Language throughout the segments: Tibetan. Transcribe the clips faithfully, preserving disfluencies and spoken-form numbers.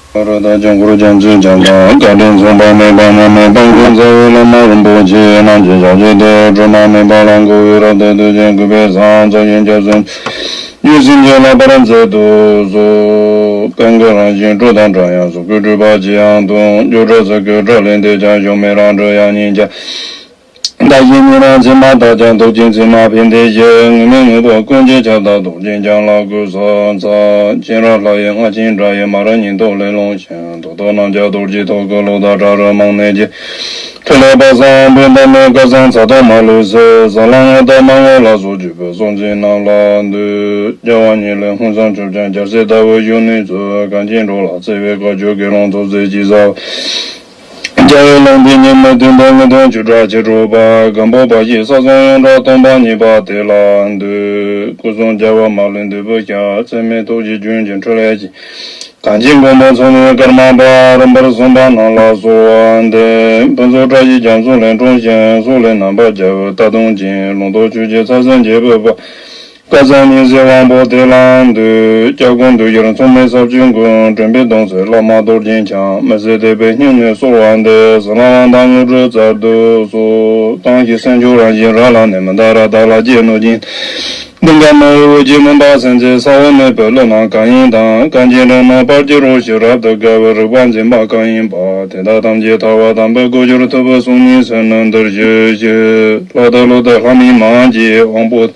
ར་ད་ལྗང་གུར་རྒྱ་མཚོའི་རྒྱ་མཚོ་བཀའ་དྲིན་མཚུངས་པ་མེད་པ་སྔོན་མེད་དཔལ་མགོན་རྩ་བའི་བླ་མ་རིན་པོ་ཆེ་རྣམས་ཀྱི་ཞབས་ཕྱི་དེ་སྒྲོལ་མ་མེད་པ་ལ་འགོད་པའི་རབ་ཏུ་བསྟོད་ཅིང་གུས་པས་བསང་མཚོ་ཡི་སྐྱབས་སུ་མཆིའོ། སེམས་ཅན་ལ་ཕན་མཛད་དུ་གསོལ། གང་གི་རང་བཞིན་སྤྲོས་དང་བྲལ་ཡང་གཟུགས་སྐུའི་སྤྲུལ་པ་ཇི་ཡང་དུ། སྐྱོ་བྲག་ཚ་ཁའི་བྲག་ལས་འདས་ཀྱང་གཞོམ་མེད་རང་གྲོལ་དབྱངས་སྙན་རྒྱ། བདག་གཞན་ཉེ་རང་མཚན་མ་དག་ཀྱང་སྟོབས་ཆེན་མཚན་མ་ཕན་བདེ་ཞི། ངུར་སྨྲིག་ངུ་འབོད་ཀུན་གྱི་ཁྱབ་བདག་རྡོ་རྗེ་འཆང་ལ་གུས་ཕྱག་འཚལ། མཁྱེན་རབ་ལྷ་ཡི་རྔ་ཆེན་སྒྲ་ཡིས་མ་རིག་ཉེན་རྟོག་ལས་སློང་ཞིང་། རྡོ་ཐོག་རྣམས་ཀྱང་རྡོ་རྗེའི་ཐོག་གི་གློག་དང་འདྲ་རུ་མང་ནས་ཀྱི། ཕྲིན་ལས་དཔག་བསམ་དཔེ་གཏམས་ནས་སྐལ་བཟང་ཚ་དང་མ་ལུས་སུ། ཟ་ལམ་ངོ་དང་མ་ངོ་ལ་སོགས་བརྒྱུད་པའི་སྲོག་འཛིན་རྣམས་ལ་འདུད། རྒྱལ་བ་ཉིད་ལས་ཕུན་སུམ་ཚོགས་ཀྱང་རྒྱལ་སྲས་ལྟ་བུ་བཞུགས་ནས་སུ། གངས་ཅན་འགྲོ་ལ་བརྩེ་བའི་བཀའ་བརྒྱུད་དགེ་སློང་ཐོབ་ཚེ་ཅི་ཟབ། རྒྱལ་བའི་ལུང་བསྟན་ཉི་མ་བདུན་དང་དངུལ་དང་བཅུ་ཕྲག་ཕྱི་སྒྲུབ་པ། སྒམ་པོ་པ་ཞིག་ས་སོང་ཡོངས་གྲགས་སྟོང་པ་ཉིད་པ་དེ་ལ་འདུད། སྐུ་གསུང་རྒྱལ་བ་མ་ལུས་འདོད་པའི་ཞལ། ཚད་མེད་ཐུགས་རྗེའི་རྒྱུན་གྱི་འཕྲིན་ལས་ཀྱིས། གངས་ཅན་མགོན་པོ་མཚོ་སྔོན་ཀརྨ་པ་རིམ་པར་གསུངས་པ་རྣམས་ལ་གསོལ་བ་འདེབས། ཕུན་ཚོགས་བཀྲ་ཤིས་རྒྱ་མཚོ་ལས་འཁྲུངས་ཤིང་། སོག་ལེ་ནམ་མཁའ་རྒྱལ་པོའི་རྟ་གདོང་ཅན། ལུང་རྟོགས་ཆོས་ཀྱི་ཚབ་མཚོན་རྒྱལ་པོའི་དཔལ། བཀའ་སྩལ་ཉི་ཟེར་དབང་པོ་དེ་ལ་འདུད། སྐྱབས་མགོན་འདུས་སྦྱོར་མཚུངས་མེད་ཟབ་ཆོས་མགོན། དྲན་པའི་གདུང་སྲས་བླ་མ་རྡོ་རྗེ་འཆང་། མི་ཟད་དད་པའི་སྙིང་ནས་གསོལ་བ་འདེབས། གཟི་ལམ་དབང་ཐང་དངོས་གྲུབ་སྩལ་དུ་གསོལ། ཏང་ཞིང་སེམས་མཆོག་རང་བཞིན་རང་ལ་གནས། མི་འདའ་ར་བདག་ལ་རྗེས་གནང་ཞིང་། གདིང་དཀར་མ་འོད་ཀྱི་མུན་པ་སེལ་མཛད། ས་འོག་མེ་བོད་ཀླུ་རྣམས་གང་ཡིན་དང་། གངས་ཅན་རིགས་རྣམས་བར་གྱི་རོ་ཞིག་རབ་ཏུ་དགའ་བའི་རིག་པ་འཛིན་པ་གང་ཡིན་པ། དེ་དག་ཐམས་ཅད་ཐར་པ་དམ་པའི་གོ་ཆོད་ཐུབ་པའི་གསུང་སྙིང་སེར་སྣ་འདིར་ཞུ་ཞིག་ལྷ་དང་ཀླུ་དང་ལྷ་མིན་མ་ཡིན་གྱི་དབང་པོ།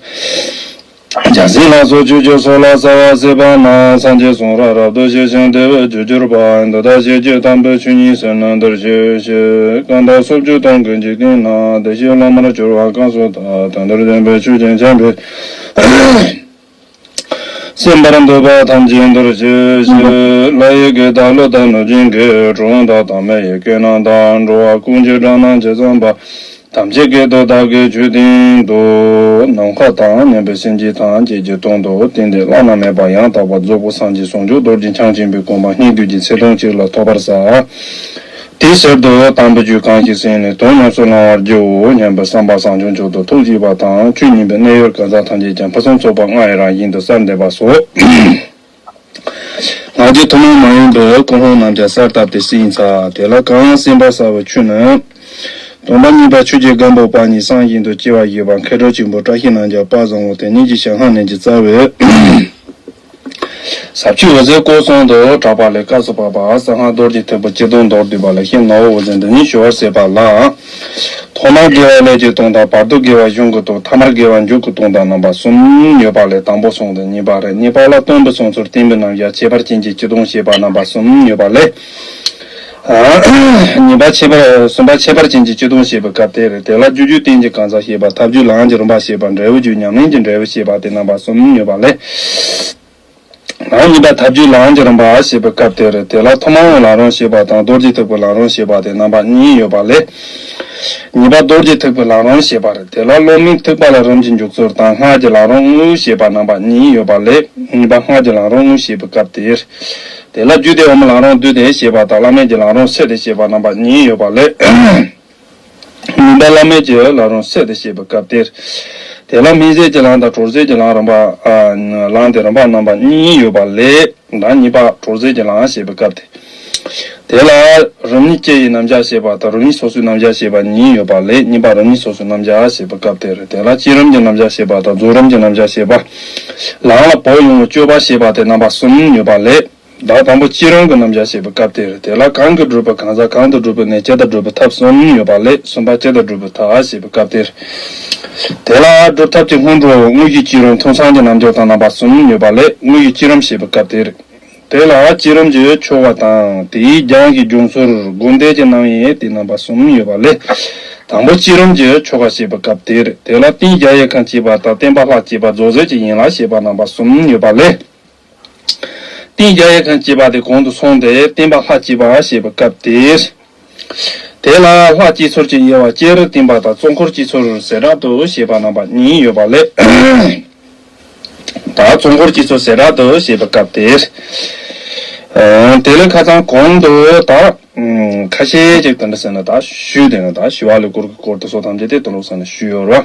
བྱང་སེམས་ལ་སོགས་ཆོས་ཀྱི་ཚོགས་ལ་རྩ་བ་གསལ་བ་རྣམས། སངས་རྒྱས་གསུང་རབ་རབ་ཏུ་ཞི་ཞིང་བདེ་བའི་རྒྱུར་གྱུར་པ། འདི་དག་ཤེས་བྱའི་དམ་པའི་ཆོས་ཉིད་ཟེར་ན་འདིར་ཤེས་ཤིག་གང་དག་སོགས་ཆོས་སྟོང་ཀུན་གྱི་སྟེང་ན། བདེ་གཤེགས་བླ་མར་གྱུར་པ་གང་སུ་དག་དོན་དམ་བདེན་པའི་ཆོས་ཀྱི་མཚན་དཔེ། སེམས་པར་འདོད་པ་ཐམས་ཅད་འདིར་ཤེས་ཤིག་ལྷ་ཡི་གེ་དང་ཀླུ་དང་གནོད་སྦྱིན་གྱི། གྲུལ་བུམ་དང་དམ་པའི་ཡི་གེ་རྣམས་དང་། འགྲོ་བ་ཀུན་གྱི་སྒྲ་རྣམས་ཇི་ཙམ་པ། ཐམས་ཅད་སྐད་དུ་བདག་གིས་ཆོས་བསྟན་ཏོ། ནམ་མཁའ་དང་མཉམ་པའི་སེམས་ཅན་ཐམས་ཅད་ཀྱི་དོན་དུ་གཏན་གཏན་བླ་ན་མེད་པ་ཡང་དག་པར་རྫོགས་པའི་སངས་རྒྱས་ཟུང་འཇུག་རྡོ་རྗེ་འཆང་ཆེན་པོའི་དགོངས་པ་སྙིང་བསྡུས་ཀྱི་ཚིག་དོན་གཅིག་ལ་ཐོགས་པར་ཟབ། དེའི་ཕྱིར་དུ་དམ་པའི་ཆོས་གང་ཞིག་གསན་ནས་དོན་ཉམས་སུ་བླང་བར་བགྱིའོ་སྙམ་པའི་བསམ་པ་བཟང་སྐྱོང་མཆོག་ཏུ་ཐུགས་བསྐྱེད་པ་དང་། ཆོས་ཉན་པའི་གནས་ཡུལ་གང་ཟག་ཐམས་ཅད་ཀྱང་ཕུན་སུམ་ཚོགས་པ་ལྔ་ཡི་རང་བཞིན་དུ་གསལ་འདེབས་པ་སོགས། ང་རྒྱལ་ཐུན་མོང་མ་ཡིན་པའི་ཀུན་སློང་རྣམས་ཀྱང་གསལ་བཏབ་སྟེ་གསན་ཚར། དེ་ལ་གང་གསན་པ་གསལ་བའི་ཆོས་ནི། དོན་དམ་གཉིས་པ་ཆོས་ཀྱི་སྒམ་པོ་པ་ཉིད་གསང་བཞིན་དུ་སྐྱེ་བ་བཞེས་པ། མཁས་གྲུབ་ཆེན་པོ་བཀྲ་ཤིས་རྣམས་ཀྱང་དཔལ་བཟང་པོ་དེ་ཉིད་ཀྱི་ཞལ་སྔ་ནས་ཀྱི་རྩ་བའི་ཟབ་ཆོས་འོད་ཟེར་སྐོར་གསུམ་དུ་གྲགས་པ་ལས་སྐབས་སུ་བབ་པ་གསང་སྔགས་རྡོ་རྗེ་ཐེག་པ་སྤྱི་དོན་མདོར་བསྡུས་པ་ལ་ཤེས་ནོར་འོད་ཟེར་འདི་ཉིད་ཞུ་བར་ཟད་པ་ལ། ཐོག་མར་དགེ་བ་ལས་ཀྱི་སྟོང་དང་བར་དུ་དགེ་བ་གཞུང་གི་སྟོང་ཐ་མར་དགེ་བ་མཇུག་གི་སྟོང་དང་རྣམ་པ་གསུམ་ཡོད་པ་ལས་དང་པོ་གསུངས་ཏེ་གཉིས་པ་རེད། གཉིས་པ་ལ་སྟོན་པའི་གསུང་ཚུལ་བསྟན་པའི་རྣམ་གཞག་ཁྱད་པར་ཅན་གྱི་སྤྱི་དོན་བཤད་པ་རྣམ་པ་གསུམ་ཡོད་པ་ལས། གཉིས་པ་ཁྱད་པར་གསུམ་པ་ཁྱད་པར་ཅན་གྱི་སྤྱི་དོན་བཤད་པའི་སྐབས་དེ་རེད། དེ་ལ་རྒྱུ་རྒྱུད་བསྟན་གྱི་གང་ཟག་བཤད་པ། ཐབས་རྒྱུད་ལམ་གྱི་རིམ་པ་བཤད་པ། འབྲས་བུ་རྒྱུད་ཉམས་ལེན་གྱི་འབྲས་བུ་བཤད་པ་དེ་རྣམ་པ་གསུམ་ཡོད་པ་ལས། ནང་གཉིས་པ་ཐབས་ཀྱི་ལམ་གྱི་རིམ་པ་ཞེས་པའི་སྐབས་དེར་དེ་ལ་ཐུན་མོང་བའི་ལམ་རིམ་ཞེས་པ་དང་རྡོ་རྗེ་ཐེག་པའི་ལམ་རིམ་ཞེས་པ་སྟེ་རྣམ་པ་གཉིས་ཡོད་པ་ལས། གཉིས་པ་རྡོ་རྗེ་ཐེག་པའི་ལམ་རིམ་ཞེས་པ་རེད། དེ་ལ་སློབ་མའི་ཐེག་པ་ལ་རིམ་གྱིས་འཇུག་ཚུལ་དང་སྔགས་ཀྱི་ལམ་རིམ་དངོས་ཞེས་པ་རྣམ་པ་གཉིས་ཡོད་པ་ལས། གཉིས་པ་སྔགས་ཀྱི་ལམ་རིམ་དངོས་ཞེས་པའི་སྐབས་དེར། དེ་ལ་རྒྱུད་སྡེ་འོག་མའི་ལམ་རིམ་བསྡུས་ཏེ་ཞེས་པ་དང་བླ་མེད་ཀྱི་ལམ་རིམ་ཕྱེ་སྟེ་ཞེས་པ་རྣམ་པ་གཉིས་ཡོད་པ་ལས། མུན་པ་བླ་མེད་ཀྱི་ལམ་རིམ་སེལ་ཏེ་ཞེས་པའི་སྐབས་དེར། དེ་ལ་སྨིན་བྱེད་ཀྱི་ལམ་དང་གྲོལ་བྱེད་ཀྱི་ལམ་རིམ་པ། ལམ་དེ་རིམ་པ་རྣམ་པ་གཉིས་ཡོད་པ་ལས། ད་གཉིས་པ་གྲོལ་བྱེད་ཀྱི་ལམ་ཞེས་པའི་སྐབས་དེ། དེ་ལ་རིམ་གཉིས་སྐྱེ་ཡི་རྣམ་གཞག་ཞེས་པ་དང་རིམ་གཉིས་སོ་སོའི་རྣམ་གཞག་ཞེས་པ་གཉིས་ཡོད་པ་ལས་གཉིས་པ་རིམ་གཉིས་སོ་སོའི་རྣམ་གཞག་ཞེས་པའི་སྐབས་དེ་རེད། དེ་ལ་བསྐྱེད་རིམ་གྱི་རྣམ་གཞག་ཞེས་པ་དང་རྫོགས་རིམ་གྱི་རྣམ་གཞག་ཞེས་པ། ལམ་ལ་བབས་ཡོང་བའི་སྤྱོད་པ་ཞེས་པ་དེ་རྣམ་པ་གསུམ་ཡོད་པ་ལས། བདག་དང་པོ་བསྐྱེད་རིམ་གྱི་རྣམ་གཞག་ཞེས་པའི་སྐབས་དེར། དེ་ལ་གང་གིས་བསྒྲུབ་པའི་གང་ཟག་གང་དུ་བསྒྲུབ་པའི་གནས་སྤྱི་དང་བསྒྲུབ་པའི་ཐབས་གསུམ་ཡོད་པ་ལས་གསུམ་པ་སྤྱི་དང་བསྒྲུབ་པའི་ཐབས་ཞེས་པའི་སྐབས་དེར། དེ་ལ་སྒྲུབ་ཐབས་ཀྱི་སྔོན་འགྲོ་དངོས་གཞིའི་བསྐྱེད་རིམ་ཐུན་མཚམས་ཀྱི་རྣལ་འབྱོར་དང་རྣམ་པ་གསུམ་ཡོད་པ་ལས་དངོས་གཞིའི་བསྐྱེད་རིམ་ཞེས་པའི་སྐབས་དེར། དེ་ལ་བསྐྱེད་རིམ་གྱི་ཆོ་ག་དང་དེའི་རྒྱང་གི་སྦྱོང་ཚུལ་སྒོམ་བཟླས་ཀྱི་རྣམ་དབྱེ་དེ་རྣམ་པ་གསུམ་ཡོད་པ་ལས། དང་པོ་བསྐྱེད་རིམ་གྱི་ཆོ་ག་ཞེས་པའི་སྐབས་དེར། དེ་ལ་རྟེན་བརྒྱ་ཡིས་ཁམས་བསྐྱེད་པ་དང་བརྟེན་པ་ལྷ་བསྐྱེད་པ་རྫོགས་བྱེད་ཀྱི་ཡན་ལག་ཞེས་པ་རྣམ་པ་གསུམ་ཡོད་པ་ལས། རྟེན་བརྒྱ་ཡིས་ཁམས་བསྐྱེད་པ་དེ་གོང་དུ་སོང་སྟེ་བརྟེན་པ་ལྷ་བསྐྱེད་པ་ཞེས་པའི་སྐབས་དེར། དེ་ལ་ལྷ་བསྐྱེད་ཚུལ་གྱི་དབྱེ་བ་སྤྱིར་བརྟེན་པ་དང་གཙོ་འཁོར་བསྐྱེད་ཚུལ་ཟེར་སྒྲ་དུ་ཞེས་པ་རྣམ་པ་གཉིས་ཡོད་པ་ལས། ད་གཙོ་འཁོར་བསྐྱེད་ཚུལ་ཟེར་སྒྲ་དུ་ཞེས་པའི་སྐབས་དེར། དེ་ལས་ཁ་སང་གོང་དུ་ད། ཁ་ཤས་ཅིག་དེ་འདྲ་ཟེར་ན་ད་ཞུས་དེ་ན་ད་ཞི་བ་ལྷུན་སྐོར་གྱི་སྐོར་དུ་སོགས་ཐམས་ཅད་དེ་དུ་ལོག་ས་ནས་ཞུས་ཡོད་ར།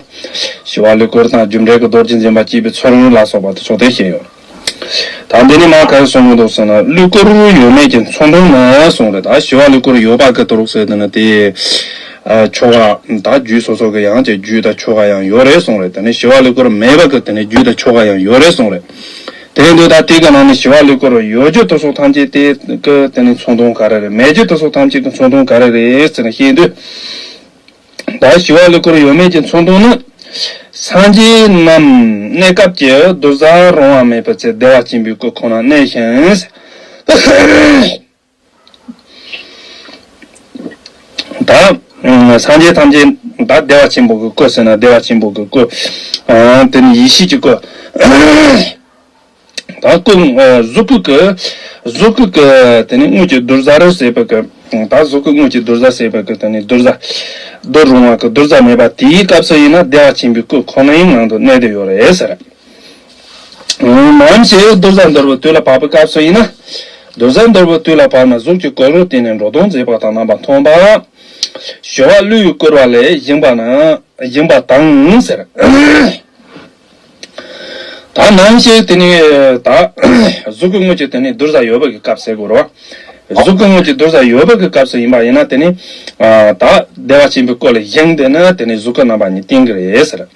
ཞི་བ་ལྷུན་སྐོར་དང་རྒྱུ་འབྲས་ཀྱི་རྡོ་རྗེ་འཛིན་པ་བསྐྱེད་པའི་ཚུལ་ལ་སོགས་པ་དེ་ཚོ་དེ་བཤད་ཡོད། ད་འདི་ནི་མ་ག་རེ་གསུང་གི་འདུག་ཟེར་ན། གླུད་གོར་ཡོད་མེད་ཀྱི་མཚོན་དོན་ནི་གསུངས་རེད། ད་ཞི་བ་གླུད་གོར་ཡོད་པ་གི་དུ་རུག་ཟེར་དེ་ནི་དེ། ཨ་ཆོ་ག་ད་རྒྱུད་སོ་སོ་གི་ཡང་ཅིག་རྒྱུད་དང་ཆོ་ག་ཡང་ཡོད་རེད་གསུངས་རེད། དེ་ནི་ཞི་བ་གླུད་གོར་མེད་པ་གི་དེ་ནི་རྒྱུད་དང་ཆོ་ག་ཡང་ཡོད་རེད་གསུངས་རེད། དེ་ཡིན་དུས་ད་དེ་གི་ནང་ནས་ཞི་བ་གླུད་གོར་ཡོད་རྒྱུ་དེ་ཚོ་ཐམས་ཅད་དེ་གི་དེ་ནི་མཚོན་དོན་ག་རེ་རེད། མེད་རྒྱུ་དེ་ཚོ་ཐམས་ཅད་ཀྱི་མཚོན་དོན་ག་རེ་རེད་ཟེར་ནས་བཤད་དུས། ད་ཞི་བ་གླུད་གོར་ཡོད་མེད་ཀྱི་མཚོན་དོན་ནི། སངས་རྒྱས་རྣམས་གནས་སྐབས་ཀྱི་གདུལ་བྱ་རུང་བ་མེད་པར་བྱེད་བདེ་བ་ཆེན་པོའི་སྐུ་ཁོ་ན་གནས་ཤིང་། ད་སངས་རྒྱས་ཐམས་ཅད་ད་བདེ་བ་ཆེན་པོ་གི་སྐུ་ཟེར་ན་བདེ་བ་ཆེན་པོ་གི་སྐུ། དེ་ནི་ཡེ་ཤེས་ཀྱི་སྐུ། ད་སྐུ། གཟུགས་སྐུ་གི། གཟུགས་སྐུ་གི་དེ་ནི་དངོས་ཀྱི་གདུལ་བྱ་རུ་ཟེར་བ་གི། ད་གཟུགས་སྐུ་དངོས་ཀྱི་གདུལ་བྱ་ཟེར་བ་གི་དེ་ནི་གདུལ་བྱ། གདུལ་རུང་བ་གི་གདུལ་བྱ་མེད་པ་དེའི་སྐབས་སུ་ཡིན་ན་བདེ་བ་ཆེན་པོའི་སྐུ་ཁོ་ན་ཡི་ངང་དུ་གནས་བསྡད་ཡོད་རེད་ཟེར། ནམ་ཞིག་གདུལ་བྱ་འདོར་བའི་དུས་ལ་བབ་པའི་སྐབས་སུ་ཡིན་ན། གདུལ་བྱ་འདོར་བའི་དུས་ལ་བབ་ན་གཟུགས་ཀྱི་སྐུ་རུ་བསྟན་ནས་འགྲོ་དོན་མཛད་པ་དང་རྣམ་པ་མཐོང་བ། ཞི་བ་གླུད་བསྐོར་བ་ལས་བཞེངས་པ་ན་བཞེངས་པ་དང་ཟེར། ད་ནམ་ཞིག་དེ་ནི་ད་གཟུགས་སྐུ་དངོས་ཀྱི་དེ་ནི་གདུལ་བྱ་ཡོད་པ་གི་སྐབས་ཟེར་དགོས་རེད་བ། གཟུགས་སྐུ་དངོས་ཀྱི་གདུལ་བྱ་ཡོད་པ་གི་སྐབས་སུ་ཡིན་པ་ཡིན་ན་དེ་ནི། ད་བདེ་བ་ཆེན་པོའི་སྐུ་ལ་བཞེངས་དེ་ནི་དེ་ནི་གཟུགས་སྐུ་རྣམ་པ་གཉིས་བསྟན་གི་རེད་ཟེར།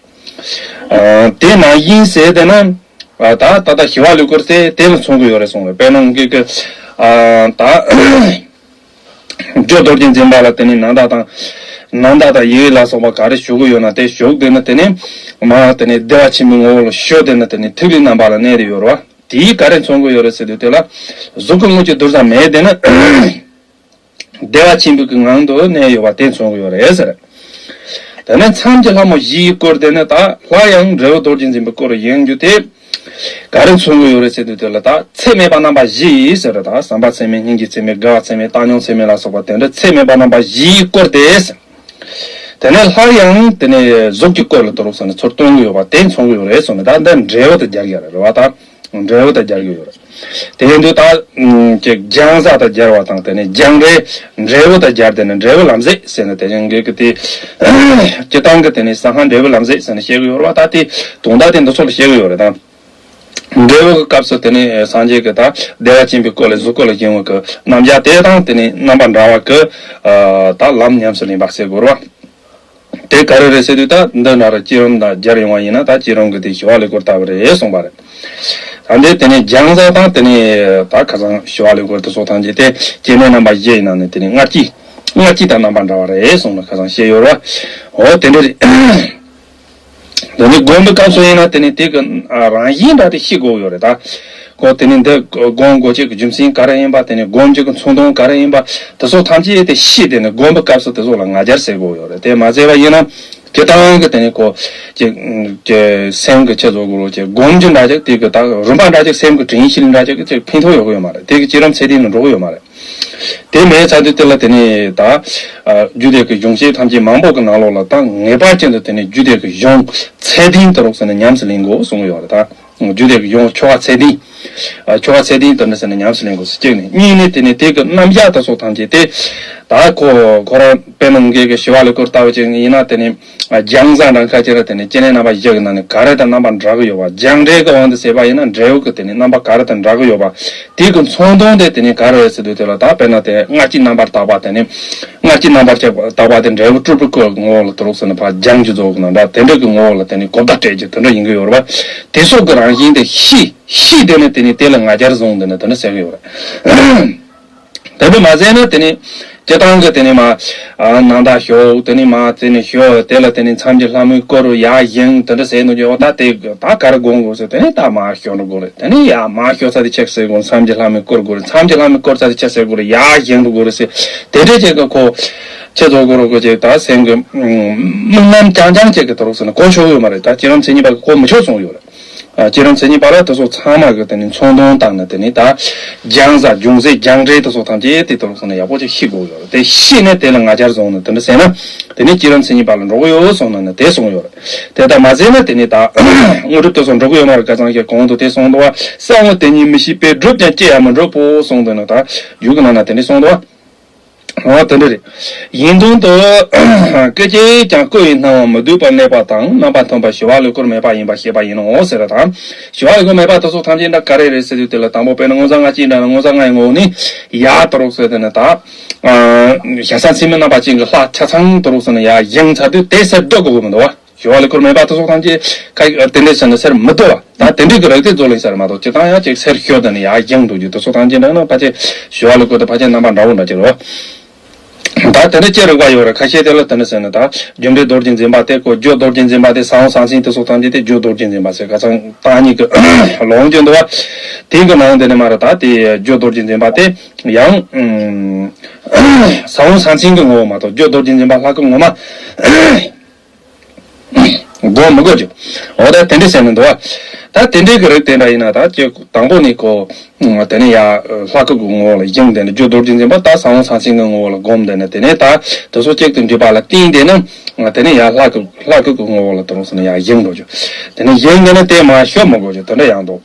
དེ་ནང་བཞིན་ཟེར་དེ་ན། ད་ད་ལྟ་ཞི་བ་གླུད་གོར་དེ་དེ་ལ་མཚོན་གི་ཡོད་རེད་གསུངས་རེད། དཔེར་ན་ངེད་ཀྱི་ད། རྒྱུ་རྡོ་རྗེ་འཛིན་པ་ལ་དེ་ནི་ནཱ་ད་དང་། ནཱ་ད་དང་ཡི་གེ་ལ་སོགས་པ་ག་རེ་ཞུ་གི་ཡོད་ན་དེ་ཞུ་དེ་ནི་དེ་ནི། མ་དེ་ནི་བདེ་བ་ཆེན་པོའི་ངོ་བོ་ལ་ཞུ་དེ་ནི་དེ་ནི་ཐིག་ལེའི་རྣམ་པ་ལ་གནས་དེ་ཡོད་རེད་བ། དེའི་ག་རེ་མཚོན་གི་ཡོད་རེད་ཟེར་དུས་དེ་ལ། གཟུགས་སྐུ་དངོས་ཀྱི་གདུལ་བྱ་མེད་དེ་ནི། བདེ་བ་ཆེན་པོའི་གི་ངང་དུ་གནས་ཡོད་པ་དེ་མཚོན་གི་ཡོད་རེད་ཟེར། དེ་ནས་མཚམས་ཀྱི་ལྷ་མོ་བཞི་ཡི་སྐུར་དེ་ནི་ད་སླར་ཡང་འབྲས་བུ་རྡོ་རྗེ་འཛིན་པའི་སྐུ་རུ་བཞེངས་རྒྱུ་དེ། ག་རེ་མཚོན་གི་ཡོད་རེད་ཟེར་དུས་དེ་ལ་ད་ཚད་མེད་པ་རྣམ་པ་བཞི་ཡིས་ཟེར་རེད། ད་བསམ་པ་ཚད་མེད་སྙིང་རྗེ་ཚད་མེད་དགའ་བ་ཚད་མེད་བཏང་སྙོམས་ཚད་མེད་ལ་སོགས་པ་དེ་འདྲ་ཚད་མེད་པ་རྣམ་པ་བཞི་ཡིས་བསྐོར་ཏེ། དེ་ནས་སླར་ཡང་དེ་ནས་གཟུགས་ཀྱི་སྐུ་ལ་དུ་རུག་ཟེར་ནས་ཚུར་སྟོན་གི་ཡོད་པ་དེ་མཚོན་གི་ཡོད་རེད་གསུངས་ནས། ད་འདི་འབྲས་བུ་དང་སྦྱར་གི་རེད་བ། ད་འབྲས་བུ་དང་སྦྱར་གི་ཡོད་རེད། དེ་ཡིན་དུས་ད་ཀྱི་སྦྱང་བྱ་དང་སྦྱར་བ་དང་དེ་ནས་སྦྱང་འབྲས་འབྲས་བུ་དང་སྦྱར་དེ་ནས་འབྲས་བུ་ལམ་ཟེར་ཟེར་ནས་དེ་ཡང་གི་དེ་སྤྱི་བཏང་གི་དེ་ནས་ས་ཧ་འབྲས་བུ་ལམ་ཟེར་ཟེར་ནས་བཤད་གི་ཡོད་རེད་བ། ད་དེ་དོན་དག་དེ་འདི་ཚོ་ལ་བཤད་གི་ཡོད་རེད་ད། འབྲས་བུ་གི་སྐབས་སུ་དེ་ནས་སངས་རྒྱས་ཀྱི་ད་བདེ་བ་ཆེན་པོའི་སྐུ་ལ་གཟུགས་སྐུ་ལ་བཞེངས་པ་གི་རྣམ་གཞག་དེ་དང་དེ་ནས་རྣམ་པ་འདྲ་བ་གི་ད་ལམ་ཉམས་སུ་ལེན་པ་ཟེར་དགོས་རེད་བ། དེ་ག་རེ་རེད་ཟེར་དུས་ད་འདི་འདྲ་ར་བསྐྱེད་རིམ་དང་སྦྱར་ཡོང་བ་ཡིན་ན་ད་བསྐྱེད་རིམ་གི་དེ་ཞི་བ་ལུས་སྐོར་ལྟ་བུ་རེད་གསུངས་པ་རེད། ད་འདི་དེ་ནས་སྦྱང་བྱ་དང་དེ་ནས་ད་ཁ་སང་ཞི་བ་ལུས་སྐོར་དེ་ཚོ་ཐམས་ཅད་དེ་སྐྱེ་གནས་རྣམ་པ་བཞི་ཡི་ནང་ནས་དེ་ནས་སྔར་སྐྱེས་སྔར་སྐྱེས་དང་རྣམ་པ་འདྲ་བ་རེད་གསུངས་ནས་ཁ་སང་བཤད་ཡོད་རེད་བ། འོ་དེ་འདྲ་རེད། དེ་ནས་སྒོམ་པའི་སྐབས་སུ་ཡིན་ན་དེ་ནི་དེ་གི་རང་བཞིན་འདྲ་དེ་ཤེས་དགོས་ཡོད་རེད་ད། ཁོ་དེ་ནི་འདི་སྒོམ་དགོས་ཆེད་ཀྱི་རྒྱུ་མཚན་ག་རེ་ཡིན་པ། དེ་ནི་སྒོམ་རྒྱུ་གི་མཚོན་དོན་ག་རེ་ཡིན་པ། དེ་ཚོ་ཐམས་ཅད་དེ་ཤེས། དེ་ནི་སྒོམ་པའི་སྐབས་སུ་དེ་ཚོ་ལ་ང་རྒྱལ་སེལ་དགོས་ཡོད་རེད། དེ་མ་ཟེར་བ་ཡིན་ན་སྤྱི་བཏང་གི་དེ་ནི་ཁོ་ཀྱི་ཀྱི་སེམས་ཀྱི་ཆེད་བཟོ་དགོས་རོགས་ཀྱི་སྒོམ་རྒྱུ་འདྲ་ཅིག་དེ་གི་ད་རིམ་པ་འདྲ་ཅིག་སེམས་ཀྱི་དྲན་ཤེས་འདྲ་ཅིག་གི་ཅིག་ཕན་ཐོགས་ཡོད་གི་ཡོད་མ་རེད། དེ་གི་བསྐྱེད་རིམ་ཚད་ལྡན་ལ་འགྲོ་གི་ཡོད་མ་རེད། དེ་མེད་ཚར་དུས་དེ་ལ་དེ་ནས་ད། རྒྱུད་སྡེ་གི་གཞུང་བཤད་ཐམས་ཅད་མང་པོ་གི་ནང་ལོགས་ལ་ད་ངེས་པར་ཅན་དུ་དེ་ནས་རྒྱུད་སྡེ་གི་གཞུང་ཚད་ལྡན་དུ་རོགས་ཟེར་ནས་ཉམས་སུ་ལེན་དགོས་གསུངས་ཡོད་རེད་ད། རྒྱུད་སྡེ་གི་གཞུང་ཆོ་ག་ཚད་ལྡན། ཆོ་ག་ཚད་ལྡན་དུ་ནི་ཟེར་ནས་ཉམས་སུ་ལེན་དགོས་སུ་གཅིག་ནས། གཉིས་ནས་དེ་ནས་དེ་གི་རྣམ་གཞག་དུ་སོགས་ཐམས་ཅད་དེ། ད་ཁོ་ཁོ་རང་དཔེར་ན་ངེད་ཀྱི་ཞི་བ་ལུས་སྐོར་ལྟ་བུ་ཅིག་ཡིན་ན་དེ་ནས། སྦྱང་བྱ་འདྲ་ཁ་ཅིག་ར་དེ་ནས་སྐྱེ་གནས་རྣམ་པ་བཞི་གི་ནང་ནས་ག་རེ་དང་རྣམ་པ་འདྲ་གི་ཡོད་པ། སྦྱང་འབྲས་ཀྱི་དབང་དུ་བྱས་པ་ཡིན་ན་འབྲས་བུ་གི་དེ་ནས་རྣམ་པ་ག་རེ་དང་འདྲ་གི་ཡོད་པ། དེ་གི་མཚོན་དོན་དེ་དེ་ནས་ག་རེ་རེད་ཟེར་དུས་དེ་ལ་ད་དཔེར་ན་དེ་སྔ་ཕྱི་རྣམ་པར་དག་པ་དེ་ནས་སྔ་ཕྱི་རྣམ་པར་དག་པ་དེ་འབྲས་བུ་སྤྲུལ་པའི་སྐུ་ངོ་བོ་ལ་དུ་རུག་ཟེར་ན་ཕར་སྦྱང་རྒྱུ་རྫོགས་གི་ནང་འདྲ་དེ་འདྲ་གི་ངོ་བོ་ལ་དེ་ནས་གོ་བརྡ་སྤྲད་རྒྱུ་དེ་འདྲ་ཡིན་གི་ཡོད་རེད་པ། དེ་སོགས་ཀྱི་རང་བཞིན་དེ་ཤེས་ཤེས་དེ་ནས་དེ་ནས་དེ་ལ་ང་རྒྱལ་བཟུང་དེ་ནས་དེ་འདྲ་ཟེར་གི་ཡོད་རེད། དེ་འདྲ་མ་ཟད་ན་དེ་ནི་སྤྱི་བཏང་གི་དེ་ནི་མ་ནང་ད་ཞོག་དེ་ནི་མ་དེ་ནི་ཞོག་དེ་ལ་དེ་ནི་མཚམས་ཀྱི་ལྷ་མོའི་སྐུ་རུ་ཡར་བཞེངས་དེ་འདྲ་ཟེར་ནོ་ཀྱི་འོ་ད་དེ་ད་ག་རེ་སྒོམ་དགོས་ཟེར་དེ་ནི་ད་མར་ཞོག་འགྲོ་དགོས་རེད། དེ་ནི་ཡར་མར་ཞོག་ས་དེ་ཆེ་ཟེར་དགོས། མཚམས་ཀྱི་ལྷ་མོའི་སྐུ་རུ་དགོས་རེད། མཚམས་ཀྱི་ལྷ་མོའི་སྐུ་རུ་ས་དེ་ཆེ་ཟེར་དགོས་རེད། ཡར་བཞེངས་འགྲོ་དགོས་རེད་ཟེར་དེ་འདྲས་ཅིག་གི་ཁོ་ཆེ་བཟོ་དགོས་རོགས་གོ་ཅིག་ད་སེམས་ཀྱི་དམིགས་རྣམ་རྐྱང་རྐྱང་ཅིག་གི་དོ་རོགས་ཟེར་ན་གོ་ཆོག་ཡོད་མ་རེད། ད་བསྐྱེད་རིམ་མཚན་ཉིད་པ་གི་གོ་མི་ཆོག་གསུངས་ཡོད་རེད། ཨ་བསྐྱེད་རིམ་མཚན་ཉིད་པ་ལ་དེ་ཚོ་ཚང་མ་གི་དེ་ནི་མཚོན་དོན་བཏང་ན་དེ་ནི་ད་སྦྱང་བྱ་སྦྱོང་ཚད་སྦྱང་འབྲས་དེ་ཚོ་ཐམས་ཅད་དེ་དུ་རུ་སོང་ན་ཡག་པོ་ཅིག་ཤེས་དགོས་ཡོད་རེད། དེ་ཤེས་ནས་དེ་ལ་ང་རྒྱལ་བཟུང་ན་དེ་འདྲ་ཟེར་ན་དེ་ནི་བསྐྱེད་རིམ་མཚན་ཉིད་པ་ལ་འགྲོ་གི་ཡོད་གསུངས་ན་ནི་དེ་གསུངས་ཡོད་རེད། དེ་ལྟར་མ་ཟེར་ན་དེ་ནི་ད་དངོས་གྲུབ་དེ་ཚོ་འགྲོ་གི་ཡོད་མ་རེད། ཁ་སང་གི་གོང་དུ་དེ་གསུངས་འདུག་བ། གསང་བ་དེ་ཉིད་མི་ཤེས་པས། བསྒྲུབས་ཀྱང་ཅི་ཡང་མི་འགྲུབ་བོ་གསུངས་འདུག་ན་ད་རྒྱུད་ཀྱི་ནང་ན་དེ་འདྲ་གསུངས་འདུག་བ། འོ་དེ་འདྲ་རེད། ཡིན་དོན་དུ། སྐད་ཅིག་ཀྱང་སྐུ་ཡི་སྣང་བ་མི་སྡུད་པར་གནས་པ་དང་རྣམ་པར་མཐུན་པ་ཞི་བ་ལུས་འཁོར་མེད་པ་ཡིན་པར་ཤེས་པ་ཡིན་ནོ་ཟེར་བ་དང་། ཞི་བ་ལུས་འཁོར་མེད་པ་དེ་ཚོ་ཐམས་ཅད་འདྲ་ག་རེ་རེད་ཟེར་དུས་དེ་ལ་དང་པོ་དཔེར་ན་མངོན་བྱང་ལྔ་སྤྱིའི་འགྲེལ་ན་མངོན་བྱང་ལྔའི་ངོ་བོ་ནི་ཡ་དོ་རུག་ཟེར་དེ་ནི་ད། ཞྭ་ས་ཚིགས་མི་རྣམ་པ་ཅན་གྱི་ལྷ་ཆ་ཚང་དོ་རུག་ཟེར་ནི་ཡ་ཡིན་ཚར་དུས་དེ་ཟེར་སྡོད་དགོས་ཀྱི་མི་འདུག་བ། ཞི་བ་ལུས་འཁོར་མེད་པ་དེ་ཚོ་ཐམས་ཅད་ཁ་དེ་འདྲས་ཟེར་ནི་ཟེར་མི་འདུག་བ། ད་དེ་འདྲས་ཀྱི་རིགས་དེ་རྫོགས་ལེན་ཟེར་མ་གཏོགས་སྤྱིར་བཏང་ཡང་ཅིག་ཟེར་ཤོད་དེ་ནི་ཡ་ཡིན་འདུག་རྒྱུ་དེ་ཚོ་ཐམས་ཅད་འདྲ་ན་ཕལ་ཆེར་ཞི་བ་ལུས་འཁོར་དེ་ཕལ་ཆེར་རྣམ་པ་འདྲ་བོ་འདྲ་ཅིག་རེད་བ། ད་དེ་འདྲ་ཅི་རིགས་པ་ཡོད་རེད། ཁ་ཤས་དེ་ལ་དེ་འདྲ་ཟེར་ནི་ད་རྒྱུ་འབྲས་རྡོ་རྗེ་འཛིན་པ་དེ་ཀོ་རྒྱུ་རྡོ་རྗེ་འཛིན་པ་དེ་ཟབ་དབྱངས་གསང་ཆེན་དེ་ཚོ་ཐམས་ཅད་དེ་རྒྱུ་རྡོ་རྗེ་འཛིན་པ་ཟེར་ཁ་སང་བཏང་ཉིད་ཀྱི་ལོང་རྒྱུ་འདུག་བ། དེ་གི་ནང་དེ་ནི་མ་རེད། ད་དེ་རྒྱུ་རྡོ་རྗེ་འཛིན་པ་དེ་ཡང་ཟབ་དབྱངས་གསང་ཆེན་གྱི་ངོ་བོ་མ་གཏོགས་རྒྱུ་རྡོ་རྗེ་འཛིན་པ་ལྷ་སྐུ་ངོ་མ། སྒོམ་མི་དགོས་ཀྱི། འོ་ད་དེ་འདྲས་ཟེར་ནི་འདུག་བ། ད་དེ་འདྲས་ཀྱི་རིགས་དེ་འདྲ་ཡིན་ན་ད་ཅི་དང་པོ་ནི་ཁོ། དེ་ནས་ཡ། ལྷ་སྐུ་གི་ངོ་བོ་ལ་བཞེངས་དེ་ནས་རྒྱུ་རྡོ་རྗེ་འཛིན་པ་ད་ཟབ་དབྱངས་གསང་ཆེན་གྱི་ངོ་བོ་ལ་བསྒོམས་དེ་ནས་དེ་ནས་ད་དེ་ཚོ་གཅིག་ཏུ་འདྲེས་པ་ལ་བརྟེན་དེ་ནས། དེ་ནས་ཡ་ལྷ་སྐུ་ལྷ་སྐུ་གི་ངོ་བོ་ལ་དེ་རུང་ཟེར་ནས་ཡ་བཞེངས་འགྲོ་རྒྱུ། དེ་ནས་བཞེངས་དེ་ནས་དེ་མ་ཤོབ་མི་དགོས་རྒྱུ་དེ་འདྲ་ཡང་འདུག་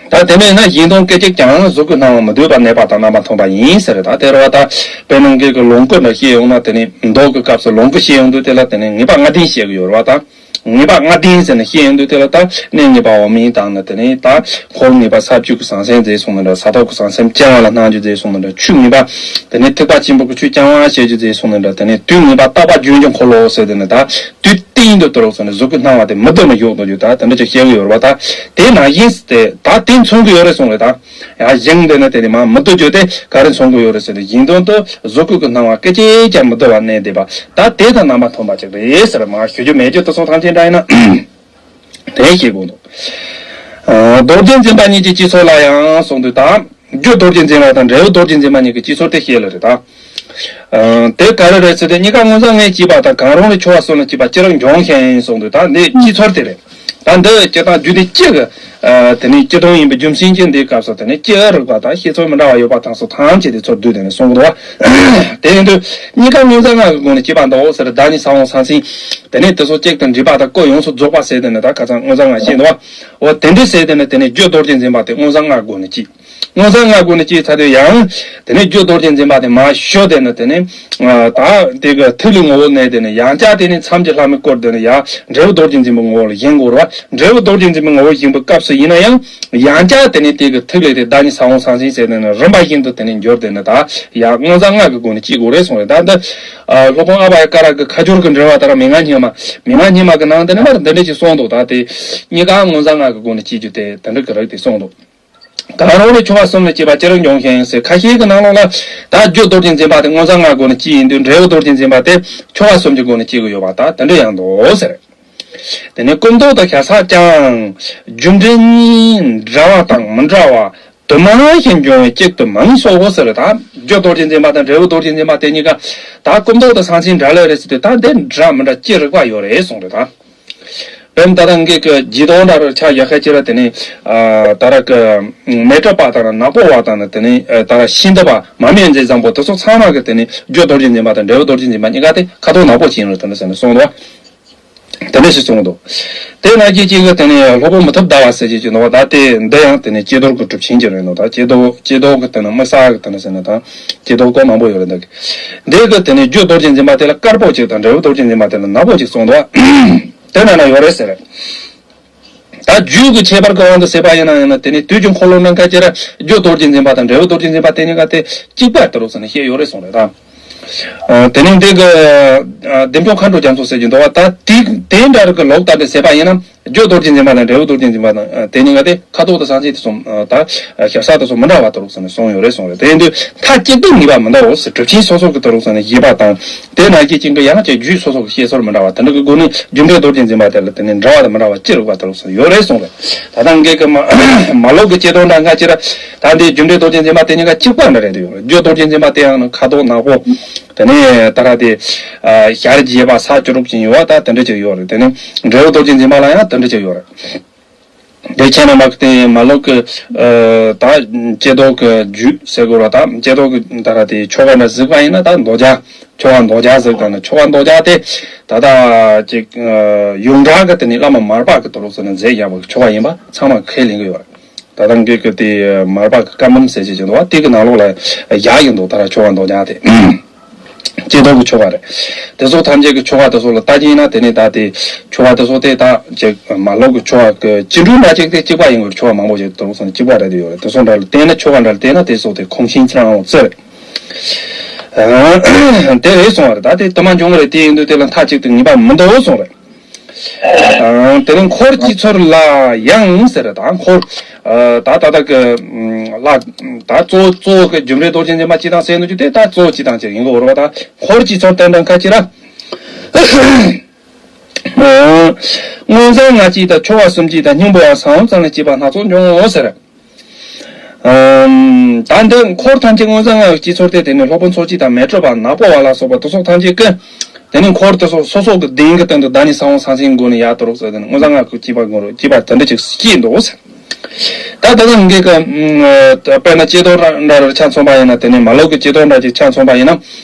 ད་དེ་མེད་ན་གཞན་དོན་སྐད་ཅིག་ཀྱང་གཟུགས་སྐུ་སྣང་བ་མི་སྡུད་པར་གནས་པ་དང་རྣམ་པར་མཐུན་པ་ཡིན་ཟེར། ད་དེ་རུ་བ་ད་དཔེར་ན་ངེད་ཀྱི་ལོངས་སྐུ་འདྲ་བཤད་ཡོང་ན་དེ་ནི་མདོ་གི་སྐབས་སུ་ལོངས་སྐུ་བཤད་ཡོང་དུས་དེ་ལ་དེ་ནི་ངེས་པ་ལྔ་ལྡན་བཤད་ཀྱི་ཡོད་རེད་བ། ད་ངེས་པ་ལྔ་ལྡན་ཟེར་ནས་བཤད་ཡོང་དུས་དེ་ལ་ད་གནས་ངེས་པ་འོག་མིན་དང་ནི་དེ་ནི་ད་འཁོར་ངེས་པ་ས་བཅུ་གི་ཟང་ཟིང་རྫས་གསུངས་ནི་འདྲ། ས་ཐོབ་ཀྱི་ཟང་ཟིང་སྤྱང་བ་ལ་སྣང་རྒྱུ་རྫས་གསུངས་ནི་འདྲ། ཆོས་ངེས་པ་དེ་ནི་ཐེག་པ་ཆེན་པོ་གི་ཆོས་རྐྱང་བ་བཤད་རྒྱུ་རྫས་གསུངས་ནི་འདྲ། དེ་ནི་དུས་ངེས་པ་རྟག་པ་རྒྱུན་གྱི་འཁོར་ལོ་ཟེར་དེ་ནི་ད། དུས་གཏན་དུ་དུ་རུ་སོང་ནས་གཟུགས་སྐུ་སྣང་བ་དེ་མི་སྡུད་ནས་ཡོད་དོ་ཡོད། ད་དེ་འདྲ་ཅིག་བཤད་ཀྱི་ཡོད་རེད་བ། ད་དེ་ནང་བཞིན་དེ་ད་དེ་མཚོན་གྱི་ཡོད་རེད་གསུངས་རེད། ད་ཡང་བཞེངས་དེ་ནས་དེ་ནི་མ་མི་སྡུད་རྒྱུ་དེ་ག་རེ་མཚོན་གྱི་ཡོད་རེད་ཟེར་ན། གཞན་དོན་དུ་གཟུགས་སྐུ་གི་སྣང་བ་སྐད་ཅིག་ཀྱང་མི་སྡུད་པར་གནས་བསྡད་པ་ད་དེ་དང་རྣམ་པ་མཐུན་པ་ཅིག་རེད་ཟེར། མ་ཞུ་རྒྱུ་མེད་རྒྱུ་དེ་ཚོ་ཐམས་ཅད་འདྲ་ཡིན་ན་དེ་ཤེས་དགོས་འདུག་རྡོ་རྗེ་འཛིན་པ་གཉིས་ཀྱི་སྤྱི་ཚོགས་ལ་ཡང་གསུངས་དུས་ད། རྒྱུ་རྡོ་རྗེ་འཛིན་པ་དང་འབྲས་བུ་རྡོ་རྗེ་འཛིན་པ་གཉིས་ཀྱི་སྤྱི་ཚོགས་དེ་བཤད་ལ་རེད་ད། ཨ། དེ་ག་རེ་རེད་ཟེར་ཏེ་གཉིས་ཀ་མངོན་བྱང་ལྔས་བསྐྱེད་པ་དང་གང་རུང་ལས་ཆོ་ག་གསུམ་ལས་བསྐྱེད་པ་ཅི་རིགས་འབྱུང་ཞིང་གསུངས་དུས་ད་འདི་སྤྱི་ཚོགས་དེ་རེད། ད་འདི་སྤྱི་དང་རྒྱུ་དེ་སྤྱི་གི། ཨ། དེ་ནས་སྤྱི་དོན་ཡིན་པའི་རྒྱུ་མཚན་གྱིས་འདིའི་སྐབས་སུ་དེ་ནས་སྤྱི་རིགས་པ་དང་བཤད་ཚུལ་མི་འདྲ་བ་ཡོད་པ་དང་སོགས་ཐམས་ཅད་དེ་ཚུར་བསྡུས་དེ་ནས་གསུངས་འདུག་བ། དེ་ཡིན་དུས་གཉིས་ཀ་མངོན་བྱང་ལྔ་གི་སྒོ་ནས་བསྐྱེད་པ་འདུག་ཟེར། བདག་ཉིད་ས་བོན་ཟང་ཟིང་། དེ་ནས་དེ་ཚོ་གཅིག་ཏུ་འདྲེས་པ་དང་སྐུ་ཡོངས་སུ་རྫོགས་པ་ཟེར་དེ་ནས་ད་ཁ་སང་མངོན་བྱང་ལྔ་བཤད་འདུག་བ། འོ་དེ་འདྲས་ཟེར་དེ་ནས་དེ་ནས་རྒྱུ་རྡོ་རྗེ་འཛིན་པ་དེ་མངོན་བྱང་ལྔ་སྒོ་ནས་བསྐྱེད། མངོན་བྱང་ལྔ་སྒོ་ནས་བསྐྱེད་ཚར་དུས་ཡང་། དེ་ནས་རྒྱུ་རྡོ་རྗེ་འཛིན་པ་དེ་མ་ཞུ་དེ་ནས་དེ་ནས། ད་དེ་གི་ཐིག་ལེ་ངོ་བོ་གནས་དེ་ནས་ཡང་བསྐྱར་དེ་ནས་མཚམས་ཀྱི་ལྷ་མོའི་སྐུར་དེ་ནས་ཡང་འབྲས་བུ་རྡོ་རྗེ་འཛིན་པའི་ངོ་བོ་ལ་བཞེངས་དགོས་རེད་བ། འབྲས་བུ་རྡོ་རྗེ་འཛིན་པའི་ངོ་བོ་བཞེངས་པའི་སྐབས་སུ་ཡིན་ན་ཡང་། ཡང་བསྐྱར་དེ་ནས་དེ་གི་ཐིག་ལེ་དེ་བདག་ཉིད་ས་བོན་ཟང་ཟིང་ཟེར་དེ་ནས་རིམ་པ་བཞིན་དུ་དེ་ནས་འགྱུར་དེ་ནས་ད་ཡང་མངོན་བྱང་ལྔ་གི་སྒོ་ནས་བསྐྱེད་དགོས་རེད་གསུངས་རེད། ད་འདི། སློབ་དཔོན་ཨ་བྷ་ཡ་ཀ་ར་གི་ཁ་སྦྱོར་གི་འགྲེལ་བ་ལྟར་མན་ངག་སྙེ་མ། མན་ངག་སྙེ་མ་གི་ནང་དེ་ནས་མར་འདི་འདྲ་ཞིག་གསུངས་འདུག་ད་དེ་གཉིས་ཀ་མངོན་བྱང་ལྔ་གི་སྒོ་ནས་བསྐྱེད་རྒྱུ་དེ་དེ་འདྲ་གི་རིགས་དེ་གསུངས་འདུག་གང་རུང་ལས་ཆོ་ག་གསུམ་ལས་བསྐྱེད་པ་ཅི་རིགས་འབྱུང་ཞིང་ཟེར། ཁ་ཤས་ཀྱི་ནང་ལོགས་ལ་ད་རྒྱུ་རྡོ་རྗེ་འཛིན་པ་དེ་མངོན་བྱང་ལྔ་སྒོ་ནས་བསྐྱེད་ཡིན་དུས་འབྲས་བུ་རྡོ་རྗེ་འཛིན་པ་དེ་ཆོ་ག་གསུམ་གྱི་སྒོ་ནས་བསྐྱེད་དགོས་ཡོད་པ་ད་དེ་འདྲ་ཡང་འདུག་ཟེར། དེ་ནས་སྐུ་མདོག་དང་ཞྭ་ས་ཀྱང་རྒྱུ་འབྲས་གཉིས་འདྲ་བ་དང་མི་འདྲ་བ་དུ་མ་ཞིག་འབྱུང་བའི་གཅིག་ཏུ་མིན་སོགས་ཟེར། ད་རྒྱུ་རྡོ་རྗེ་འཛིན་པ་དང་འབྲས་བུ་རྡོ་རྗེ་འཛིན་པ་དེ་གཉིས་ཀ་ད་སྐུ་མདོག་དང་ཞྭ་སའི་འདྲ་ལོས་རེད་ཟེར་དུས་ད་འདི་འདྲ་མི་འདྲ་ཅི་རིགས་པ་ཡོད་རེད་གསུངས་རེད་ད། དཔེར་ན་ད་ལྟ་ངེད་ཀྱི་རྗེས་ཐོག་འདྲ་རུ་ཆ་ཡག་ཤས་ཅིག་ར་དེ་ནས་ད་ར་གི་མེ་ཏྲ་པ་དང་ནག་པོ་བ་དང་ནི་དེ་ནས་ད་ར་ཤིང་རྟ་པ་མ་སྨད་མཛེས་བཟང་པོ་དེ་ཚོ་ཚང་མ་གི་དེ་ནས་རྒྱུ་རྡོ་རྗེ་འཛིན་པ་དང་འབྲས་བུ་རྡོ་རྗེ་འཛིན་པ་གཉིས་ཀ་དེ་ཁ་དོག་ནག་པོ་ཅན་རེད་དེ་འདྲ་ཟེར་ནས་གསུངས་འདུག་དེ་འདྲ་ཞིག་གསུངས་འདུག་དེ་ན་གི་ཅིག་གི་དེ་ནས་སློབ་དཔོན་མི་ཐུབ་ཟླ་བ་ཟེར་གྱི་ཅིག་འདུག་ད་དེ་འདི་ཡང་དེ་ནས་ཀྱེ་རྡོར་གྱི་གྲུབ་ཆེན་གྱི་རེད་འདུག་ད་ཀྱེ་རྡོར་ཀྱེ་རྡོར་གྱི་དེ་ནས་དམིགས་བསལ་གྱི་དེ་ནས་ཟེར་ན་ད་ཀྱེ་རྡོར་སྐོར་མང་པོ་ཡོད་རེད་འདུག་འདི་གི་དེ་ནས་རྒྱུ་རྡོ་རྗེ་འཛིན་པ་དེ་ལ་དཀར་པོ་གཅིག་དང་འབྲས་བུ་རྡོ་རྗེ་འཛིན་པ་དེ་ལ་ནག་པོ་གཅིག་གསུངས་འདུག་དེ་ན་ན་ཡོད་རེད་ཟེར། ད་རྒྱུད་ཀྱི་ཁྱད་པར་གྱི་དབང་དུ་བྱས་པ་ཡིན་ན་ཡང་ན་དེ་ནི་དུས་ཀྱི་འཁོར་ལོ་ནང་ཁ་ཅིག་ར་རྒྱུ་རྡོ་རྗེ་འཛིན་པ་དང་འབྲས་བུ་རྡོ་རྗེ་འཛིན་པ་དེ་གཉིས་ཀ་དེ་གཅིག་པ་ལྟ་བུ་ཟེར་ནས་བཤད་ཡོད་རེད་གསུངས་རེད་ད། ཨ། དེ་ནི་འདི་གི་ཨ། བདེ་མཆོག་མཁའ་འགྲོ་རྒྱ་མཚོ་ཟེར་གྱི་འདུག་བ། ད་དེ་དེ་འདྲ་རིགས་ཀྱི་ལོག་ལྟ་དེ་བྱས་པ་ཡིན་ན་རྒྱུ་རྡོ་རྗེ་འཛིན་པ་དང་འབྲས་བུ་རྡོ་རྗེ་འཛིན་པ་དང་ཨ། དེ་གཉིས་ཀ་དེ་ཁ་དོག་དང་ཞེན་ཆགས་དེ་ཚོ་ད་ཞེ་ས་དེ་ཚོ་མི་འདྲ་བ་ལྟ་བུ་ཟེར་ནས་གསུངས་ཡོད་རེད་གསུངས་རེད། དེ་ཡིན་དུས་མཐའ་གཅིག་ཏུ་ངེས་པ་མི་འདྲ་བོ་ཟེར་གྲུབ་ཆེན་སོ་སོ་གི་ལྟ་བུ་ཟེར་ནས་བཞེད་པ་དང་དེ་ན་གི་ཅིག་གི་ཡང་ཅིག་རྒྱུད་སོ་སོ་གི་བཤད་སྲོལ་མི་འདྲ་བ་དེ་འདྲ་གི་སྒོ་ནས་རྒྱུ་འབྲས་རྡོ་རྗེ་འཛིན་པ་དེ་ལ་དེ་ནས་འདྲ་བ་དང་མི་འདྲ་བ་ཅི་རིགས་པ་ལྟ་བུ་ཟེར་ཡོད་རེད་གསུངས་རེད། ད་ལྟ་ངེད་ཀྱི་མ་མ་ལོག་གི་ཀྱེ་རྡོར་འདྲ་ང་ཅི་ར་ད་འདི་རྒྱུ་འབྲས་རྡོ་རྗེ་འཛིན་པ་དེ་གཉིས་ཀ་གཅིག་པ་འདྲ་རེད་དུ་ཡོད་རེད། རྒྱུ་རྡོ་རྗེ་འཛིན་པ་དེ་ཡང་ནི་ཁ་དོག་ནག་པོ། དེ་ནས་ད་ར་དེ་ཞལ་རྒྱས་པ་ས་བཅུ་དྲུག་ཅན་ཡོད་བ། ད་དེ་འདྲ་ཅིག་ཡོད་རེད། དེ་ནས་འབྲས་བུ་རྡོ་རྗེ་འཛིན་པ་ལ་ཡང་དེ་འདྲ་ཅིག་ཡོད་རེད། དེ་ཁྱེད་རྣམ་པ་གི་དེ་མ་ལོག་གི་ད་ཀྱེ་རྡོར་གི་རྒྱུད་ཟེར་དགོས་ར། ད་ཀྱེ་རྡོར་གི་ད་ར་དེ་ཆོ་ག་འདྲ་གཟིགས་པ་ཡིན་ན་ད་མདོ་རྒྱ་ཆོ་ག་མདོ་རྒྱ་གཟིགས་དང་ནི་ཆོ་ག་མདོ་རྒྱ་དེ་ད་ལྟ་ཅིག་ཡོངས་གྲགས་གི་དེ་ནི་བླ་མ་མར་པ་གི་དོ་རུག་ཟེར་ནས་མཛད་བཞག་པ་གི་ཆོ་ག་ཡིན་པ་ཚང་མ་ཁས་ལེན་གི་ཡོད་རེད། ད་ལྟ་འགོས་ཀྱི་དེ་མར་པ་གི་བཀའ་འབུམ་ཟེར་གྱི་ཅིག་འདུག་བ། དེ་གི་ནང་ལོགས་ལ་ཡག་ཡིན་འདུག་ད་ལྟ་ཆོ་ག་མདོ་རྒྱུད་དེ། ཀྱེ་རྡོར་གྱི་ཆོ་ག་རེད། དེ་ཚོ་ཐམས་ཅད་ཀྱི་ཆོ་ག་དེ་ཚོ་ལ་ལྟ་རྒྱུ་ཡིན་ན། དེ་ནས་ད་དེ་ཆོ་ག་དེ་ཚོ་དེ་ད་ཅིག་མ་ལོག་གི་ཆོ་ག་གི་སྤྱི་འགྲོས་འདྲ་ཅིག་དེ་གཅིག་པ་ཡིན་དགོས། ཆོ་ག་མང་པོ་ཞིག་དེ་ཚོ་གཅིག་པ་རེད་དེ་ཡོད་རེད། དེ་ཚོ་འདྲ་ལ་བལྟས་ན། ཆོ་ག་འདྲ་ལ་བལྟས་ན་དེ་ཚོ་དེ་ཁུངས་ཤིང་ཚིག་རང་འོང་ཚེ་རེད། དེ་རེད་གསུང་བ་རེད། ད་དེ་དུ་མ་འབྱུང་གི་རེད། དེ་ཡིན་དུས་དེ་ལ་མཐའ་གཅིག་ཏུ་ངེས་པ་མི་འདུག་གསུང་རེད། དེ་ནས་འཁོར་སྤྱི་ཚོར་ལ་ཡང་ཟེར། ད་འཁོར། ད་ད་ལྟ་གི་ལ་ད་གཙོ་བོ་གཙོ་བོ་གི་རྒྱུ་འབྲས་རྡོ་རྗེ་འཛིན་པ་སྤྱི་དང་ཟེར་ནོ་རྒྱུ་དེ་ད་གཙོ་བོ་སྤྱི་དང་ཅིག་ཡིན་གོ་ར་བ། ད་འཁོར་སྤྱི་ཚོར་དེ་འདྲ་ཁ་ཅིག་ར། མངོན་བཟང་ལྔ་སྤྱི་དང་ཆོ་ག་གསུམ་སྤྱི་དང་སྙིང་པོ་ཡང་ས་བོན་ཙམ་ལས་སྐྱེས་པ་སྣ་ཚོགས་འབྱུང་ངོ་ཟེར། ད་འདི་འཁོར་ཐམས་ཅད་མངོན་བཟང་ལྔ་ཡི་སྤྱི་ཚོར་ཏེ། དེ་ནས་སློབ་དཔོན་ཚོགས་སྤྱི་དང་མེ་སྤྲུལ་པ་ནག་པོ་བ་ལ་སོགས་པ་དེ་སོགས་ཐམས་ཅད་ཀྱིས། དེ་ནས་འཁོར་དེ་སོགས་སོ་སོ་གི་གདེང་གི་སྟེང་དུ་བདག་ཉིད་ས་བོན་ཟང་ཟིང་སྒོ་ནས་ཡར་དོ་རོགས་ཟེར། དེ་ནས་མངོན་བཟང་ལྔ་ཡི་སྤྱི་པ་སྒོ་རུ་སྐྱེས་པ་དེ་འདྲ་ཅིག་སྐྱེས་འདུག་ཟེར། ད་ད་ལྟ་འགའ་གི་དཔེར་ན་ཀྱེ་རྡོར་འདྲ་རུ་ཆ་མཚོན་པ་ཡིན་ན། དེ་ནས་མ་ལོག་གི་ཀྱེ་རྡོར་འདྲ་ཅིག་ཆ་མཚོན་པ་ཡིན་ན།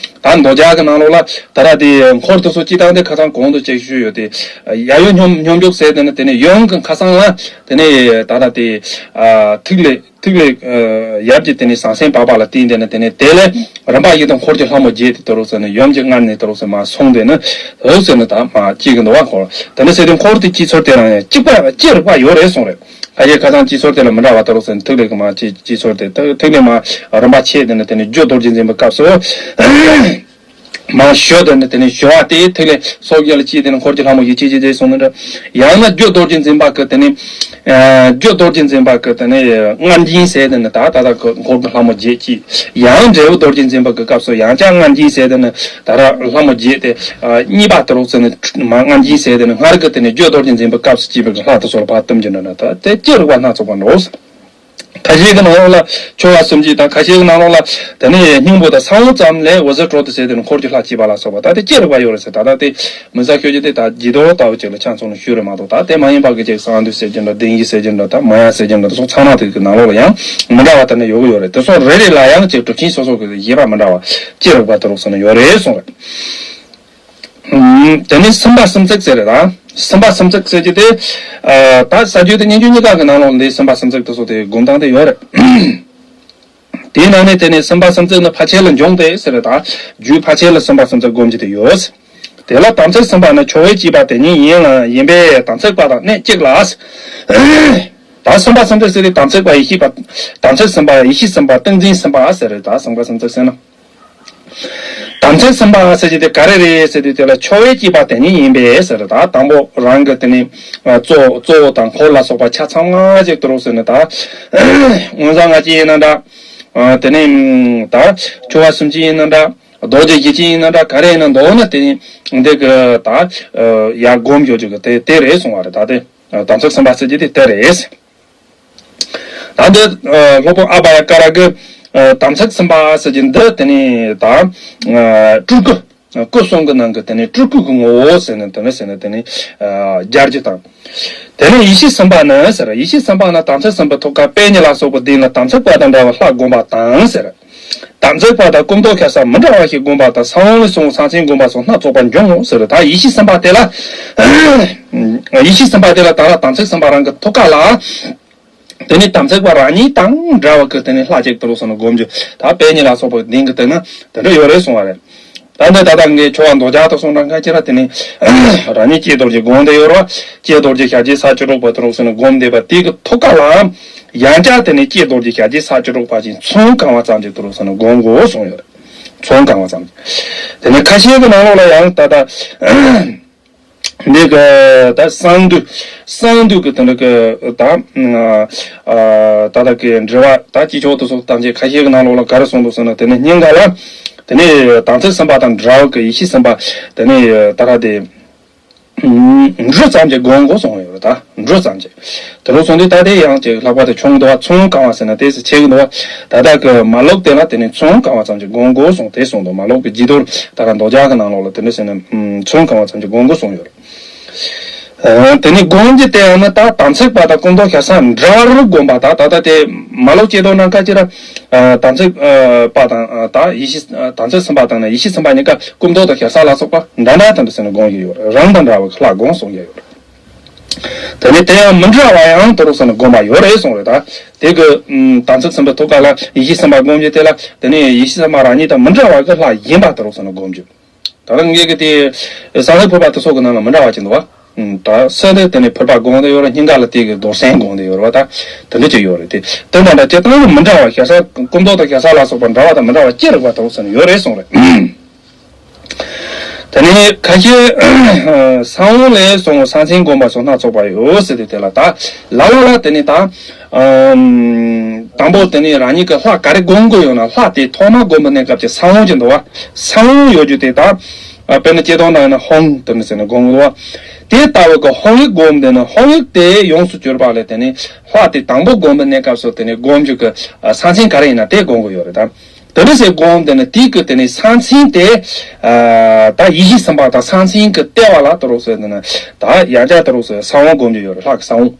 ད་མདོ་རྒྱུད་ཀྱི་ནང་ལོགས་ལ་ད་ར་དེ་འཁོར་དེ་སོགས་སྤྱི་དང་དེ་ཁ་སང་གོང་དུ་ཅིག་ཞུས་ཡོད་དེ། ཡབ་ཡུམ་སྙོམས་སྙོམས་འཇུག་ཟེར། དེ་ནས་དེ་ནས་ཡུམ་གྱི་མཁའ་གསང་ལ་དེ་ནས་ད་ལྟ་དེ་ཐིག་ལེ་ཐིག་ལེ་ཡབ་ཀྱི་དེ་ནས་ཟང་ཟིང་འབར་བ་ལ་བརྟེན་ཏེ་ནི། དེ་ནས་དེ་ལས་རིམ་པ་བཞིན་དུ་འཁོར་གྱི་ལྷ་མོ་བརྒྱད་དེ་དོ་རུ་ཟེར་ནས། ཡུམ་གྱི་མངལ་ནས་དོ་རུ་ཟེར་མར་སོང་སྟེ་ནི་འོ་ཟེར་ནི་ད་མར་སྐྱེ་གི་འདུག་བ། འཁོར་དེ་ནས་ཟེར་དུས་འཁོར་དེ་སྤྱི་ཚོར་དེ་རང་ཡང་གཅིག་པ་ཅི་རིགས་པ་ཡོད་རེད་གསུངས་རེད། ཁ་ཤས་ཁ་སང་སྤྱི་ཚོར་དེ་ལ་མི་འདྲ་བ་དོ་རུ་ཟེར་ནས། ཐིག་ལེ་གི་མར་སྤྱི་སྤྱི་ཚོར་དེ་ཐིག་ཐིག་ལེ་མར་རིམ་པ་ཕྱེ་སྟེ་ནི། དེ་ནས་རྒྱུ་རྡོ་རྗེ་འཛིན་པའི་སྐབས་སུ། མར་ཞུ་དེ་ནི། དེ་ནས་ཞུ་བ་དེ་ཐིག་ལེ་སོ་བརྒྱད་ལ་སྐྱེས་ཏེ་ནི་འཁོར་གྱི་ལྷ་མོ་བཞི་སྐྱེས་བྱས་གསུངས་ནི་འདྲ། ཡང་ན་རྒྱུ་རྡོ་རྗེ་འཛིན་པ་གི་དེ་ནི། ཨ་རྒྱུ་རྡོ་རྗེ་འཛིན་པ་གི་དེ་ནི་མངལ་སྦྱིན་ཟེར་དེ་ནི། ད་ད་ལྟ་གི་འཁོར་གྱི་ལྷ་མོ་བརྒྱད་ཀྱིས། ཡང་འབྲས་བུ་རྡོ་རྗེ་འཛིན་པ་གི་སྐབས་སུ་ཡང་བསྐྱར་མངལ་སྦྱིན་ཟེར་དེ་ནི། ད་ར་ལྷ་མོ་བརྒྱད་དེ་ཨ་གཉིས་པ་དེ་རོགས་ཟེར་ནི་མར་མངལ་སྦྱིན་ཟེར་དེ་ནི། སྔར་གི་དེ་ནི་རྒྱུ་རྡོ་རྗེ་འཛིན་པའི་སྐབས་སུ་སྐྱེས་པའི་གི་ལྷ་དེ་ཚོ་ལ་ཕར་བསྟིམ་གྱི་འདྲ་ན། ད་དེ་ཅི་རིགས་པ་སྣ་ཚོགས་པ་འགྲོ། ཁ་ཤས་ཀྱི་ནང་ལོགས་ལ་ཆོ་ག་གསུམ་སྤྱི་དང་། ཁ་ཤས་ཀྱི་ནང་ལོགས་ལ་དེ་ནས་སྙིང་པོ་དང་ས་བོན་ཙམ་ལས་འོད་ཟེར་འཕྲོ་དུ་ཟེར་དེ་ནི་འཁོར་གྱི་ལྷ་བསྐྱེད་པ་ལ་སོགས་པ། ད་དེ་ཅི་རིགས་པ་ཡོད་རེད་ཟེར། ད་ལྟ་དེ་མི་ཟ་ཁྱོད་ཀྱི་དེ་ད་ཇི་ལྟར་ལྟ་བུ་ཅིག་ལ་ཆ་མཚོན་ནས་ཞུས་རེད་མ་གཏོགས། ད་དེ་མ་ཡིན་པ་གི་ཅིག་གསང་འདུས་ཟེར་གྱི་འདྲ། བདེན་བཞི་ཟེར་གྱི་འདྲ། ད་མ་ཡ་ཟེར་གྱི་འདྲ། དེ་ཚོ་ཚང་མ་དེ་གི་ནང་ལོགས་ལ་ཡང་མི་འདྲ་བ་དེ་འདྲ་ཡོད་གི་ཡོད་རེད། དེ་ཚོ་རེ་རེ་ལ་ཡང་ཅིག་གྲུབ་ཆེན་སོ་སོ་གི་བཞེད་པ་མི་འདྲ་བ་ཅི་རིགས་པ་དེ་རོགས་ཟེར་ནས་ཡོད་རེད་གསུངས་རེད། ཨུམ། དེ་ནས་སུམ་པ་སུམ་བརྩེགས་ཟེར་རེད། ད་སུམ་པ་སུམ་བརྩེགས་ཟེར་གྱི་དེ། ཨ་ད་ས་རྒྱུད་དེ་སྙན་བརྒྱུད་གཉིས་ཀ་གི་ནང་ལོགས་འདི་སུམ་པ་སུམ་བརྩེགས་དེ་ཚོ་དེ་སྒོམ་སྟངས་དེ་ཡོད་རེད། དེའི་ནང་ནས་དེ་ནས་སུམ་པ་སུམ་བརྩེགས་ནི་ཕལ་ཆེར་ལ་འབྱུང་སྟེ་ཟེར་རེད། ད་རྒྱུད་ཕལ་ཆེར་ལ་སུམ་པ་སུམ་བརྩེགས་སྒོམ་གྱི་དེ་ཡོད། དེ་ལ་དམ་ཚིག་སུམ་པ་ནི་ཆོ་གའི་བསྐྱེད་པ་དེ་ཉིད་ཡིན་ལ་ཡིན་པས་དམ་ཚིག་པ་དང་གནད་གཅིག་ལ། ད་སུམ་པ་སུམ་བརྩེགས་ཟེར་དེ་དམ་ཚིག་པ་ཡེ་ཤེས་པ། དམ་ཚིག་སུམ་པ་ཡེ་ཤེས་སུམ་པ་ཏིང་འཛིན་སུམ་པ་ཟེར་རེད། ད་སུམ་པ་སུམ་བརྩེགས་ཟེར་ན། དམ་ཚིག་སུམ་པ་ཟེར་གྱི་དེ་ག་རེ་རེད་ཟེར་དུས། དེ་ལ་ཆོ་གའི་བསྐྱེད་པ་དེ་ཉིད་ཡིན་པས་ཟེར། ད་དང་པོ་རང་གི་དེ་ནི་གཙོ་གཙོ་བོ་དང་འཁོར་ལ་སོགས་པ་ཆ་ཚང་མ་ཅིག་དུ་རུ་ཟེར་ནས། ད་མངོན་བཟང་ལྔ་སྤྱི་ཡིན་ན་འདྲ། དེ་ནི་ད་ཆོ་ག་གསུམ་སྤྱི་ཡིན་ན་འདྲ། རྡོ་རྗེ་བཞི་སྤྱི་ཡིན་ན་འདྲ། ག་རེ་ཡིན་ན་འདོགས་ན་དེ་ནི་འདི་གི་ད་ཡར་སྒོམ་རྒྱུ་ཅིག་གི་དེ་དེ་རེད་གསུང་བ་རེད། ད་དེ་དམ་ཚིག་སུམ་པ་ཟེར་གྱི་དེ་དེ་རེད། ད་འདི་ཨ་སློབ་དཔོན་ཨ་བྷ་ཡ་ཀ་ར་གི་ཨ་དམ་ཚིག་སུམ་པ་ཟེར་གྱི་འདི་དེ་ནི་ད་ཨ་སྤྲུལ་སྐུ། སྐུ་གསུམ་གྱི་ནང་གི་དེ་ནི་སྤྲུལ་སྐུ་གི་ངོ་བོ་ཟེར་ནས། དེ་ནི་ཟེར་ནས་དེ་ནི་ཨ་སྦྱར་རྒྱུ་དང་། དེ་ནས་ཡེ་ཤེས་སུམ་པ་ནི་ཟེར། ཡེ་ཤེས་སུམ་པ་ནི་དམ་ཚིག་སུམ་པའི་ཐོབ་སྐབས་དཔལ་གཉིས་ལ་སོགས་པའི་གདེང་ལ་དམ་ཚིག་པ་དང་འདྲ་བར་ལྷ་བསྒོམ་པ་དང་ཟེར། དམ་ཚིག་པ་དང་སྐུ་མདོག་ཁ་ས་མི་འདྲ་བ་ཞིག་བསྒོམ་པ་དང་། ས་བོན་ལས་བྱུང་བའི་ཟང་ཟིང་བསྒོམ་པ་སོགས་སྣ་ཚོགས་པ་འབྱུང་ངོ་ཟེར། ད་ཡེ་ཤེས་སུམ་པ་དེ་ལ། ཡེ་ཤེས་སུམ་པ་དེ་ལ་ད་ལ་དམ་ཚིག་སུམ་པ་རང་གི་ཐོག་ཁ་ལ། དེ་ནི་དམ་ཚིག་པ་རང་ཉིད་དང་འདྲ་བ་གི་དེ་ནི་ལྷ་གཅིག་དུ་རུ་སོང་ནས་བསྒོམ་རྒྱུ། ད་དཔལ་གཉིས་ལ་སོགས་པའི་གདེང་གི་དེ་ནི་དེ་འདྲ་ཡོད་རེད་གསུང་བ་རེད། ད་འདི་ད་ལྟ་ངས་ཆོ་ག་མདོ་རྒྱུད་དུ་སོང་གྲངས་ཁ་ཅིག་ར། དེ་ནི་རང་ཉིད་ཀྱེ་རྡོ་རྗེ་སྒོམ་བསྡད་ཡོད་ར། ཀྱེ་རྡོ་རྗེ་ཞབས་ཀྱི་ས་བཅུ་དྲུག་པ་དུ་རུ་སོང་ནས་བསྒོམ་བསྡད་པ་དེ་གི་ཐོག་ཁ་ལ། ཡང་བསྐྱར་དེ་ནས་ཀྱེ་རྡོ་རྗེ་ཞབས་ཀྱི་ས་བཅུ་དྲུག་པ་ཅིག་ཚོན་གང་བ་ཙམ་ཅིག་དུ་རུ་སོང་ནས་བསྒོམ་དགོས་གསུངས་ཡོད་རེད། ཚོན་གང་བ་ཙམ་ཅིག་དེ་ནས་ཁ་ཤས་ཀྱི་ནང་ལོགས་ལ་ཡང་ད་ལྟ་འདི་གི་ད་གསང་འདུས། གསང་འདུས་ཀྱི་དེ་འདྲ་གི་ད་ད་ལྟ་གི་འགྲེལ་པ་ད་ཅི་ཆོག་ཏུ་སོགས་ཐམས་ཅད་ཁ་ཤས་ཀྱི་ནང་ལོགས་ལ་ག་རེ་གསུངས་འདུག་ཟེར་ན། དེ་ནས་སྙིང་ག་ལ་དེ་ནས་དམ་ཚིག་སུམ་པ་དང་འདྲ་བ་གི་ཡེ་ཤེས་སུམ་པ་དེ་ནས་ད་ལྟ་དེ། འབྲུ་ཙམ་གྱིས་བསྒོམ་དགོས་གསུངས་ཡོད་རེད། ད་འབྲུ་ཙམ་གྱིས། དེ་ལོ་སོང་དུས་ད་དེ་ཡང་ཅིག་ལྷག་པར་དུ་ཆུང་འདུག་བ། ཚོན་གང་བ་ཟེར་ན་དེ་ཚོ་ཆེ་གི་འདུག་བ། ད་ལྟ་གི་མ་ལོག་དེ་ལ་དེ་ནས་ཚོན་གང་བ་ཙམ་གྱིས་བསྒོམ་དགོས་གསུངས་དེ་གསུངས་འདུག་མ་ལོག་གི་རྗེས་ཟློས་ད་ག་མདོ་རྒྱུད་ཀྱི་ནང་ལོགས་ལ་དེ་འདྲ་ཟེར་ན་ཚོན་གང་བ་ཙམ་གྱིས་བསྒོམ་དགོས་གསུངས་ཡོད་རེད། དེ་ནས་བསྒོམ་རྒྱུ་དེ་ཡང་ན་ད་དམ་ཚིག་པ་དང་སྐུ་མདོག་ཁ་ས་འདྲ་བར་བསྒོམ་པ། ད་ད་ལྟ་དེ་མ་ལོག་ཀྱེ་རྡོར་ནང་ཁ་ཅིག་ར། ཨ་དམ་ཚིག་ཨ་པ་དང་ཨ་ད་ཡེ་ཤེས་ཨ་དམ་ཚིག་སུམ་པ་དང་ནི་ཡེ་ཤེས་སུམ་པ་གཉིས་ཀ་སྐུ་མདོག་དང་ཞབས་བསིལ་ལ་སོགས་པ་འདྲ་འདྲ་དང་འདྲ་ཟེར་ནས་དགོངས་ཀྱི་ཡོད་རེད། རང་དང་འདྲ་བ་གི་ལྷ་དགོངས་གསུང་གི་ཡོད་རེད། དེ་ནས་དེ་ཡང་མི་འདྲ་བ་ཡང་དུ་རུ་སོང་ནས་སྒོམ་པ་ཡོད་རེད་གསུངས་རེད་ད། དེ་གི་དམ་ཚིག་གསུམ་པའི་ཐོག་ཁ་ལ་ཡེ་ཤེས་སེམས་དཔའ་སྒོམ་རྒྱུ་དེ་ལ་དེ་ནས་ཡེ་ཤེས་སེམས་དཔའ་རང་ཉིད་དང་མི་འདྲ་བ་གི་ལྷ་ཡིན་པ་དུ་རུ་སོང་ནས་སྒོམ་རྒྱུ། ད་ལྟ་ངེད་ཀྱི་དེ་ས་ལེ་ཕུར་པ་དེ་ཚོ་གི་ནང་ལ་མི་འདྲ་བ་ཅིག་འདུག་བ། ད་སེ་དེ་དེ་ནས་ཕུར་པ་སྒོམ་དེ་ཡོད་རེད། སྙིང་ག་ལ་དེ་གི་རྡོར་སེམས་སྒོམ་དེ་ཡོད་རེད་བ། ད་དེ་འདྲ་ཅིག་ཡོད་རེད་དེ། དེ་འདྲ་འདྲ་ཇི་ལྟར་མི་འདྲ་བ་ཞེ་ས་སྐུ་མདོག་དང་ཞེ་ས་ལ་སོགས་པ་འདྲ་བ་དང་མི་འདྲ་བ་ཅི་རིགས་པ་དུ་རུ་སོང་ནས་ཡོད་རེད་གསུངས་རེད། དེ་ནས་ཁ་ཤས་ས་བོན་ལས་བྱུང་བའི་ས་མཚན་བསྒོམ་པ་སོགས་སྣ་ཚོགས་པ་ཡོད་ཟེར་ཏེ། དེ་ལ་ད་ལ་ལ་ལ་དེ་ནས་ད་དང་པོ་དེ་ནས་རང་ཉིད་ཀྱི་ལྷ་ག་རེ་སྒོམ་དགོས་ཡོད་ན། ལྷ་དེ་ཐོག་མ་སྒོམ་པའི་གནས་སྐབས་ཀྱི་ས་བོན་གྱི་འདུག་བ། ས་བོན་ཡོད་རྒྱུ་དེ་ད་དཔེར་ན་སྐྱེ་དོན་ནང་ཡིན་ན་ཧཱུྃ་དེ་ནས་ཟེར་ནས་སྒོམ་གི་འདུག་བ། དེ་ལྟ་བུ་གི་ཧཱུྃ་ཡིག་སྒོམ་དེ་ནི་ཧཱུྃ་ཡིག་དེ་ཡོངས་སུ་གྱུར་པ་ལས་དེ་ནས་ལྷ་དེ་དང་པོ་སྒོམ་པའི་གནས་སྐབས་སུ་དེ་ནས་སྒོམ་རྒྱུ་གི་ས་མཚན་ག་རེ་ཡིན་ན་དེ་སྒོམ་གི་ཡོད་རེད་ད། དེ་འདྲ་ཟེར་སྒོམ་དེ་ནི་དེའི་གི་དེ་ནི་ས་མཚན་དེ། ཨ་ད་ཡེ་ཤེས་སེམས་དཔའ་དང་ས་མཚན་གི་ལྟེ་བ་ལ་དུ་རུ་ཟེར་དེ་ནི་ད་ཡང་བསྐྱར་དུ་རུ་ཟེར་ས་བོན་སྒོམ་རྒྱུ་ཡོད་རེད། ལྷ་གི་ས་བོན།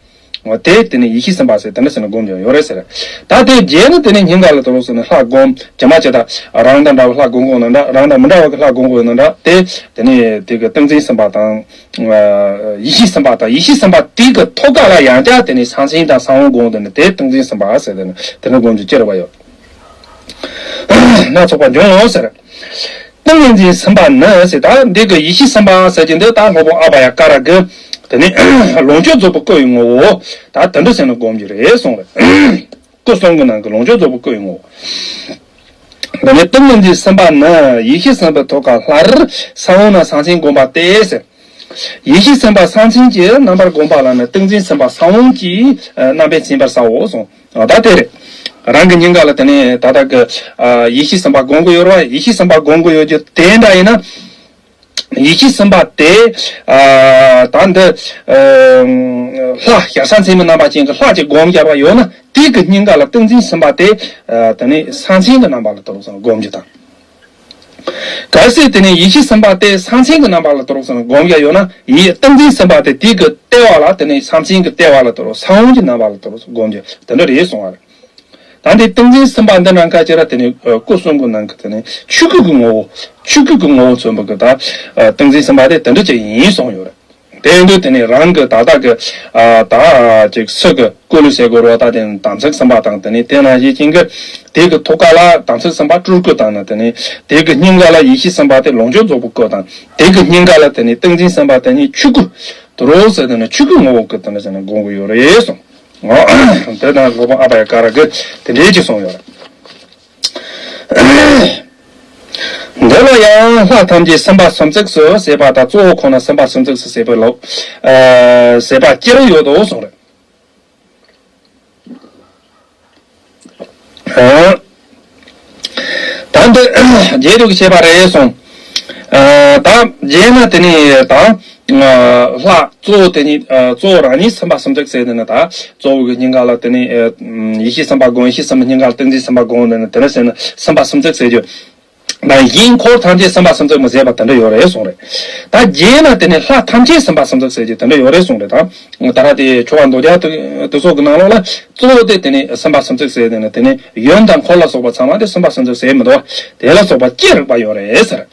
འོ་དེ་དེ་ནི་ཡེ་ཤེས་སེམས་དཔའ་ཟེར་དེ་འདྲ་ཟེར་ནས་སྒོམ་རྒྱུ་ཡོད་རེད་ཟེར། ད་དེ་རྗེས་ནི་དེ་ནི་སྙིང་ག་ལ་དུ་རུ་ཟེར་ནི་ལྷ་སྒོམ་ཇི་མ་ཇི་ལྟར་རང་དང་འདྲ་བའི་ལྷ་སྒོམ་དགོས་ན་འདྲ། རང་དང་མི་འདྲ་བ་གི་ལྷ་སྒོམ་དགོས་ན་འདྲ། དེ་དེ་ནི་དེ་གི་ཏིང་འཛིན་སེམས་དཔའ་དང་། ཡེ་ཤེས་སེམས་དཔའ་དང་ཡེ་ཤེས་སེམས་དཔའ་དེ་གི་ཐོག་ཁ་ལ་ཡང་བསྐྱར་དེ་ནི་ས་མཚན་དང་ས་བོན་སྒོམ་དེ་ནི་དེ་ཏིང་འཛིན་སེམས་དཔའ་ཟེར་དེ་ནི་དེ་ནི་སྒོམ་རྒྱུ་ཅི་རིགས་པ་ཡོད། སྣ་ཚོགས་པ་འབྱུང་ངོ་ཟེར། ཏིང་ངེ་འཛིན་སེམས་དཔའ་ནི་ཟེར། ད་འདི་གི་ཡེ་ཤེས་སེམས་དཔའ་ཟེར་གྱི་འདི་ད་སློབ་དཔོན་ཨ་བྷ་ཡ་ཀ་ར་གི་དེ་ནི་ལོངས་སྤྱོད་རྫོགས་པའི་སྐུ་ཡི་ངོ་བོ་ད་དེ་འདྲ་ཟེར་ནས་སྒོམ་རྒྱུ་རེད་གསུངས་རེད། སྐུ་གསུམ་གྱི་ནང་གི་ལོངས་སྤྱོད་རྫོགས་པའི་སྐུ་ཡི་ངོ་བོ། དེ་ནི་ཏིང་ངེ་འཛིན་སེམས་དཔའ་ནི་ཡེ་ཤེས་སེམས་དཔའི་ཐོག་ཁ་ལྷར་ས་བོན་ནི་ས་མཚན་བསྒོམ་པ་སྟེ་ཟེར། ཡེ་ཤེས་སེམས་དཔའ་ས་མཚན་གྱི་རྣམ་པར་བསྒོམ་པ་ལ་ནི་ཏིང་འཛིན་སེམས་དཔའ་ས་བོན་གྱི་རྣམ་པས་མཚན་པར་བྱའོ་གསུངས། ད་དེ་རེད། རང་གི་སྙིང་ག་ལ་དེ་ནས་ད་ལྟ་གི་ཡེ་ཤེས་སེམས་དཔའ་སྒོམ་གི་ཡོད་རེད་བ། ཡེ་ཤེས་སེམས་དཔའ་སྒོམ་གི་ཡོད་རྒྱུ་དེ་འདྲ་ཡིན་ན། ཡེ་ཤེས་སེམས་དཔའ་དེ་ད་འདི་ལྷ་ཞེ་ས་མཚན་མའི་རྣམ་པ་ཅན་གྱི་ལྷ་ཅིག་སྒོམ་བཞག་པ་ཡོད་ན། དེ་གི་སྙིང་ག་ལ་ཏིང་འཛིན་སེམས་དཔའ་དེ་དེ་ནས་ས་མཚན་གྱི་རྣམ་པ་ལ་དུ་རུ་སོང་སྒོམ་རྒྱུ་དང་། གལ་སྲིད་དེ་ནས་ཡེ་ཤེས་སེམས་དཔའ་དེ་ས་མཚན་གྱི་རྣམ་པ་ལ་དུ་རུ་སོང་སྒོམ་རྒྱུ་ཡོད་ན། ཡེ་ཏིང་འཛིན་སེམས་དཔའ་དེ་དེ་གི་ལྟེ་བ་ལ་དེ་ནས་ས་མཚན་གྱི་ལྟེ་བ་ལ་དུ་རུ་ས་བོན་གྱི་རྣམ་པ་ལ་དུ་རུ་སྒོམ་རྒྱུ་དེ་འདྲ་རེད་གསུངས་པ་རེད། ད་འདི་ཏིང་འཛིན་སེམས་དཔའ་འདི་ནང་ཁ་ཅིག་ར་དེ་ནི་སྐུ་གསུམ་གྱི་ནང་གི་དེ་ནི་ཆོས་སྐུ་གི་ངོ་བོ། ཆོས་སྐུ་གི་ངོ་བོ་མཚོན་པ་གི་ད་ཏིང་འཛིན་སེམས་དཔའ་དེ་དེ་འདྲ་ཅིག་ཡིན་གསུངས་ཡོད་རེད། དེ་ཡིན་དུས་དེ་ནི་རང་གི་ད་ལྟ་གི་ད་ཅིག་སུ་གི་སྐུ་ལུས་ཟེར་དགོས་རེད་བ། ད་དེ་ནི་དམ་ཚིག་སེམས་དཔའ་དང་དེ་ནི་དེ་ནང་བཞིན་ཅན་གི་དེ་གི་ཐོག་ཁ་ལ་དམ་ཚིག་སེམས་དཔའ་སྤྲུལ་སྐུ་དང་ནི་དེ་ནི་དེ་གི་སྙིང་ག་ལ་ཡེ་ཤེས་སེམས་དཔའ་དེ་ལོངས་སྤྱོད་རྫོགས་པའི་སྐུ་དང་། དེ་གི་སྙིང་ག་ལ་དེ་ནི་ཏིང་འཛིན་སེམས་དཔའ་དེ་ནི་ཆོས་སྐུ་དུ་རུ་ཟེར་དེ་ནི་ཆོས་སྐུ་ངོ་བོ་གི་དེ་ནི་ཟེར་ནས་སྒོམ་གི་ཡོད་རེད་གསུངས། འོ། དེ་དང་སློབ་དཔོན་ཨ་བྷ་ཡ་ཀ་ར་གིས་དེ་འདྲའི་ཅིག་གསུངས་ཡོད་རེད། འདི་ལ་ཡང་ལྷ་ཐམས་ཅད་སེམས་དཔའ་སུམ་བརྩེགས་སུ་ཟེར་བ་དང་། གཙོ་བོ་ཁོ་ན་སེམས་དཔའ་སུམ་བརྩེགས་སུ་ཟེར་བའི་ལོག་ཟེར་བ་ཅི་རིགས་ཡོད་དོ་གསུངས་རེད། ད་འདི་རྗེས་ལུས་ཀྱི་བཤད་པ་རེད་གསུངས། ད་རྗེས་ན་དེ་ནི་ད་ལྷ་གཙོ་བོ་དེ་ཉིད་གཙོ་བོ་རང་ཉིད་སེམས་དཔའ་སུམ་བརྩེགས་ཟེར་དེ་ནི་ད་གཙོ་བོ་གི་སྙིང་ག་ལ་དེ་ནི་ཡེ་ཤེས་སེམས་དཔའ་སྒོམ། ཡེ་ཤེས་སེམས་དཔའ་སྙིང་ག་ལ་ཏིང་འཛིན་སེམས་དཔའ་སྒོམ། དེ་ནི་དེ་ནི་ཟེར་ན་སེམས་དཔའ་སུམ་བརྩེགས་ཟེར་རྒྱུ། ད་གཞན་འཁོར་ཐམས་ཅད་སེམས་དཔའ་སུམ་བརྩེགས་མི་ཟེར་བ་དེ་འདྲ་ཡོད་རེད་གསུངས་རེད། ད་རྗེས་ན་དེ་ནི་ལྷ་ཐམས་ཅད་སེམས་དཔའ་སུམ་བརྩེགས་ཟེར་རྒྱུ་དེ་འདྲ་ཡོད་རེད་གསུངས་རེད། ད་ད་ར་དེ་ཆོ་ག་མདོ་རྒྱུད་དེ་ཚོ་གི་ནང་ལོགས་ལ་གཙོ་བོ་དེ་དེ་ནི་སེམས་དཔའ་སུམ་བརྩེགས་ཟེར་དེ་ནི་དེ་ནི་ཡོན་དང་འཁོར་ལ་སོགས་པ་ཚང་མ་དེ་སེམས་དཔའ་སུམ་བརྩེགས་ཟེར་མི་འདུག་བ། དེ་ལ་སོགས་པ་ཅི་རིགས་པ་ཡོད་རེད་ཟེར།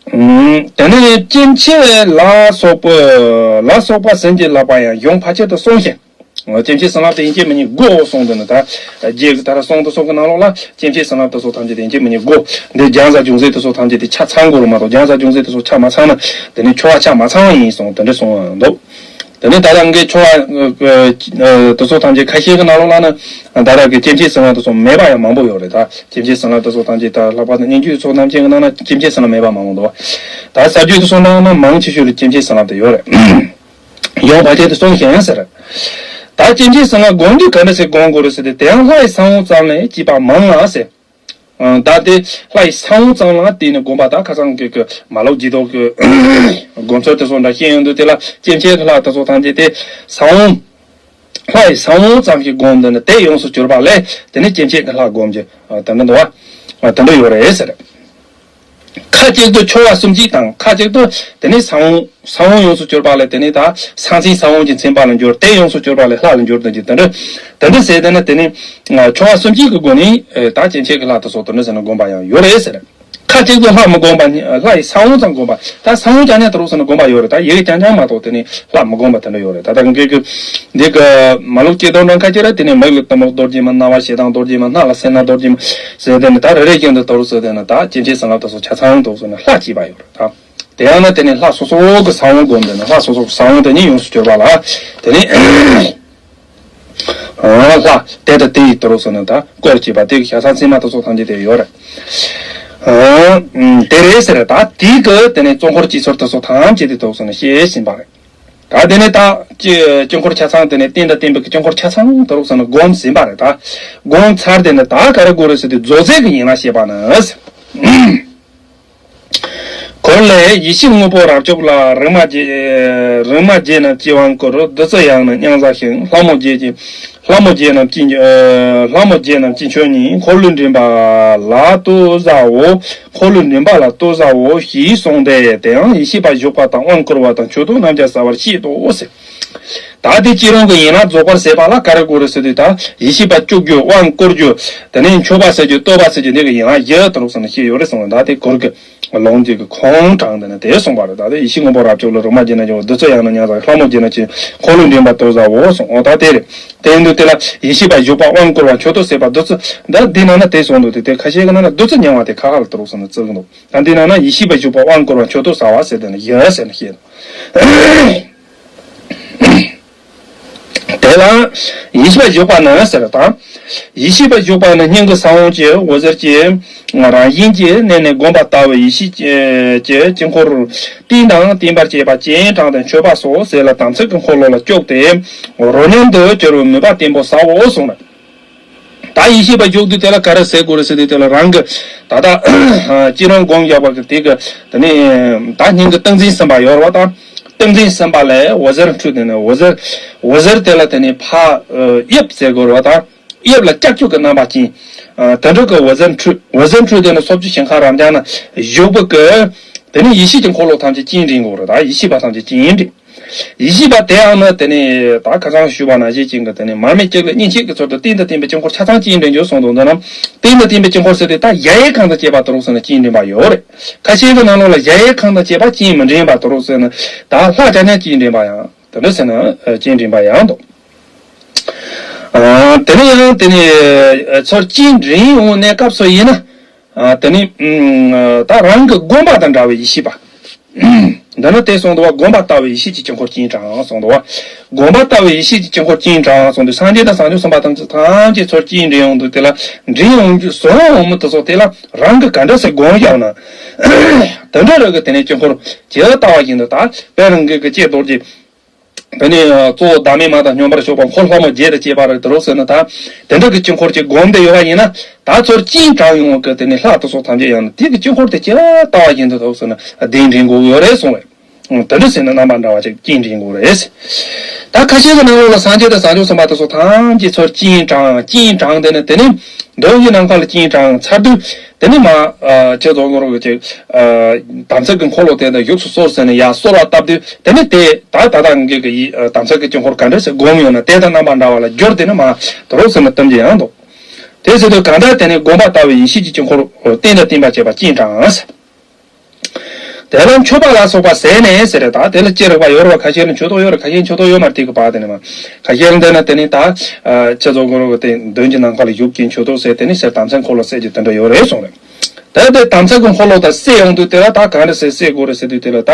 དེ་ནས་སྐྱེ་མཆེད་ལ་སོགས་པ་ལ་སོགས་པ་ཟིན་གྱིས་བརླབས་པ་ཡང་གཞུང་ཕལ་ཆེར་དུ་གསུངས་ཤིང་། སྐྱེ་མཆེད་བྱིན་རླབས་དེ་ཡན་ཆད་མི་ཉིད་དགུའོ་གསུངས་དོན་ནི་ད། རྗེས་ཀྱི་ད་ར་གསུང་དུ་སོགས་ཀྱི་ནང་ལོགས་ལ་སྐྱེ་མཆེད་བྱིན་རླབས་དེ་ཚོ་ཐམས་ཅད་དེ་ཡན་ཆད་མི་ཉིད་དགུ། འདི་རྒྱང་ཟ་ཅུང་ཟད་དེ་ཚོ་ཐམས་ཅད་དེ་ཆ་ཚང་དགོས་རུང་མ་གཏོགས། རྒྱང་ཟ་ཅུང་ཟད་དེ་ཚོ་ཆ་མ་ཚང་ན་དེ་ནི་ཆོ་ག་ཆ་མ་ཚང་བ་ཡིན་གསུངས་དེ་འདྲ་གསུངས་འདུག་དེ་ནི་ད་ལྟ་ངའི་ཆོ་ག་དེ་ཚོ་ཐམས་ཅད་ཁ་ཤས་ཀྱི་ནང་ལོགས་ལ་ནི་ད་ལྟ་གི་སྐྱེ་མཆེད་བྱིན་རླབས་དེ་ཚོ་མེད་པ་ཡང་མང་པོ་ཡོད་རེད་ད། སྐྱེ་མཆེད་བྱིན་རླབས་དེ་ཚོ་ཐམས་ཅད་ད་ལྷག་པར་དུ་སྙན་བརྒྱུད་ཚོ་ཐམས་ཅད་ཀྱི་ནང་ན་སྐྱེ་མཆེད་བྱིན་རླབས་མེད་པ་མང་པོ་འདུག་ད་གསར་བརྗོད་དེ་ཚོ་ནང་ན་མང་ཆེ་ཤོས་ལ་སྐྱེ་མཆེད་བྱིན་རླབས་དེ་ཡོད་རེད། ཡང་ཕལ་ཆེར་དུ་གསུངས་ཤིང་ཟེར། ད་སྐྱེ་མཆེད་བྱིན་རླབས་སྒོམ་དུས་ག་འདྲ་ཞིག་སྒོམ་དགོས་རེད་ཟེར་ཏེ། དེ་ཡང་ལྷ་ཡི་ས་བོན་ཙམ་ལས་སྐྱེས་པ་མང་ལ་ཟེར། ད་དེ་ལྷ་ཡི་ས་བོན་ཙམ་ལ་བརྟེན་ནས་སྒོམ་པ་ད་ཁ་སང་གི་གི་མ་ལོག་རྒྱུད་ཐོག་གི་སྒོམ་ཚུལ་དེ་ཚོ་འདྲ་བཤད་ཡོང་དུས། དེ་ལ་སྐྱེ་མཆེད་ཀྱི་ལྷ་དེ་ཚོ་ཐམས་ཅད་དེ་ས་བོན། ལྷ་ཡི་ས་བོན་ཙམ་ཞིག་སྒོམ་དེ་ནི་དེ་ཡོངས་སུ་གྱུར་པ་ལས་དེ་ནི་སྐྱེ་མཆེད་ཀྱི་ལྷ་སྒོམ་རྒྱུ་དེ་འདྲ་འདུག་བ། དེ་འདྲ་ཡོད་རེད་ཟེར། ཁ་ཅིག་ཏུ་ཆོ་ག་གསུམ་གཅིག་དང་། ཁ་ཅིག་ཏུ་དེ་ནི་ས་བོན། ས་བོན་ཡོངས་སུ་གྱུར་པ་ལས་དེ་ནི་ད་ས་མཚན་ས་བོན་གྱི་མཚན་པ་ལ་འགྱུར། དེ་ཡོངས་སུ་གྱུར་པ་ལས་ལྷ་ལ་འགྱུར་དུ་འཇུག་དེ་འདྲ། དེ་འདྲ་ཟེར་དེ་ནི་དེ་ནི་ཆོ་ག་གསུམ་གཅིག་གི་སྒོ་ནས་ད་སྐྱེ་མཆེད་ཀྱི་ལྷ་དེ་ཚོ་དེ་འདྲ་ཟེར་ནས་སྒོམ་པ་ཡང་ཡོད་རེད་ཟེར། ཁ་ ལྷ་གཅིག་ཏུ་ལྷ་མི་བསྒོམ་པ་ནི་ལྷ་ཡི་ས་བོན་ཙམ་བསྒོམ་པ། ད་ས་བོན་རྐྱང་རྐྱང་དུ་རུག་སོང་ན་བསྒོམ་པ་ཡོད་རེད། ད་ཡི་གེ་རྐྱང་རྐྱང་མ་གཏོགས་དེ་ནི་ལྷ་མི་བསྒོམ་པ་དེ་འདྲ་ཡོད་རེད། ད་ད་འགའ་གི་འདི་གི་མ་ལུག་སྐྱེ་དོན་འདྲ་ཁ་ཅིག་ར། དེ་ནི་མི་ལུས་གཏི་མུག་གཏོར་རྒྱུ་མ། རྣ་བ་ཞེ་སྡང་གཏོར་རྒྱུ་མ། སྣ་ལ་སེར་སྣ་གཏོར་རྒྱུ་མ་ཟེར། དེ་ནི་ད་རེ་རེ་བཞིན་དུ་དུ་རུག་ཟེར། དེ་ནི་ད་སྐྱེ་མཆེད་བྱིན་རླབས་དུ་སོགས་ཆ་ཚང་དུ་སོང་ན་ལྷ་གཅིག་པ་ཡོད་རེད། ད་དེ་ཡང་ན་དེ་ནི་ལྷ་སོ་སོ་གི་ས་བོན་བསྒོམ། དེ་ནི་ལྷ་སོ་སོ་གི་ས་བོན་དེ་ཉིད་ཡོངས་སུ་གྱུར་པ་ལ་དེ་ནི། ལྷ་དེ་དང་དེ་ཡི་དུ་རུག་སོང་ན་ད་སྐོར་གྱིས་པ་དེ་གི་ཤ་ཚ་མཚན་མ་དུ་སོགས་ཐམས་ཅད་དེ་ཡོད་རེད། དེ་རེད་ཟེར། ད་དེ་གི་དེ་ནས་གཙོ་འཁོར་གྱི་ཚུལ་དུ་སོགས་ཐམས་ཅད་དེ་དུ་རུག་སོང་ན་ཤེས་བཞིན་པ་རེད། ད་དེ་ནས་ད་དཀྱིལ་འཁོར་ཆ་ཚང་། དེ་ནས་རྟེན་དང་བརྟེན་པའི་དཀྱིལ་འཁོར་ཆ་ཚང་དུ་རུག་སོང་ན་བསྒོམ་ཟིན་པ་རེད། ད་བསྒོམ་ཚར་དེ་ནས་ད་ག་རེ་དགོས་རེད་ཟེར་དུས་རྫོགས་ཚད་ཀྱི་ཡན་ལག་བཤད་པ་ནི། འཁོར་ལས་ཡེ་ཤེས་དངོས་པོ་རབ་བྱུང་ལ། རིག་མ་བརྒྱད་རིག་མ་བརྒྱད་རྣམས་ཀྱིས་དབང་བསྐུར། བདུད་རྩི་ཡང་ནི་མཉམ་བཟའ་ཞིང་། ལྷ་མོ་བརྒྱད་ཀྱིས་ལྷ་མོ་བརྒྱད་རྣམས་ཀྱིས་ལྷ་མོ་བརྒྱད་རྣམས་ཀྱིས་མཆོད་ནས། འཁོར་ལོས་འདྲེན་པ་ལ་དུ་བཟའོ། འཁོར་ལོས་འདྲེན་པ་ལ་དུ་བཟའོ་ཞེས་གསུངས་ཏེ། དེ་ཡང་ཡེ་ཤེས་པ་བཞུགས་པ་དང་དབང་བསྐུར་བ་དང་མཆོད་བསྟོད་རྣམས་ཀྱང་ཟ་བར་བཤད་དོ་ཟེར། ད་དེ་སྤྱི་རང་གི་ཡན་ལག་རྫོགས་པར་ཟད་པ་ལ་ག་རེ་དགོས་རེད་ཟེར་དུས། ད་ཡེ་ཤེས་པ་བཅུག་རྒྱུ། དབང་བསྐུར་རྒྱུ། དེ་ནས་མཆོད་པ་ཟེར་རྒྱུ། བསྟོད་པ་ཟེར་རྒྱུ། འདི་གི་ཡན་ལག་བཞི་དུ་རུག་སོང་ན་ཤེས་ཡོད་རེད་གསུངས། ད་དེ་གུར་གི་ལུང་གཅིག་གི་ཁུངས་དྲངས་ཏེ་ནི་དེ་གསུངས་པ་རེད། ད་དེ་ཡེ་ཤེས་དངོས་པོ་རབ་བྱུང་ལ། རིག་མ་བརྒྱད་རྣམས་ཀྱིས། བདུད་རྩི་ཡང་ནི་མཉམ་བཟའ། ལྷ་མོ་བརྒྱད་རྣམས་ཀྱིས། འཁོར་ལོས་འདྲེན་པ་དུ་བཟའོ་གསུངས། འོ་ད་དེ་རེད། དེ་ཡིན་དུས་དེ་ལ་ཡེ་ཤེས་པ་བཞུགས་པ། དབང་བསྐུར་བ། མཆོད་བསྟོད་ཟེར་བ། བདུད་རྩི། ད་འདི་ནང་ན་དེ་གསུངས་འདུག་སྟེ། དེ་ཁ་ཤས་ཀྱི་ནང་ན་བདུད་རྩི་མྱང་བ་དེ་ཁ་ཁ་ལ་དུ་རུག་སོང་ན་བརྩི་གི་འདུག་ད་འདི་ནང་ན་ཡེ་ཤེས་པ་བཞུགས་པ། དབང་བསྐུར་བ། མཆོད་བསྟོད་ཟ་བ་ཟེར་དེ་ནི་ཡོད་ཟེར་ནས་བཤད། དེ་ལ་ཡེ་ཤེས་པ་བཞུགས་པ་ནི་ཟེར་དང་། ཡེ་ཤེས་པ་བཞུགས་པ་ནི་སྙིང་གི་ས་བོན་གྱི་འོད་ཟེར་གྱི་རང་བཞིན་གྱི་གནས་ནས་བསྒོམ་པ་ལྟ་བུའི་ཡེ་ཤེས་ཀྱི་དཀྱིལ་འཁོར་རྟེན་དང་བརྟེན་པར་བཅས་པ་སྤྱན་དྲངས་ཏེ་མཆོད་པ་སོགས་ཟས་ལ་དམ་ཚིག་གི་འཁོར་ལོ་ལ་བཅུག་སྟེ་རོ་སྙོམས་སུ་གྱུར་པའི་མོས་པ་བརྟན་པོ་ཟའོ་གསུངས་ལ། ད་ཡེ་ཤེས་པ་བཞུགས་དུས་དེ་ལ་ག་རེ་ཟེར་དགོས་རེད་ཟེར་དུས། དེ་ལ་རང་གི་ད་ལྟ་སྤྱི་རང་བསྒོམ་བཞག་པ་གི་དེ་གི་དེ་ནས་ད་སྙིང་གི་ཏིང་འཛིན་གསུམ་པ་ཡོད་རེད་བ། ད་ཏིང་འཛིན་གསུམ་པ་ལས་འོད་ཟེར་འཕྲོས་ཏེ་ནི་འོད་ཟེར་འོད་ཟེར་དེ་ལ་དེ་ནས་ཕར་དབྱིབས་ཟེར་དགོས་རེད་བ། ད་དབྱིབས་ལ་ལྕགས་ཀྱུ་གི་རྣམ་པ་ཅན། དེ་འདྲ་གི་འོད་ཟེར་འཕྲོས། འོད་ཟེར་འཕྲོས་དེ་ནི་ཕྱོགས་བཅུའི་ཞིང་ཁམས་རབ་འབྱམས་ན་བཞུགས་པ་གི་དེ་ནས་ཡེ་ཤེས་ཀྱི་འཁོར་ལོ་ཐམས་ཅད་སྤྱན་འདྲེན་དགོས་རེད། ད་ཡེ་ཤེས་པ་ཐམས་ཅད་སྤྱན་འདྲེན། ཡེ་ཤེས་པ་དེའང་ནི་དེ་ནས་ད་ཁ་སང་ཞུས་པ་ནང་བཞིན་ཅན་གྱི་དེ་ནས་མར་མེ་གཅིག་ལ་གཉིས་གཅིག་གི་ཚུལ་དུ་རྟེན་དང་བརྟེན་པའི་དཀྱིལ་འཁོར་ཆ་ཚང་སྤྱན་འདྲེན་རྒྱུ་གསུངས་འདུག་འདི་ན་རྟེན་དང་བརྟེན་པའི་དཀྱིལ་འཁོར་ཟེར་དུས་ད་གཞལ་ཡས་ཁང་དང་བཅས་པ་དུ་རུག་སོང་ན་སྤྱན་འདྲེན་པ་ཡོད་རེད། ཁ་ཤས་ཀྱི་ནང་ལོགས་ལ་གཞལ་ཡས་ཁང་དང་བཅས་པ་སྤྱན་མི་འདྲེན་པ་དུ་རུག་ཟེར་ན། ད་ལྷ་རྐྱང་རྐྱང་སྤྱན་འདྲེན་པ་ཡང་དེ་འདྲ་ཟེར་ན་སྤྱན་འདྲེན་པ་ཡང་འདུག་དེ་ནས་ཡང་དེ་ནས་ཚུར་སྤྱན་འདྲེན་ཡོང་གནས་སྐབས་སུ་ཡིན་ན། ཨ། དེ་ནི་ཨ་ད་རང་གི་བསྒོམ་པ་དང་འདྲ་བའི་ཡེ་ཤེས་པ། འདི་ནི་དེ་གསུངས་འདུག་བ། བསྒོམ་པ་ལྟ་བུའི་ཡེ་ཤེས་ཀྱི་དཀྱིལ་འཁོར་སྤྱན་དྲངས་གསུངས་འདུག་བ། བསྒོམ་པ་ལྟ་བུའི་ཡེ་ཤེས་ཀྱི་དཀྱིལ་འཁོར་སྤྱན་དྲངས་གསུངས་དུས་སངས་རྒྱས་དང་བྱང་ཆུབ་སེམས་དཔའ་ཐམས་ཅད་ཐམས་ཅད་ཚུར་སྤྱན་འདྲེན་ཡོང་དུས་དེ་ལ་འདྲེན་ཡོང་རྒྱུ་བཟོ་འོང་མི་དེ་ཚོ་དེ་ལ་རང་གི་ག་འདྲ་སེ་བསྒོམ་བཞག་ན། དེ་འདྲ་རང་གི་དེ་ནས་དཀྱིལ་འཁོར་ཇི་ལྟ་བ་བཞིན་དུ་ད་དཔེར་ན་གི་ཀྱེ་རྡོ་རྗེ། དེ་ནས་གཙོ་བོ་བདག་མེད་མ་དང་སྙོམས་པར་ཞོག་པ་འཁོར་ལྷ་མོ་བརྒྱད་དང་བཅས་པ་རེད་དོ་ཟེར་ན། ད་དེ་འདྲ་གི་དཀྱིལ་འཁོར་གྱི་བསྒོམ་བསྡད་ཡོད་པ་ཡིན་ན། ད་ཚུར་སྤྱན་དྲངས་ཡོང་གི་དེ་ནས་ལྷ་དེ་ཚོ་ཐམས་ཅད་ཡང་ན་དེ་གི་དཀྱིལ་འཁོར་དེ་ཇི་ལྟ་བ་བཞིན་དུ་དོ་ཟེར་ན་གདན་འདྲེན་དགོས་ཡོད་རེད་གསུངས་རེད། དེ་འདྲ་ཟེར་ན་རྣམ་པ་འདྲ་བ་ཅིག་སྤྱན་འདྲེན་དགོས་རེད། ད་ཁ་ཤས་ཀྱི་ནང་ལོགས་ལ་སངས་རྒྱས་དང་བྱང་ཆུབ་སེམས་དཔའ་དེ་ཚོ་ཐམས་ཅད་ཚུར་སྤྱན་དྲངས། སྤྱན་དྲངས་དེ་ནས་དེ་ནས་མདུན་གྱི་ནམ་མཁའ་ལ་སྤྱན་དྲངས་ཚར་དུས། དེ་ནས་མ་ཨ་ཁྱེད་ཚོ་གོ་རོགས་ཀྱི་ཨ་དམ་ཚིག་གི་འཁོར་ལོ་དེ་དང་བཞུགས་སུ་གསོལ་ཟེར་ནས་ཡར་གསོལ་བ་བཏབ་དུས། དེ་ནས་དེ་ད་ད་ལྟ་ངེད་ཀྱི་ཡི་ཨ་དམ་ཚིག་གི་དཀྱིལ་འཁོར་ག་འདྲ་ཞིག་བསྒོམ་ཡོད་ན་དེ་དང་རྣམ་པ་འདྲ་བ་ལ་བསྒྱུར་ཏེ་ནི་མ་དོ་རོགས་ཟེར་ནས་གཏམ་རྒྱུད་ཡང་འདུག་དེ་ཟེར་དུས་གང་ལྟར་དེ་ནས་བསྒོམ་པ་ལྟ་བུའི་ཡེ་ཤེས་ཀྱི་དཀྱིལ་འཁོར་རྟེན་དང་བརྟེན་པར་བཅས་པ་སྤྱན་དྲངས། དེ་ལ་མཆོད་པ་ལ་སོགས་པ་ཟས་ནས་ཟེར་རེད། ད་དེ་ལ་ཅི་རིགས་པ་ཡོད་རེད་བ། ཁ་ཤས་ལ་མཆོད་བསྟོད་ཡོད་རེད། ཁ་ཤས་མཆོད་བསྟོད་ཡོད་མ་རེད། དེ་གི་བར་དེ་ནས་མ་ཁ་ཤས་ལ་འདི་ན་དེ་ནས་ད་ཁྱེད་ཚོ་གོ་རོགས་ཀྱི་དེ་མདུན་གྱི་ནམ་མཁའ་ལ་བཞུགས་ཀྱིན་མཆོད་བསྟོད་ཟེར་དེ་ནས་ཟེར་དམ་ཚིག་འཁོར་ལོ་ཟེར་གྱི་དེ་འདྲ་ཡོད་རེད་གསུངས་རེད། ད་དེ་དམ་ཚིག་གི་འཁོར་ལོ་དང་བསྲེ་ཡོང་དུས་དེ་ལ་ད་གང་འདྲ་ཟེར་བསྲེ་དགོས་རེད་ཟེར་དུས་དེ་ལ་ད་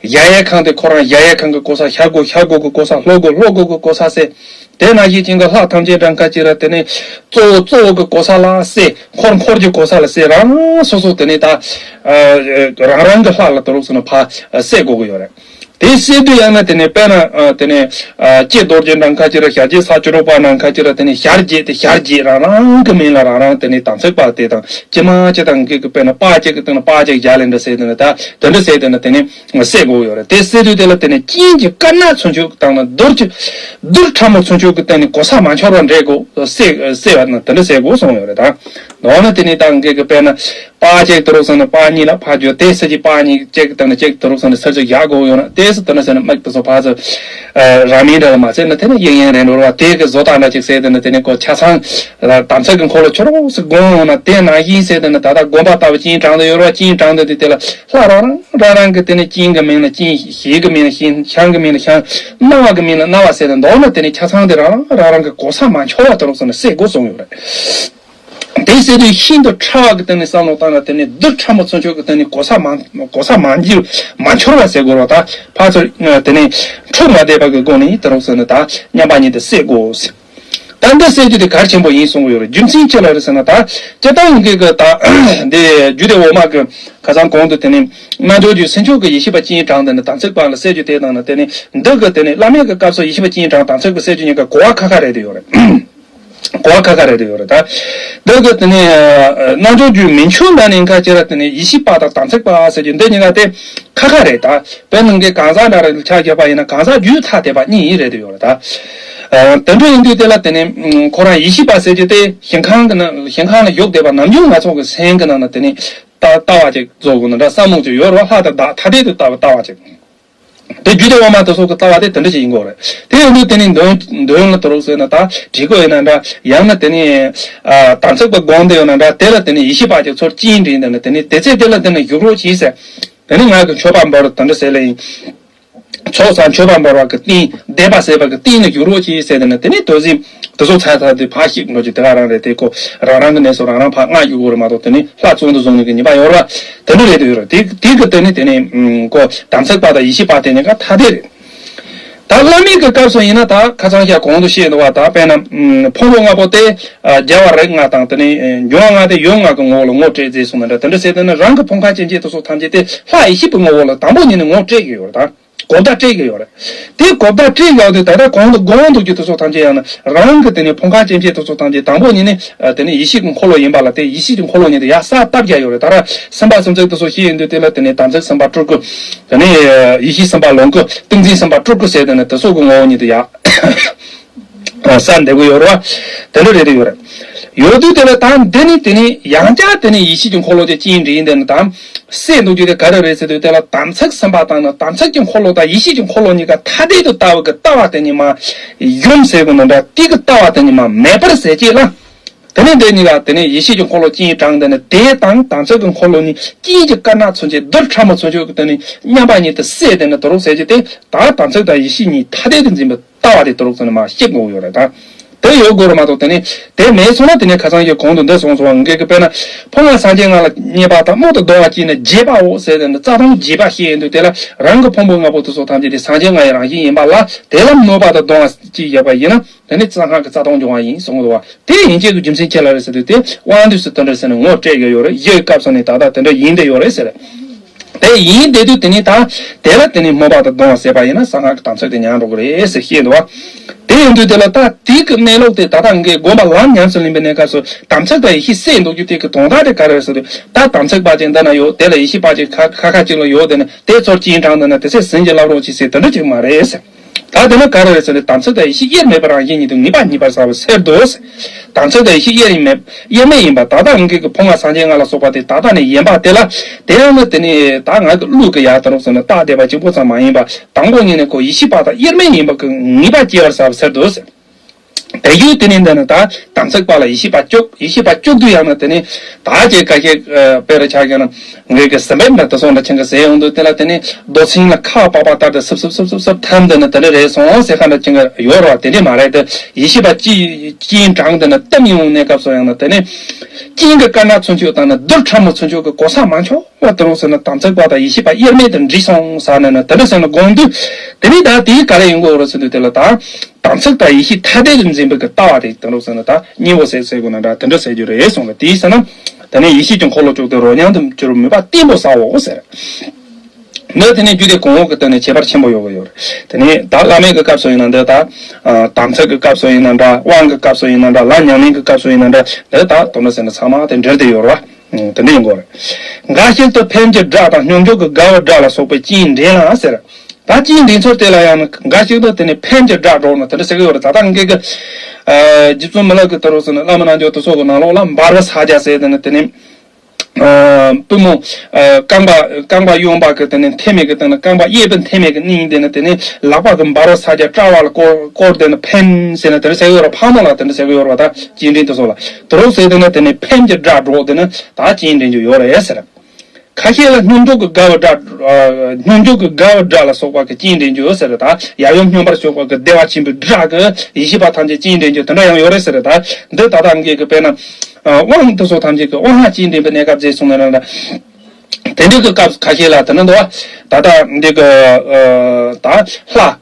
གཞལ་ཡས་ཁང་དེ་ཁོ་རང་གཞལ་ཡས་ཁང་གི་གོ་ས། ཤར་སྒོ་ཤར་སྒོ་གི་གོ་ས། ལྷོ་སྒོ་ལྷོ་སྒོ་གི་གོ་ས་ཟེར། དེ་ནང་བཞིན་ཅན་གྱི་ལྷ་ཐམས་ཅད་འདྲ་ཁ་ཅིག་ར་དེ་ནས་གཙོ་བོ་གཙོ་བོ་གི་གོ་ས་ལ་བསྲེ། འཁོར་འཁོར་གྱི་གོ་ས་ལ་བསྲེ། རང་སོ་སོ་དེ་ནས་ད་ཨ་རང་རང་གི་ལྷ་ལ་དུ་རུག་སོང་ན་ཕར་བསྲེ་དགོས་ཀྱི་ཡོད་རེད། དེ་བསྲེ་དུས་ཡང་ན་དེ་ནས་དཔེར་ན་ཨ་དེ་ནས་ཨ་ཀྱེ་རྡོ་རྗེ་འདྲ་ཁ་ཅིག་ར་ཞལ་བརྒྱད་ས་བཅུ་དྲུག་པ་འདྲ་ཁ་ཅིག་ར་དེ་ནས་ཞལ་བརྒྱད་དེ་ཞལ་བརྒྱད་རང་རང་གི་མིང་ལ་རང་རང་དེ་ནས་དམ་ཚིག་པ་དེ་དང་ཅི་མ་ཅི་དང་གི་གི་དཔེར་ན་པ་ཅིག་གི་སྟེང་ན་པ་ཅིག་རྒྱག་ལེ་འདྲ་ཟེར་དེ་ནས་ད་དེ་འདྲ་ཟེར་དེ་ནས་དེ་ནས། བསྲེ་དགོས་ཡོད་རེད། དེ་བསྲེ་དུས་དེ་ལ་དེ་ནས་སྤྱན་གྱི་དཀར་ནག་ཚུན་ཆོད་དང་ན་རྡུལ་གྱི་རྡུལ་ཕྲ་མོ་ཚུན་ཆོད་ཀྱི་སྟེང་ནས་གོ་ས་མ་འཆོར་བ་འདྲེན་དགོས། བསྲེ་བསྲེ་བ་ན་དེ་འདྲ་བསྲེ་དགོས་གསུངས་ཡོད་རེད་ད། ནོར་ན་དེ་ནི་ད་འགའ་གི་དཔེར་ན་པ་གཅིག་དུ་རུག་སོང་ན་པ་གཉིས་ལ་ཕར་རྒྱུ་དེ་ས་གཅིག་པ་གཉིས་གཅིག་དང་ན་གཅིག་དུ་རུག་སོང་ན་ས་གཅིག་ཡག་གོ་ཡོང་ན་དེ་སུ་དུ་ན་ཟེར་ན་མིག་དུ་སོ་ཕ་ཚོ་ར་མིན་འདྲ་ལ་མ་ཟེར་ན་དེ་ནི་ཡིན་ཡིན་རེད་འགྲོ་བ་དེ་གི་བཟོ་ལྟ་འདྲ་ཅིག་ཟེར་དེ་ན་དེ་ནི་ཁོ་ཆ་ཚང་དམ་ཚིག་གི་འཁོར་ལོ་ཆུ་རུག་སུ་དགོངས་ཡོང་ན་དེ་ནང་བཞིན་ཟེར་དེ་ན་ད་ལྟ་དགོན་པ་ལྟ་བུ་ཅིན་དྲང་དུ་ཡོད་ར་ཅིན་དྲང་དུ་དེ་དེ་ལ་ལྷ་རང་རང་རང་རང་གི་དེ་ནི་ཅིན་གི་མིང་ལ་ཅིན་ཞིང་གི་མིང་ལ་ཞིང་ཤང་གི་མིང་ལ་ཤང་སྣང་བ་གི་མིང་ལ་སྣང་བ་ཟེར་དེ་མདོར་ན་དེ་ནི་ཆ་ཚང་དེ་རང་རང་རང་རང་གི་གོ་ས་མ་འཆོར་བ་དུ་རུག་སོང་ན་སེ་དགོས་གསུངས་ཡོད་རེད། དེ་ཟེར་དུས་ཤིན་ཏུ་ཕྲ་བ་གི་སྟེང་ནས་བསམ་བློ་བཏང་ན་དེ་ནས་རྡུལ་ཕྲ་མོ་ཚུན་ཆོད་ཀྱི་སྟེང་ནས་གོ་ས་མ་གོ་ས་མ་འགྱུར་མ་འཆོར་བ་ཟེར་དགོས་རོགས་ད་ཕར་ཚུར་དེ་ནས་འཁྲུག་མ་བསྡད་པ་གི་སྒོ་ནས་དེ་རོགས་ཟེར་ན་ད་མཉམ་པ་ཉིད་དུ་སད་དགོས། ད་འདི་སད་རྒྱུ་དེ་གལ་ཆེན་པོ་ཡིན་གསུང་གི་ཡོད་རེད། རྒྱུ་མཚན་ཅི་ལ་རེད་ཟེར་ན་ད་སྤྱིར་བཏང་གི་གི་ད་འདི་རྒྱུད་སྡེ་འོག་མ་གི་ཁ་སང་གོང་དུ་དེ་ནས་རྣལ་འབྱོར་རྒྱུད་སེམས་མཆོག་གི་ཡེ་ཤེས་པ་སྤྱན་དྲངས་དེ་ནས་དམ་ཚིག་པ་ལ་སད་རྒྱུ་དེ་དང་ནི་དེ་ནས་འདི་གི་དེ་ནས་བླ་མེད་ཀྱི་སྐབས་སུ་ཡེ་ཤེས་པ་སྤྱན་དྲངས་དམ་ཚིག་པ་སད་རྒྱུ་གཉིས་ཀ་གོ་བ་ཁ་ཁ་རེད་དེ་ཡོད་རེད། གོ་བ་ཁ་ཁ་རེད་དེ་ཡོད་རེད་ད། འདི་གི་དེ་ནས་རྣལ་འབྱོར་རྒྱུད་མི་འཆུག་ན་ནི་ཁ་ཅིག་ར་དེ་ནས་ཡེ་ཤེས་པ་དང་དམ་ཚིག་པ་ཟེར་རྒྱུ་འདི་གཉིས་ཀ་དེ་ཁ་ཁ་རེད་ད། དཔེར་ན་གི་གང་ཟག་འདྲ་རེ་ཆ་བཞག་པ་ཡིན་ན་གང་ཟག་རྒྱུད་ཐ་དད་པ་གཉིས་རེད་དེ་ཡོད་རེད་ད། དེ་འདྲ་ཡིན་དུས་དེ་ལ་དེ་ནས་ཁོ་རང་ཡེ་ཤེས་པ་ཟེར་རྒྱུ་དེ་ཞིང་ཁམས་ཀྱི་ནང་ཞིང་ཁམས་ལ་བཞུགས་བསྡད་པ་ནམ་རྒྱུན་ང་ཚོ་གི་སེམས་ཀྱི་ནང་ན་དེ་ནས་ལྟ་ལྟ་བ་ཅིག་བཟོ་དགོས་ན་འདྲ་བསམ་བློ་ཅིག་ཡོད་རེད་བ། ལྷ་དང་བདག་ཐ་དད་དུ་ལྟ་བ་ལྟ་བ་ཅིག་དེ་རྒྱུད་སྡེ་འོག་མ་དེ་སོགས་ཀྱི་ལྟ་བ་དེ་དེ་འདྲ་ཞིག་ཡིན་དགོས་རེད། དེ་ཡིན་དུས་དེ་ནི་འདོན་འདོན་ལ་དོ་རུག་ཟེར་ན་ད་བྲིས་སྐོར་ཡིན་ན་འདྲ་ཡང་ན་དེ་ནི་དམ་ཚིག་པ་དགོངས་དེ་ཡོད་ན་འདྲ་དེ་ལ་དེ་ནི་ཡེ་ཤེས་པ་ཅིག་ཚུར་ཅིག་འདྲེན་དེ་ནི་དེ་ནི་དེ་ཚེ་དེ་ལ་དེ་ནི་བཞུགས་རོགས་གྱིས་ཟེར། དེ་ནི་ང་གི་མཆོད་པ་འབུལ་དེ་འདྲ་ཟེར་ལེ་ཡིན། ཚོགས་བསགས་མཆོད་པ་འབུལ་བ་གི་རྟེན་བཟླས་པ་ཟེར་བ་གི་རྟེན་ནི་བཞུགས་རོགས་གྱིས་ཟེར་དེ་ནི་དེ་ནི་དོ་ཟིན་དེ་ཚོ་ཚར་ཚར་དུས་ཕར་ཞིག་འགྲོ་རྒྱུ་དེ་ག་རང་རེད། དེ་ཁོ་རང་རང་གི་གནས་སུ་རང་རང་ཕར་མངགས་རྒྱུ་དགོས་རེད་མ་གཏོགས་དེ་ནི་ལྷ་བཙོན་དུ་བཟུང་ནས་ཀྱི་ཉེས་པ་ཡོད་རེད་བ། དེ་འདྲ་རེད་དེ་ཡོད་རེད། དེ་དེ་གི་དེ་ནི་དེ་ནི་ཁོ་དམ་ཚིག་པ་དང་ཡེ་ཤེས་པ་དེ་ནི་ག་ཐ་དད་རེད། ད་བླ་མེད་ཀྱི་སྐབས་སུ་ཡིན་ན་ད་ཁ་སང་ཞག་གོང་དུ་བཤད་འདུག་བ། ད་དཔེར་ན་ཕུང་པོ་ལྔ་པོ་དེ་རྒྱལ་བ་རིགས་ལྔ་དང་དེ་ནི་འབྱུང་བ་ལྔ་དེ་ཡུལ་ལྔ་གི་ངོ་བོ་ལ་ངོ་སྤྲད་མཛད་སོང་ན་འདྲ་དེ་འདྲ་ཟེར་དེ་ནི་རང་གི་ཕུང་ཁམས་སྐྱེ་མཆེད་དེ་ཚོ་ཐམས་ཅད་དེ་ལྷ་ཡེ་ཤེས་པའི་ངོ་བོ་ལ་དང་པོ་ཉིད་ནས་ངོ་སྤྲད་ཀྱི་ཡོད་རེད་ད། གོ་བརྡ་སྤྲད་ཀྱི་ཡོད་རེད། དེ་གོ་བརྡ་སྤྲད་ཡོད་དུས་ད་ལྟ་གོང་དུ་དགོངས་འདུག་རྒྱུ་དེ་ཚོ་ཐམས་ཅད་ཡང་ན་རང་གི་དེ་ནས་ཕུང་ཁམས་སྐྱེ་མཆེད་དེ་ཚོ་ཐམས་ཅད་དང་པོ་ཉིད་ནས་དེ་ནས་ཡེ་ཤེས་ཀྱི་འཁོར་ལོ་ཡིན་པ་ལ་དེ་ཡེ་ཤེས་ཀྱི་འཁོར་ལོ་ཉིད་དུ་ཡར་ས་བཏབ་རྒྱ་ཡོད་རེད། ད་ར་སེམས་དཔའ་སེམས་ཚེགས་དེ་ཚོ་ཤེས་ཡོང་དུས་དེ་ལ་དེ་ནས་དམ་ཚིག་སེམས་དཔའ་སྤྲུལ་སྐུ། དེ་ནས་ཡེ་ཤེས་སེམས་དཔའ་ལོངས་སྐུ། ཏིང་འཛིན་སེམས་དཔའ་སྤྲུལ་སྐུ་ཟེར་དེ་ནས་དེ་ཚོ་གི་ངོ་བོ་ཉིད་དུ་ཡར་ས་འདེབས་ཀྱི་ཡོད་རེད་བ། དེ་འདྲ་རེད་དེ་ཡོད་རེད། ཡོད་དུས་དེ་ལ་ད་འདི་ནི་དེ་ནི་ཡང་བསྐྱར་དེ་ནི་ཡེ་ཤེས་ཀྱི་འཁོར་ལོ་དེ་ཅིག་འདྲེན་དེ་ནི་དམ། སེ་འདུག་རྒྱུ་དེ་ག་རེ་རེད་ཟེར་དུས་དེ་ལ་དམ་ཚིག་སེམས་དཔའ་དང་ནི་དམ་ཚིག་གི་འཁོར་ལོ་དང་ཡེ་ཤེས་ཀྱི་འཁོར་ལོ་གཉིས་ཀ་ཐ་དད་དུ་ལྟ་བ་གི་ལྟ་བ་དེ་ཉིད་མ་ཡུམ་ཟེར་དགོས་ན་འདྲ་དེ་གི་ལྟ་བ་དེ་ཉིད་མ་མེད་པར་ཟད་ཅེས་ལ། དེ་ནས་འདི་གཉིས་ཀ་དེ་ནས་ཡེ་ཤེས་ཀྱི་འཁོར་ལོ་སྤྱན་དྲངས་དེ་ནས་དེ་དང་དམ་ཚིག་གི་འཁོར་ལོ་གཉིས་སྤྱན་གྱི་དཀར་ནག་མཚོན་བྱེད་རྡུལ་ཕྲ་མོ་མཚོན་བྱེད་ཀྱི་དེ་ནས་མཉམ་པ་ཉིད་དུ་སེ་དེ་ནས་དོ་རུག་ཟེར་གྱི་དེ་ད་དམ་ཚིག་དང་ཡེ་ཤེས་གཉིས་ཐ་དད་དུ་འཛིན་པའི་ལྟ་བ་དེ་དོ་རུག་ཟེར་ནས་མ་བཤད་དགོས་ཡོད་རེད་ད། དེ་ཡོད་དགོས་རེད་མ་གཏོགས་དེ་ནས་དེ་མེད་སོང་ན་དེ་ནས་ཁ་སང་གི་གོང་དུ་འདི་སོང་སོང་བ་འགས་ཀྱི་དཔེར་ན་ཕུང་ལྔ་སངས་རྒྱས་ལྔ་ལ་བརྙས་པ་དང་རྨུགས་ཏུ་བརྡུང་བ་བགྱིས་ནས་རྒྱས་པའོ་ཟེར་དེ་ནས་རྩ་ལྟུང་རྒྱས་པ་བཤད་ཡོང་དུས་དེ་ལ་རང་གི་ཕུང་པོ་ལྔ་པོ་དེ་ཚོ་ཐམས་ཅད་དེ་སངས་རྒྱས་ལྔ་ཡི་རང་བཞིན་ཡིན་པ་ལ་དེ་ལ་གནོད་པ་དང་གདུང་བ་ཅིག་བཞག་པ་ཡིན་ན། དེ་ནི་རྩ་སྔགས་ཀྱི་རྩ་ལྟུང་འབྱུང་བ་ཡིན་གསུངས་འདུག་བ། དེ་ཡིན་ཅེས་ཀྱི་རྒྱུ་མཚན་ཅི་ལ་རེད་ཟེར་དུས་དེ་དབང་དུས་སུ་དེ་འདྲ་ཟེར་ནས་ངོ་སྤྲད་ཀྱི་ཡོད་རེད། གཞི་ཡི་སྐབས་སུ་ནི་ད་ལྟ་དེ་འདྲ་ཡིན་བསྡད་ཡོད་རེད་ཟེར། དེ་ཡིན་བསྡད་དུས་དེ་ནི་ད་དེ་ལ་དེ་ནི་དམོད་པ་དང་གདུང་བ་ཟེར་བ་ཡིན་ན་གསང་སྔགས་ཀྱི་དམ་ཚིག་དེ་ཉམས་འགྲོ་གི་རེད་ཟེར་བཤད་འདུག་བ། དེ་ཡིན་དུས་དེ་ལ་ད་དེ་གི་གནས་ལུགས་དེ་ད་ལྟ་ངས་དགོངས་པ་ལམ་ཉམས་སུ་ལེན་པའི་གནས་སྐབས་སུ་དམ་ཚིག་དང་ཡེ་ཤེས་སད་འདུག་རྒྱུ་དེ་གི་དོན་དག་དེ་ག་རེ་རེད་ཟེར་དུས་ད་དམ་ཚིག་པ་ཅིག་འདི་ན་ཡོད། དེ་ལ་ཡེ་ཤེས་པ་ཅིག་ཁ་ཁ་ཁ་ཅིག་ལ་ཡོད། དེ་ནི་དེ་ཚོར་སྤྱན་དྲངས་འདི་ན་དེ་ཚེ་ཟིན་གྱི་ལབ་རོགས་གྱིས་ཟེར་དེ་འདྲ་ཅིག་མ་རེད་ཟེར། ད་དེ་ནི་ག་རེ་རེད་ཟེར་ན་དམ་ཚིག་དང་ཡེ་ཤེས་དབྱེར་མེད་པའི་རང་བཞིན་ཉིད་དུ་ངེས་པ་ཉིད་པར་གསལ་བར་ཟེར་དུས། དམ་ཚིག་དང་ཡེ་ཤེས་དབྱེར་མེད་དབྱེར་མེད་ཡིན་པ་ད་ལྟ་ངེད་ཀྱི་ཕོ་ང་སངས་རྒྱས་ང་ལ་སོགས་པ་དེ་ད་ལྟ་ནས་ཡིན་པ་དེ་ལ་དེ་ཡང་ནི་དེ་ནི་ད་ང་གི་ལུགས་ཀྱི་ཡ་དེ་རོགས་ཟེར་ན་རྟགས་བསྡད་པ་གཅིག་པོ་ཙམ་མ་ཡིན་པ་དང་པོ་ཉིད་ནས་ཁོ་ཡེ་ཤེས་པ་དང་དབྱེར་མེད་ཡིན་པ་གི་ངེས་པ་སྐྱེ་བར་གསལ་བར་ཟེར་དུས། དེ་ཡུལ་དེ་ནི་འདི་ནི་ད་དམ་ཚིག་པ་ལ་ཡེ་ཤེས་པ་བཅུག་ཡེ་ཤེས་པ་བཅུག་དུས་ཡང་ན་དེ་ནི་ད་ཅེས་ཀ་ཤེས་དཔེ་རུ་ཆགས་ཀྱང་ན། ངེད་ཀྱི་སེམས་པའི་འདྲ་དེ་སོང་འདྲ་ཆེན་གྱི་ཟེར་ཡོང་དུས་དེ་ལ་དེ་ནི་རྡོ་ཚིང་ལ་ཁ་པག་པ་ལྟར་དུ་སིབ་སིབ་སིབ་སིབ་སིབ་ཐམ་དེ་ནི་དེ་འདྲ་རེད་སོང་ཟེར་ཁ་འདྲ་ཆེན་གྱི་ཡོད་རེད་བ། དེ་འདྲ་མ་རེད་དེ་ཡེ་ཤེས་པ་ཅི་སྤྱན་དྲངས་དེ་ནི་གཏམ་ཡོང་གནས་སྐབས་སུ་ཡང་ན་དེ་ནི་སྤྱན་གྱི་དཀར་ནག་ཚུན་ཆོད་དང་ནི་རྡུལ་ཕྲ་མོ་ཚུན་ཆོད་ཀྱི་གོ་ས་མ་འཆོར་བ་དེ་རོགས་ཟེར་ན་དམ་ཚིག་པ་དང་ཡེ་ཤེས་པ་དབྱེར་མེད་དུ་འདྲིས་སོང་ཟེར་ནས་ནི་དེ་འདྲ་ཟེར་ན་དགོངས་དུས་དེ་ནི་ད་དེའི་ག་རེ་ཡིན་དགོས་རེད་ཟེར་དུས་དེ་ལ་ད། དམ་ཚིག་དང་ཡེ་ཤེས་ཐ་དད་དུ་འཛིན་པའི་གི་ལྟ་བ་དེ་དེ་འདྲ་ཟེར་ན་ད་གཉེན་པོ་ཟེར་ཟེར་དགོས་ན་འདྲ་དེ་འདྲ་ཟེར་རྒྱུ་རེད་གསུངས་ལ། དེའི་ཟེར་ན་དེ་ནས་ཡེ་ཤེས་ཀྱི་འཁོར་ལོ་བཅུག་སྟེ་རོ་མཉམ་དུ་གྱུར་མོས་པ་བརྟན་པོ་བསགས་འོ་ཟེར། འདི་དེ་ནས་རྒྱུད་སྡེ་གོང་འོག་གི་སྟེང་ནས་ཁྱད་པར་ཆེན་པོ་ཡོད་གི་ཡོད་རེད། དེ་ནས་ད་བླ་མེད་ཀྱི་སྐབས་སུ་ཡིན་ན་འདི་ད་དམ་ཚིག་གི་སྐབས་སུ་ཡིན་ན་འདྲ། དབང་གི་སྐབས་སུ་ཡིན་ན་འདྲ། ལམ་ཉམས་ལེན་གྱི་སྐབས་སུ་ཡིན་ན་འདྲ། འདི་ད་དེ་འདྲ་ཟེར་ན་ཚང་མ་དེ་འབྲེལ་དེ་ཡོད་རེད་བ། དེ་འདྲ་ཡིན་དགོས་རེད། འགའ་ཞིག་ཏུ་ཕན་གྱི་སྒྲ་དང་སྙོམས་འཇུག་གི་དགའ་བའི་སྒྲ་ལ་སོགས་པའི་སྤྱན་འདྲེན་ལ་ཟེར། ད་ ད་ཅིའི་འདྲེན་ཚུལ་དེ་ལ་ཡང་འགའ་ཞིག་ཏུ་དེ་ནི་ཕན་གྱི་སྒྲ་སྒྲོག་ནི་དེ་འདྲ་ཟེར་གི་ཡོད་རེད། ད་ལྟ་འགའ་གི་རྗེ་བཙུན་མི་ལ་གི་དུ་རུ་ཟེར་ནི་བླ་མ་རྣལ་འབྱོར་དུ་སོགས་ཀྱི་ནང་ལོགས་ལ་འབར་བ་ས་རྒྱ་ཟེར་དེ་ནི་དེ་ནི། ཨ། པུས་མོ། ཨ། རྐང་པ་རྐང་པ་གཡོན་པ་གི་དེ་ནས་མཐེ་མོ་གི་དེ་ནས་རྐང་པ་གཡས་པའི་མཐེ་མོ་གི་སྙིང་དེ་ནས་དེ་ནས་ལག་པ་གི་འབར་བ་ས་རྒྱ་དཔྲལ་བ་ལ་བསྐོར་བསྐོར་དེ་ནས་ཕན་ཟེར་ནས་དེ་ནས་ཟེར་གི་ཡོད་ར། ཕག་མོ་ལ་དེ་ནས་ཟེར་གི་ཡོད་ར། ད་སྤྱན་འདྲེན་དེ་སོགས་ལ་དུ་རུ་ཟེར་དེ་ནས་དེ་ནས་ཕན་གྱི་སྒྲ་སྒྲོག་དེ་ནས་ད་སྤྱན་འདྲེན་རྒྱུ་ཡོད་རེད་ཟེར། ཁ་ཤས་ལ་སྙོམས་འཇུག་གི་དགའ་བའི་སྒྲ། ཨ། སྙོམས་འཇུག་གི་དགའ་བའི་སྒྲ་ལ་སོགས་པ་གི་སྤྱན་འདྲེན་རྒྱུ་ཟེར། ད་ཡབ་ཡུམ་སྙོམས་པར་ཞུགས་པ་གི་བདེ་བ་ཆེན་པོའི་སྒྲ་གི་ཡེ་ཤེས་པ་ཐམས་ཅད་སྤྱན་འདྲེན་རྒྱུ་དེ་འདྲ་ཡང་ཡོད་རེད་ཟེར། ད་འདི་ད་ལྟ་འགའ་གི་དཔེར་ན། དབང་དུ་སོགས་ཐམས་ཅད་ཀྱི་དབང་ལྷ་སྤྱན་འདྲེན་པའི་གནས་སྐབས་མཛད་གསུངས་ནས་རང་འདྲ། དེ་འདྲའི་གི་སྐབས་ཁ་ཤས་ལ་དེ་ནི་འདུག་བ། ད་ལྟ་འདི་གི་ད་ལྷ་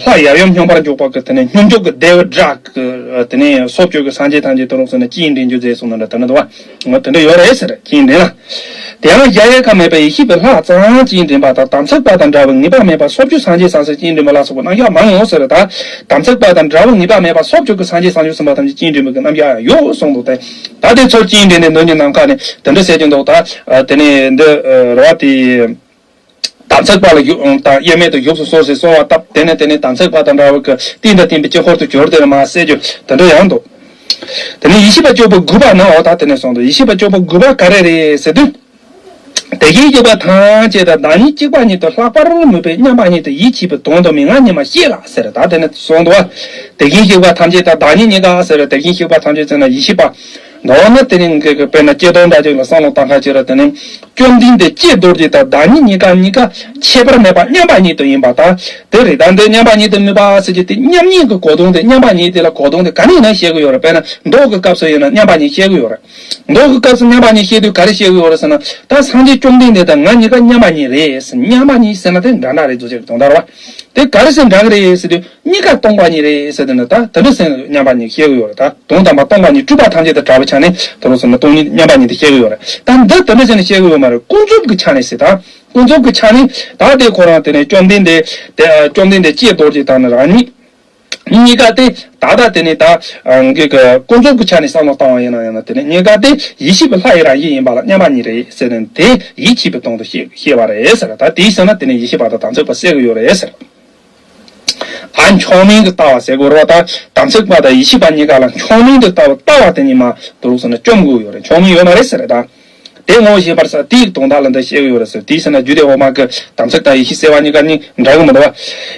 ལྷ་ཡབ་ཡུམ་སྙོམས་པར་འཇུག་པ་གི་དེ་ནི་སྙོམས་འཇུག་གི་བདེ་བའི་སྒྲ་གི་དེ་ནི་སོགས་ཀྱི་གི་སངས་རྒྱས་ཐམས་ཅད་དུ་རུང་ཟེར་ནས་སྤྱན་འདྲེན་རྒྱུ་མཛད་གསུངས་ནས་རང་འདྲ་དེ་ནི་འདུག་བ། དེ་འདྲ་ཡོད་རེད་ཟེར་སྤྱན་འདྲེན་ལ། དེ་ཡང་གཞལ་ཡས་ཁང་མེད་པའི་ཡེ་ཤེས་པའི་ལྷ་ཙམ་སྤྱན་འདྲེན་པ་དང་དམ་ཚིག་པ་དང་འདྲ་བའི་ངེས་པ་མེད་པ་སོགས་ཀྱི་སངས་རྒྱས་སམ་སེམས་ཅན་འདྲེན་པ་ལ་སོགས་པའི་རྣམ་གཞག་མང་ངོ་ཟེར། ད་དམ་ཚིག་པ་དང་འདྲ་བའི་ངེས་པ་མེད་པ་སོགས་ཀྱི་སངས་རྒྱས་སངས་རྒྱས་སེམས་དཔའ་ཐམས་ཅད་སྤྱན་འདྲེན་པའི་རྣམ་གཞག་ཡང་ཡོད་གསུངས་འདུག་སྟེ། ད་དེ་ཚུར་སྤྱན་འདྲེན་ནས་འདོན་གྱི་ནམ་མཁའ་ནས་དེ་འདྲ་ཟེར་གྱི་འདུག་ད་དེ་ནས་འདི་ར་བ་དེ་དམ་ཚིག་པ་ལ་དབྱེར་མེད་དུ་བཞུགས་སུ་གསོལ་ཟེར་གསོལ་བ་བཏབ། དེ་ནས་དེ་ནས་དམ་ཚིག་པ་དང་འདྲ་བའི་གི་རྟེན་དང་བརྟེན་པའི་དཀྱིལ་འཁོར་དུ་གྱུར་ཏེ་མ་ཟེར་རྒྱུ་དེ་འདྲ་ཡང་འདུག་དེ་ནས་ཡེ་ཤེས་པ་སྤྱོད་པ་དགུ་པ་ནི་འོ་ད་དེ་ནས་གསུངས་འདུག་ཡེ་ཤེས་པ་སྤྱོད་པ་དགུ་པ་ག་རེ་རེད་ཟེར་དུས། དེ་བཞིན་གཤེགས་པ་ཐམས་ཅད་དང་བདག་ཉིད་གཅིག་པ་ཉིད་དུ་ལྷག་པར་མོས་པས་མཉམ་པ་ཉིད་དུ་ཡིད་ཆེས་པའི་དོན་དུ་མན་ངག་ཉིད་མ་བཤད་ལ་ཟེར། ད་དེ་ནས་གསུངས་འདུག་བ། དེ་བཞིན་གཤེགས་པ་ཐམས་ཅད་དང་བདག་ཉིད་གཉིས་ཀ་ཟེར། དེ་བཞིན་གཤེགས་པ་ཐམས་ཅད་ཟེར་ན་ཡེ་ཤེས་པ། འོ་ན་དེ་ནི་འགའ་གི་དཔེར་ན་ཀྱེ་རྡོར་འདྲ་ཅིག་ལ་བསམ་བློ་བཏང་ཁ་ཅིག་ར། དེ་ནི་བཅོམ་ལྡན་འདས་ཀྱེ་རྡོ་རྗེ་དང་བདག་ཉིད་གཉིས་ཀ་གཉིས་ཀ་ཁྱད་པར་མེད་པ་མཉམ་པ་ཉིད་དུ་ཡིན་པ་དང་དེ་རེད། ད་འདི་མཉམ་པ་ཉིད་དུ་མིན་པ་ཟེར་གྱི་དེ་མཉམ་ཉིད་ཀྱི་གོ་དོན་དེ་མཉམ་པ་ཉིད་དེ་ལ་གོ་དོན་དེ་ག་ནས་ཡིན་ན་བཤད་གི་ཡོད་རེད། དཔེར་ན་མདོ་གི་སྐབས་སུ་ཡིན་ན་མཉམ་པ་ཉིད་བཤད་གི་ཡོད་རེད། མདོ་གི་སྐབས་སུ་མཉམ་པ་ཉིད་བཤད་དུས་ག་རེ་བཤད་གི་ཡོད་རེད་ཟེར་ན། ད་སངས་རྒྱས་བཅོམ་ལྡན་འདས་དང་ང་གཉིས་ཀ་མཉམ་པ་ཉིད་རེད་ཟེར། མཉམ་པ་ཉིད་ཟེར་ན་དེ་འདྲ་འདྲ་རེད་ཟེར་གྱི་དོན་དག་རེད་བ། དེ་ག་རེ་ཟེར་འདྲ་གི་རེད་ཟེར་དུས་གཉིས་ཀ་སྟོང་པ་ཉིད་རེད་ཟེར་དུས་ན། ད་དེ་འདྲ་ཟེར་མཉམ་པ་ཉིད་བཤད་གི་ཡོད་རེད། ད་དོན་དམ་པ་སྟོང་པ་ཉིད་སྤྲོས་པ་ཐམས་ཅད་དང་བྲལ་བའི་ཆ་ནས་དེ་རུ་ཟེར་ན་སྟོང་ཉིད་མཉམ་པ་ཉིད་དེ་བཤད་གི་ཡོད་རེད། ད་འདི་དེ་འདྲ་ཟེར་ནས་བཤད་གི་ཡོད་མ་རེད། ཀུན་རྫོབ་ཀྱི་ཆ་ནས་ཟེར། ད་ཀུན་རྫོབ་ཀྱི་ཆ་ནས་ད་དེ་ཁོ་རང་དེ་ནས་བཅོམ་ལྡན་འདས་དེ་བཅོམ་ལྡན་འདས་ཀྱེ་རྡོ་རྗེ་དང་ནི་རང་ཉིད། གཉིས་ཀ་དེ་ད་ལྟ་དེ་ནས་ད་འགའ་གི་ཀུན་རྫོབ་ཀྱི་ཆ་ནས་བསམ་བློ་བཏང་བ་ཡིན་ན་ཡང་ན་དེ་ནས་གཉིས་ཀ་དེ་ཡེ་ཤེས་པའི་ལྷ་ཡི་རང་བཞིན་ཡིན་པ་ལ་མཉམ་པ་ཉིད་རེད་ཟེར་ནས་དེ་ཡིད་ཆེས་པའི་དོན་དུ་བཤད་བཤད་པ་རེད་ཟེར། ད་དེའི་ཕྱིར་ན་དེ་ནས་ཡེ་ཤེས་པ་དང་དམ་ཚིག་པ་བསྲེ་གི་ཡོད་རེད་ཟེར། ཨ་མཆོག་དམན་གྱི་ལྟ་བ་ཟེར་དགོས་རེད་བ། ད་དམ་ཚིག་པ་དང་ཡེ་ཤེས་པ་གཉིས་ཀ་ལ་མཆོག་དམན་གྱི་ལྟ་བ་ལྟ་བ་དེ་ཉིད་མ་དུ་རུག་ཟེར་ན་བཅོམ་དགོས་ཡོད་རེད། མཆོག་དམན་ཡོད་མ་རེད་ཟེར་རེད་ད། དེ་ངོ་ཤེས་པར་ས་དེའི་དོན་དག་ལ་འདི་བཤད་ཀྱི་ཡོད་རེད་ཟེར། དེའི་ཕྱིར་ན་རྒྱུད་སྡེ་འོག་མ་གི་དམ་ཚིག་དང་ཡེ་ཤེས་བསྲེ་བ་གཉིས་ཀ་གཉིས་འདྲ་གི་མི་འདུག་བ།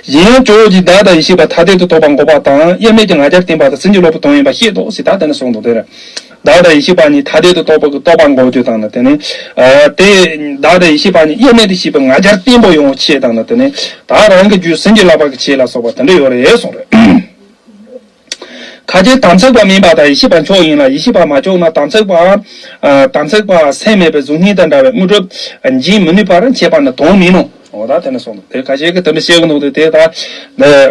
གཞན་ཡང་ཇོ་བོ་རྗེས་བདག་དང་ཡེ་ཤེས་པ་ཐ་དད་དུ་རྟོགས་པ་འགོག་པ་དང་དབྱེར་མེད་ཀྱི་ང་རྒྱལ་བསྟན་པ་དང་སེམས་ཀྱི་ལོག་པའི་དོན་ཡིན་པ་བཤད་དོ་ཟེར། ད་དེ་ནས་གསུངས་འདུག་དེ་རེད། བདག་དང་ཡེ་ཤེས་པ་གཉིས་ཐ་དད་དུ་རྟོགས་པ་གི་རྟོགས་པ་འགོག་རྒྱུ་དང་ནི་དེ་ནས། ཨ། དེ་བདག་དང་ཡེ་ཤེས་པ་གཉིས་དབྱེར་མེད་དུ་ཤེས་པའི་ང་རྒྱལ་བརྟན་པོ་ཡོང་བའི་ཆེད་དང་ནི་དེ་ནས། ད་རང་གི་རྒྱུད་སེམས་ཀྱི་བསླབ་པ་གི་ཆེད་ལ་སོགས་པ་དེ་འདྲ་ཡོད་རེད་གསུངས་རེད། ཁ་ཅིག་དམ་ཚིག་པ་མིན་པ་དང་ཡེ་ཤེས་པ་མཆོག་ཡིན་ལ། ཡེ་ཤེས་པ་མ་ལྕོགས་ན་དམ་ཚིག་པ། ཨ། དམ་ཚིག་པ་སེམས་མེད་པའི་གཟུགས་བརྙན་དང་འདྲ་བའི་དངོས་གྲུབ་འབྱིན་མི་ནུས་པར་བྱེད་པ་ནི་དོན་མིན་ནོ། འོ་ད་དེ་ནས་གསུངས་འདུག་དེ་ཁ་ཤས་ཀྱིས་དེ་འདྲ་བཤད་གི་འདུག་དེ་དེ་ད་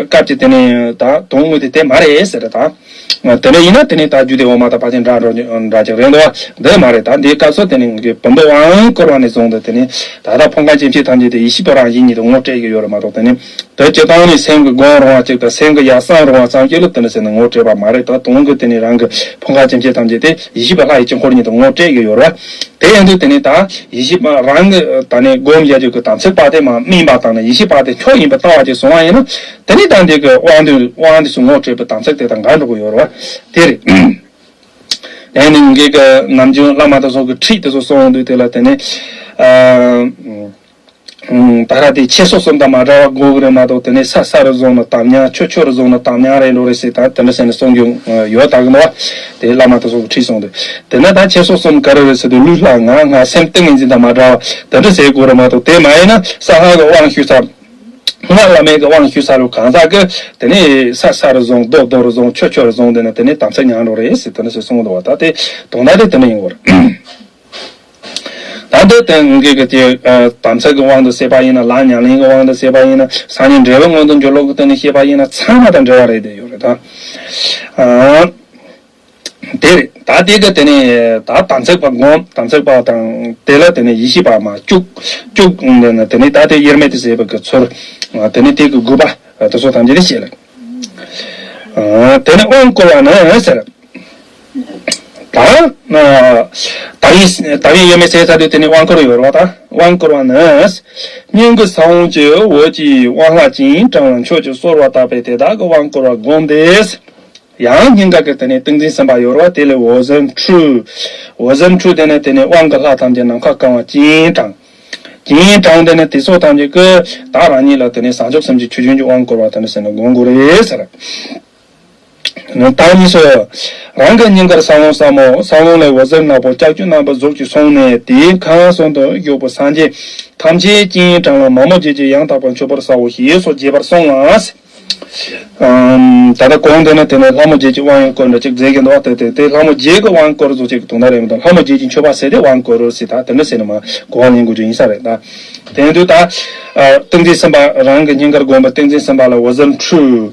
སྐབས་ཀྱི་དེ་ནས་ད་དོན་དངོས་དེ་དེ་མ་རེད་ཟེར་རེད་ད། དེ་འདྲ་ཡིན་ན་དེ་ནས་ད་རྒྱུད་སྡེ་འོག་མ་དང་ཕལ་ཆེར་འདྲ་འགྲོ་འདྲ་ཅིག་རེད་འདུག་འདི་མ་རེད། ད་འདིའི་སྐབས་སུ་དེ་ནས་ཀྱི་བུམ་པའི་དབང་བསྐུར་བ་ནས་བཟུང་སྟེ་དེ་ནས་ད་ལྟ་ཕུང་ཁམས་ཇི་སྙེད་ཐམས་ཅད་དེ་ཡེ་ཤེས་པའི་རང་བཞིན་ཉིད་དུ་ངོ་སྤྲད་ཀྱི་ཡོད་རེད་མ་གཏོགས་དེ་ནས། དེ་སྤྱིར་བཏང་ནི་སེམས་ཀྱི་སྒོམ་རུང་བ་གཅིག་དང་སེམས་ཀྱི་ཡར་སེང་རུང་བ་ཙམ་ཞིག་ལ་དེ་འདྲ་ཟེར་ནས་ངོ་སྤྲད་པ་མ་རེད། ད་དོན་གྱི་དེ་ནི་རང་གི་ཕུང་ཁམས་ཇི་སྙེད་ཐམས་ཅད་དེ་ཡེ་ཤེས་པའི་ལྷ་ཡི་དཀྱིལ་འཁོར་ཉིད་དུ་ངོ་སྤྲད་ཀྱི་ཡོད་རེད། དེ་ཡིན་དུས་དེ་ནི་ད་ཡེ་ཤེས་པ་རང་གི་ད་ནི་སྒོམ་བྱ་རྒྱུ་གི་དམ་ཚིག་པ་དེ་མ་སྨིན་པ་དང་ནི་ཡེ་ཤེས་པ་དེ་མཆོག་ཡིན་པའི་ལྟ་བ་ཅིག་བཟུང་བ་ཡིན་ན། དེ་ནི་ད་འདི་གི་དབང་དུ་དབང་དུ་སུ་ངོ་སྤྲད་པའི་དམ་ཚིག་དེ་དང་འགལ་འགྲོ་གི་ཡོད་རེད་བ། དེ་རེད། དེ་ནི་ངེད་ཀྱི་ནམ་རྒྱུན་བླ་མ་དང་སོགས་ཀྱི་ཁྲིད་དེ་ཚོ་གསུང་དུས་དེ་ལ་དེ་ནི། ཨ། ད་ར་དེ་ཆོས་སོ་གསུམ་དང་མ་འདྲ་བ་དགོས་གི་རེད་མ་གཏོགས་དེ་ནས་ས་ས་རུ་བཟུང་ན་དམ་ཉམས། ཆོས་ཆོས་རུ་བཟུང་ན་དམ་ཉམས་རེད་འགྲོ་རེད་ཟེར། ད་དེ་འདྲ་ཟེར་ནས་གསུང་རྒྱུ་ཡོད་ད་གི་འདུག་བ། དེ་བླ་མ་དེ་ཚོ་གི་ཁྲིད་གསུང་དུས་དེ་ན་ད་ཆོས་སོ་གསུམ་ག་རེ་རེད་ཟེར་དུས་ལུས་ལྷ་ངག་དབང་སེམས་ཏིང་ངེ་འཛིན་དང་མ་འདྲ་བ་དེ་འདྲ་ཟེར་དགོས་རེད་མ་གཏོགས། དེ་མ་ཡིན་ན་ས་ལྷ་གི་དབང་ཞུ་ས། སྔགས་བླ་མེད་ཀྱི་དབང་ཞུ་ས་རུ་གང་ཟག་གི་དེ་ནས་ས་ས་རུ་བཟུང་། རྡོ་རྡོ་རུ་བཟུང་། ཆོས་ཆོས་རུ་བཟུང་། དེ་ནས་དེ་ནས་དམ་ཚིག་ཉམས་འགྲོ་རེད་ཟེར་དེ་འདྲ་ཟེར་གསུང་གི་འདུག་བ། ད་དེ་དོན་དག་དེ་དེ་འདྲ་ཡིན་དགོས་རེད། ད་འདི་དེ་ངེད་ཀྱི་དེ་དམ་ཚིག་གི་དབང་དུ་བྱས་པ་ཡིན་ན། ལམ་ཉམས་ལེན་གྱི་དབང་དུ་བྱས་པ་ཡིན་ན། སང་ཉིན་འབྲས་བུ་མངོན་དུ་འགྱུར་ལུགས་ཀྱི་སྟེང་ནས་བཤད་པ་ཡིན་ན། ཚང་མ་དང་འབྲེལ་བ་རེད་དེ་ཡོད་རེད་ད། ཨ། དེ་རེད། ད་དེ་གི་དེ་ནས་ད་དམ་ཚིག་པ་སྒོམ། དམ་ཚིག་པ་དང་དེ་ལ་དེ་ནས་ཡེ་ཤེས་པ་མ་བཅུག་བཅུག་དེ་ནས་དེ་ནས་ད་དེ་དབྱེར་མེད་དུ་བྱས་པ་གི་ཚུལ། དེ་ནས་དེ་གི་དགོས་པ་དེ་ཚོ་ཐམས་ཅད་དེ་བཤད་ལ། དེ་ནས་དབང་བསྐུར་བ་ནི་ཟེར། ད་ཨ་ དག་ཡིག་དག་ཡིག་ཡོད་མེད་བཤད་ཚར་དུས་དེ་ནས་དབང་བསྐུར་ཡོད་རེད་བ། ད་དབང་བསྐུར་བ་ནི། སྙིང་གི་ས་བོན་གྱི་འོད་ཀྱིས་དབང་ལྷ་ཅིང་དྲང་ལ་མཆོད་ཅིང་གསོལ་བ་བཏབ་པས་དེ་དག་གི་དབང་བསྐུར་བ་བསྒོམས་ཏེ། ཡང་སྙིང་ག་གི་དེ་ནས་ཏིང་འཛིན་གསུམ་པ་ཡོད་རེད་བ། དེ་ལས་འོད་ཟེར་འཕྲོས། འོད་ཟེར་འཕྲོས་དེ་ནས་དེ་ནས་དབང་གི་ལྷ་ཐམས་ཅད་ནམ་མཁའ་གང་བ་ཅིང་དྲང་། ཅིང་དྲང་དེ་ནས་དེ་སོགས་ཐམས་ཅད་ཀྱིས་ད་རང་ཉིད་ལ་དེ་ནས་བྱང་ཆུབ་སེམས་ཀྱི་ཆུ་རྒྱུན་གྱི་དབང་བསྐུར་བ་དེ་ནས་ཟེར་ནས་བསྒོམ་དགོས་རེད་ཟེར། དང་གཉིས་སུ། རང་གི་སྙིང་གར་ས་བོན་ཟབ་མོ། ས་བོན་ལས་འོད་ཟེར་ནག་པོ་ལྕགས་ཀྱུ་རྣམ་པ་གཟུགས་ཀྱིས་བཟུང་ནས་དེའི་ཁམས་གསུམ་དུ་བཞུགས་པའི་སངས་རྒྱས་ཐམས་ཅད་ཀྱིས་དྲང་ལ་མ་མོ་བརྒྱད་ཀྱིས་ཡང་དག་པར་མཆོད་པར་བྱའོ་ཞེས་སོགས་རྒྱས་པར་གསུངས་ལ། ཨམ། ད་ལྟ་གོང་དེ་ནི་དེ་ནས་ལྷ་མོ་བརྒྱད་ཀྱི་དབང་ཡང་བསྐུར་འདྲ་ཅིག་མཛད་ཀྱི་འདུག་དེ་དེ་དེ་ལྷ་མོ་བརྒྱད་ཀྱི་དབང་བསྐུར་བཟོ་ཅིག་གི་དོན་དག་རེད་མི་འདུག་ལྷ་མོ་བརྒྱད་ཀྱིས་མཆོད་པ་ཟེར་ཏེ་དབང་བསྐུར་ཟེར་ད་དེ་འདྲ་ཟེར་ནས་མ་གོ་བ་ལེན་དགོས་རྒྱུ་ཡིན་ས་རེད་ད། དེ་དུས་ད། ཨ། ཏིང་འཛིན་གསུམ་པ་རང་གི་སྙིང་གར་བསྒོམས་པའི་ཏིང་འཛིན་གསུམ་པ་ལ་འོད་ཟེར་འཕྲོས།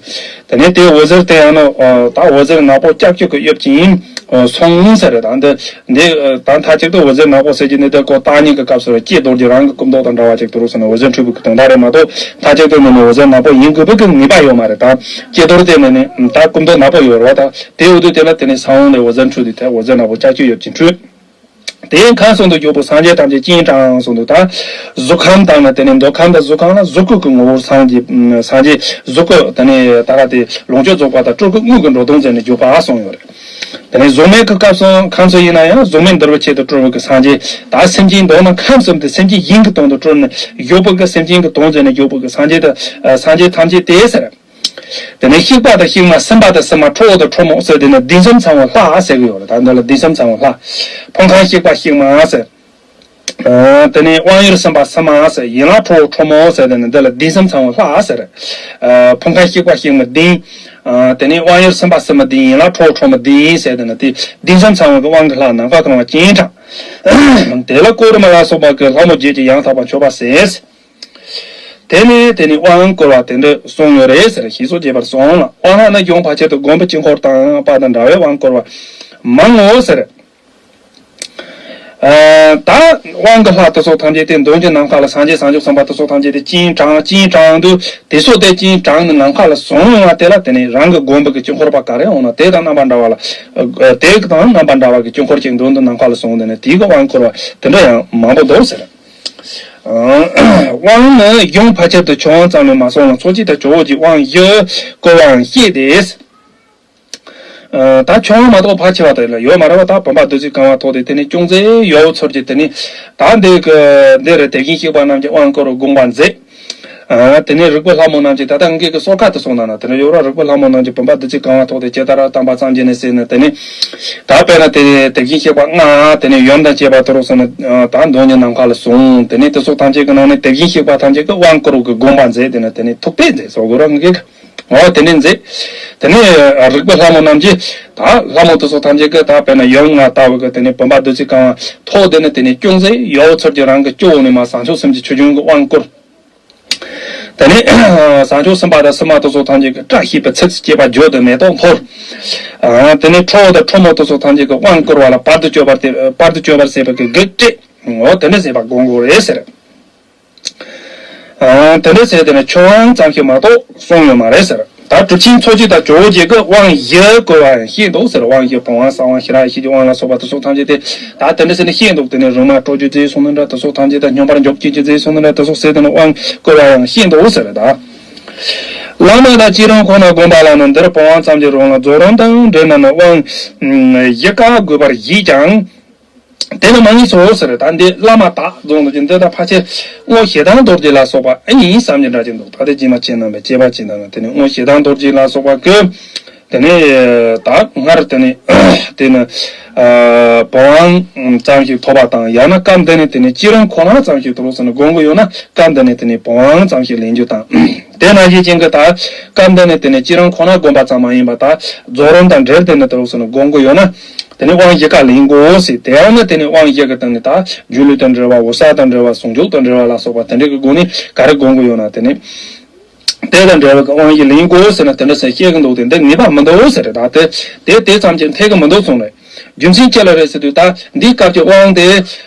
དེ་ནས་དེའི་འོད་ཟེར་དེ་ཡང་ནི་ཨ། ད་འོད་ཟེར་ནག་པོ་ལྕགས་ཀྱུ་གི་དབྱིབས་ཀྱིས་ཨ། སོང་ཟེར་རེད་ད་འདི། འདི་ཨ། ད་མཐའ་གཅིག་ཏུ་འོད་ཟེར་ནག་པོ་ཟེར་གྱི་ནི་དེ་ཁོ་བརྟག་གཉིས་ཀྱི་སྐབས་སུ་ལ་ཀྱེ་རྡོ་རྗེ་རང་གི་སྐུ་མདོག་དང་འདྲ་བ་ཅིག་ཏུ་རུ་སོང་ནས་འོད་ཟེར་འཕྲོས་པའི་གི་དོན་དག་རེད་མ་གཏོགས་མཐའ་གཅིག་ཏུ་ནི་ནི་འོད་ཟེར་ནག་པོ་ཡིན་དགོས་པའི་གི་ངེས་པ་ཡོད་མ་རེད་ད། ཀྱེ་རྡོ་རྗེ་ནི་ནི་ད་སྐུ་མདོག་ནག་པོ་ཡོད་རེད་བ་ད། དེ་འོ་དུས་དེ་ལ་དེ་ནས་ས་བོན་ལས་འོད་ཟེར་འཕྲོས་དུས་དེ་འོད་ཟེར་ནག་པོ་ལྕགས་ཀྱུ་དབྱིབས་ཀྱིས་འཕྲོས། དེའི་ཁམས་གསུམ་དུ་བཞུགས་པའི་སངས་རྒྱས་ཐམས་ཅད་ཀྱིས་དྲང་གསུངས་འདུག་ད། གཟུགས་ཁམས་དང་ནི་དེ་ནས་འདོད་ཁམས་དང་གཟུགས་ཁམས་ལ་གཟུགས་སྐུ་གི་ངོ་བོར་སངས་རྒྱས་སངས་རྒྱས་གཟུགས་སྐུ་དེ་ནས་ད་ག་དེ་ལོངས་སྤྱོད་རྫོགས་པ་དང་སྤྲུལ་སྐུ་དངོས་ཀྱི་འགྲོ་དོན་མཛད་ནས་བཞུགས་པ་གསུངས་ཡོད་རེད། དེ་ནས་གཟུགས་མེད་ཀྱི་སྐབས་སུ་ཁམས་སུ་ཡིན་ན་ཡང་གཟུགས་མེད་འདུལ་བའི་ཆེད་དུ་སྤྲུལ་བའི་གི་སངས་རྒྱས་ད་སེམས་ཅན་མདོར་ན་ཁམས་གསུམ་དེ་སེམས་ཅན་ཡིན་གྱི་དོན་དུ་སྤྲུལ་ནས་བཞུགས་པའི་གི་སེམས་ཅན་གྱི་དོན་མཛད་ནས་བཞུགས་པའི་གི་སངས་རྒྱས་དེ་སངས་རྒྱས་ཐམས་ཅད་དེ་ཟེར། དེ་ནས་གཤེགས་པ་དང་གཤེགས་མ་སེམས་དཔའ་དང་སེམས་མ་ཁྲོ་བོ་དང་ཁྲོ་མོ་ཟེར་དེ་ནས་བདུན་གསུམ་ཚང་བའི་ལྷ་ཟེར་གི་ཡོད་རེད་ད་འདི་ལ་བདུན་གསུམ་ཚང་བའི་ལྷ། ཕུང་ཁམས་གཤེགས་པ་གཤེགས་མ་ཟེར། ཨ། དེ་ནས་དབང་ཡུལ་སེམས་དཔའ་སེམས་མ་ཟེར་ཡན་ལག་ཁྲོ་བོ་ཁྲོ་མོ་ཟེར་དེ་ནས་འདི་ལ་བདུན་གསུམ་ཚང་བའི་ལྷ་ཟེར། ཨ། ཕུང་ཁམས་གཤེགས་པ་གཤེགས་མ་བདུན། ཨ། དེ་ནས་དབང་ཡུལ་སེམས་དཔའ་སེམས་མ་བདུན་ཡན་ལག་ཁྲོ་བོ་ཁྲོ་མོ་བདུན་ཟེར་དེ་ནས་དེ་བདུན་གསུམ་ཚང་བའི་དབང་གི་ལྷ་ནམ་མཁའ་གང་བ་ཅིང་དྲང་། དེ་ལ་གཽ་ཌ་མ་ལ་སོགས་པ་གི་ལྷ་མོ་བརྒྱད་ཀྱིས་ཡང་དག་པར་མཆོད་པ་ཟེར། དེ་ནས་དེ་ནས་དབང་བསྐུར་བ་དེ་འདྲ་གསུངས་ཡོད་རེད་ཟེར་ཞེས་སོགས་རྒྱས་པར་གསུངས་ལ། དབང་ལྷ་ནི་གཞུང་བར་ཆད་དུ་བསྒོམ་པའི་དཀྱིལ་འཁོར་དང་པ་དང་འདྲ་བའི་དབང་བསྐུར་བ་མང་ངོ་ཟེར། ཨ། ད་དབང་གི་ལྷ་དེ་ཚོ་ཐམས་ཅད་དེ་མདུན་གྱི་ནམ་མཁའ་ལ་སངས་རྒྱས་བྱང་ཆུབ་སེམས་དཔའ་དེ་ཚོ་ཐམས་ཅད་དེ་ཅིང་དྲང་ཅིང་དྲང་དུ་དེ་ཚོ་དེ་ཅིང་དྲང་ནི་ནམ་མཁའ་ལ་བཟུང་ཡོང་བ་དེ་ལ་དེ་ནས་རང་གི་བསྒོམ་པའི་གི་དཀྱིལ་འཁོར་པ་ག་རེ་འོང་ན་དེ་དང་རྣམ་པ་འདྲ་བ་ལ། དེ་དང་རྣམ་པ་འདྲ་བ་གི་དཀྱིལ་འཁོར་ཅིག་མདུན་དུ་ནམ་མཁའ་ལ་བཟུང་དེ་ནས་དེའི་གི་དབང་བསྐུར་བ་དེ་འདྲ་ཡང་མང་པོ་འདུག་ཟེར། དབང་ནི་གཞུང་ཕལ་ཆེར་དུ་ཆོས་དབང་ཙམ་ལས་མ་གསུངས་ལ་ཚོགས་བཅུ་དང་ཇོ་བོ་རྗེས་དབང་བཞི་བསྐུར་བའང་བཤད་དེ། ད་ཆོས་དབང་མ་གཏོགས་ཕལ་ཆེ་བ་དག་ལ་ཡོད་མ་རེད་བ། ད་བུམ་པ་བདུད་རྩིས་གང་བ་ཐོགས་ཏེ་དེ་ནས་ཅུང་ཟད་ཡོད་ཚོར་གྱི་དེ་ནས་ད་འདི་གི་འདི་རུ་དེ་བཞིན་གཤེགས་པ་རྣམས་ཀྱི་དབང་བསྐུར་བའི་དགོངས་པ་མཛད། ཨ། དེ་ནས་རིག་པའི་ལྷ་མོ་རྣམས་ཀྱིས་ད་ལྟ་ངེད་ཀྱི་གསོལ་ཁ་དུ་སོང་ན་ན་དེ་ནས་ཡོད་ར་རིག་པའི་ལྷ་མོ་རྣམས་ཀྱིས་བུམ་པ་བདུད་རྩིས་གང་བ་ཐོགས་ཏེ་ཇི་ལྟར་བལྟམས་པ་ཙམ་གྱིས་ནི་ཟེར་ནས་དེ་ནས་ད་དཔེར་ན་དེ་དེ་བཞིན་གཤེགས་པ་ལྔ་དེ་ནས་ཡུམ་དང་བཅས་པ་དུ་རུ་སོང་ནས་ད་མདུན་གྱི་ནམ་མཁའ་ལ་བཟུང་། དེ་ནས་དེ་སོགས་ཐམས་ཅད་ཀྱི་ནང་ནས་དེ་བཞིན་གཤེགས་པ་ཐམས་ཅད་ཀྱི་དབང་བསྐུར་བའི་དགོངས་པ་མཛད། དེ་ནས་དེ་ནས་ཐུགས་དཔེ་མཛད་སོགས་གོ་ར་ངེད་ཀྱི་འོ་དེ་ནས་མཛད། དེ་ནས་རིག་པའི་ལྷ་མོ་རྣམས་ཀྱིས་ད་ལྷ་མོ་དེ་ཚོ་ཐམས་ཅད་ཀྱིས་ད་དཔེར་ན་ཡུམ་ལྔ་ལྟ་བུ་གི་དེ་ནས་བུམ་པ་བདུད་རྩིས་གང་བ་ཐོགས་དེ་ནས་དེ་ནས་ཅུང་ཟད་ཡོད་ཚོར་གྱི་རང་གི་སྤྱི་བོ་ནས་མར་བྱང་ཆུབ་སེམས་ཀྱི་ཆུ་རྒྱུན་གྱི་དབང་བསྐུར། དེ་ནས་བྱང་ཆུབ་སེམས་དཔའ་དང་སེམས་མ་དེ་ཚོ་ཐམས་ཅད་ཀྱིས་བཀྲ་ཤིས་པའི་ཚིགས་སུ་བཅད་པ་བརྗོད་དེ་མེ་ཏོག་འཐོར། དེ་ནས་ཁྲོ་བོ་དང་ཁྲོ་མོ་དེ་ཚོ་ཐམས་ཅད་ཀྱིས་དབང་བསྐུར་བ་ལ་བར་དུ་གཅོད་པར་བྱེད་བར་དུ་གཅོད་པར་བྱེད་པའི་གི་བགེགས་བསྐྲད། འོ་དེ་འདྲ་བྱེད་པ་དགོངས་དགོས་རེད་ཟེར། ཨ། དེ་འདྲ་བྱས་དེ་ནས་ཆོས་དབང་ཙམ་ཞིག་མ་གཏོགས་གསུངས་ཡོད་མ་རེད་ཟེར། ད་གྲུབ་ཆེན་ཚོགས་བཅུ་དང་ཇོ་བོ་རྗེ་གིས་དབང་བཞི་བསྐུར་བ་ཡང་བཤད་འདུག་ཟེར། དབང་བཞི་བུམ་དབང་གསང་དབང་ཞི་རགས་ཡེ་ཤེས་ཀྱི་དབང་ལ་སོགས་པ་དེ་སོགས་ཐམས་ཅད་དེ་ད་དེ་འདྲ་ཟེར་ནས་བཤད་འདུག་དེ་ནས་རིག་མ་སྤྲོ་རྒྱུ་མཛད་གསུངས་ནི་འདྲ་དེ་སོགས་ཐམས་ཅད་དང་སྙོམས་པར་འཇུག་བྱེད་རྒྱུ་མཛད་གསུངས་ནི་འདྲ་དེ་སོགས་ཟེར་དེ་ནས་དབང་བསྐུར་བ་ཡང་བཤད་འདུག་ཟེར་ད། བླ་མ་དང་བསྐྱེད་རིམ་ཁོ་ན་བསྒོམ་པ་ལ་ནི་འདིར་བུམ་དབང་ཙམ་གྱི་རང་ལ་རྫོགས་རིམ་དང་འབྲེལ་ན་ནི་དབང་བཞི་ཀ་དགོས་པར་བཞེད་ཀྱང་། དེ་ནི་མ་ངེས་སོ་ཟེར། ད་འདི་བླ་མ་དག་རྫོང་དུ་ཅི་འདི་དག་ཕལ་ཆེར་དབང་ཞེ་སྡང་རྡོ་རྗེ་ལ་སོགས་པ་ཨེ་ཡིན་བསམ་གྱི་འདྲ་ཅིག་འདུག་ད་དེ་རྗེས་མ་ཅི་རྣམ་པའི་སྐྱེས་པ་ཅི་འདྲ་ན་དེ་ནི་དབང་ཞེ་སྡང་རྡོ་རྗེ་ལ་སོགས་པ་ཀུན་དེ་ནི་ད་སྔར་དེ་ནི་དེ་ནི་བུམ་དབང་ཙམ་ཞིག་ཐོབ་པ་དང་ཡང་ན་སྐབས་འདི་ནི་དེ་ནི་བསྐྱེད་རིམ་ཁོ་ན་ཙམ་ཞིག་ཐོབ་ཟེར་ནས་དགོངས་ཀྱི་ཡོད་ན་སྐབས་འདི་ནི་དེ་ནི་བུམ་དབང་ཙམ་ཞིག་ལེན་རྒྱུ་དང་དེ་ནང་བཞིན་ཅན་གྱི་ད་སྐབས་འདི་ནི་དེ་ནི་བསྐྱེད་རིམ་ཁོ་ན་བསྒོམ་པ་ཙམ་མ་ཡིན་པ་ད་རྫོགས་རིམ་དང་འབྲེལ་དེ་ནི་ཐོབ་ཟེར་ནས་དགོངས་ཀྱི་ཡོད་ན། དེ་ནས་དབང་བཞི་ཀ་ལེན་དགོས་ཟེར། དེ་ཡང་ནི་དེ་ནས་དབང་བཞི་གི་སྟེང་ནས་ད་སྒྱུ་ལུས་དང་འབྲེལ་བ་འོད་གསལ་དང་འབྲེལ་བ་ཟུང་འཇུག་དང་འབྲེལ་བ་ལ་སོགས་པ་དེ་འདྲ་གི་སྒོ་ནས་ག་རེ་དགོངས་ཀྱི་ཡོད་ན་དེ་ནས་དེ་དང་འབྲེལ་བའི་དབང་བཞི་ལེན་དགོས་ཟེར་ན་དེ་འདྲ་ཟེར་བཤད་ཀྱི་འདུག་དེ་འདི་ངེས་པ་མི་འདུག་ཟེར་རེད། ད་དེ་དེ་དེ་ཙམ་གྱིས་འཐད་ཀྱི་མི་འདུག་གསུངས་རེད། རྒྱུ་མཚན་ཅི་ལ་རེད་ཟེར་དུས་ད་འདིའི་སྐབས་ཀྱི་དབང་དེ་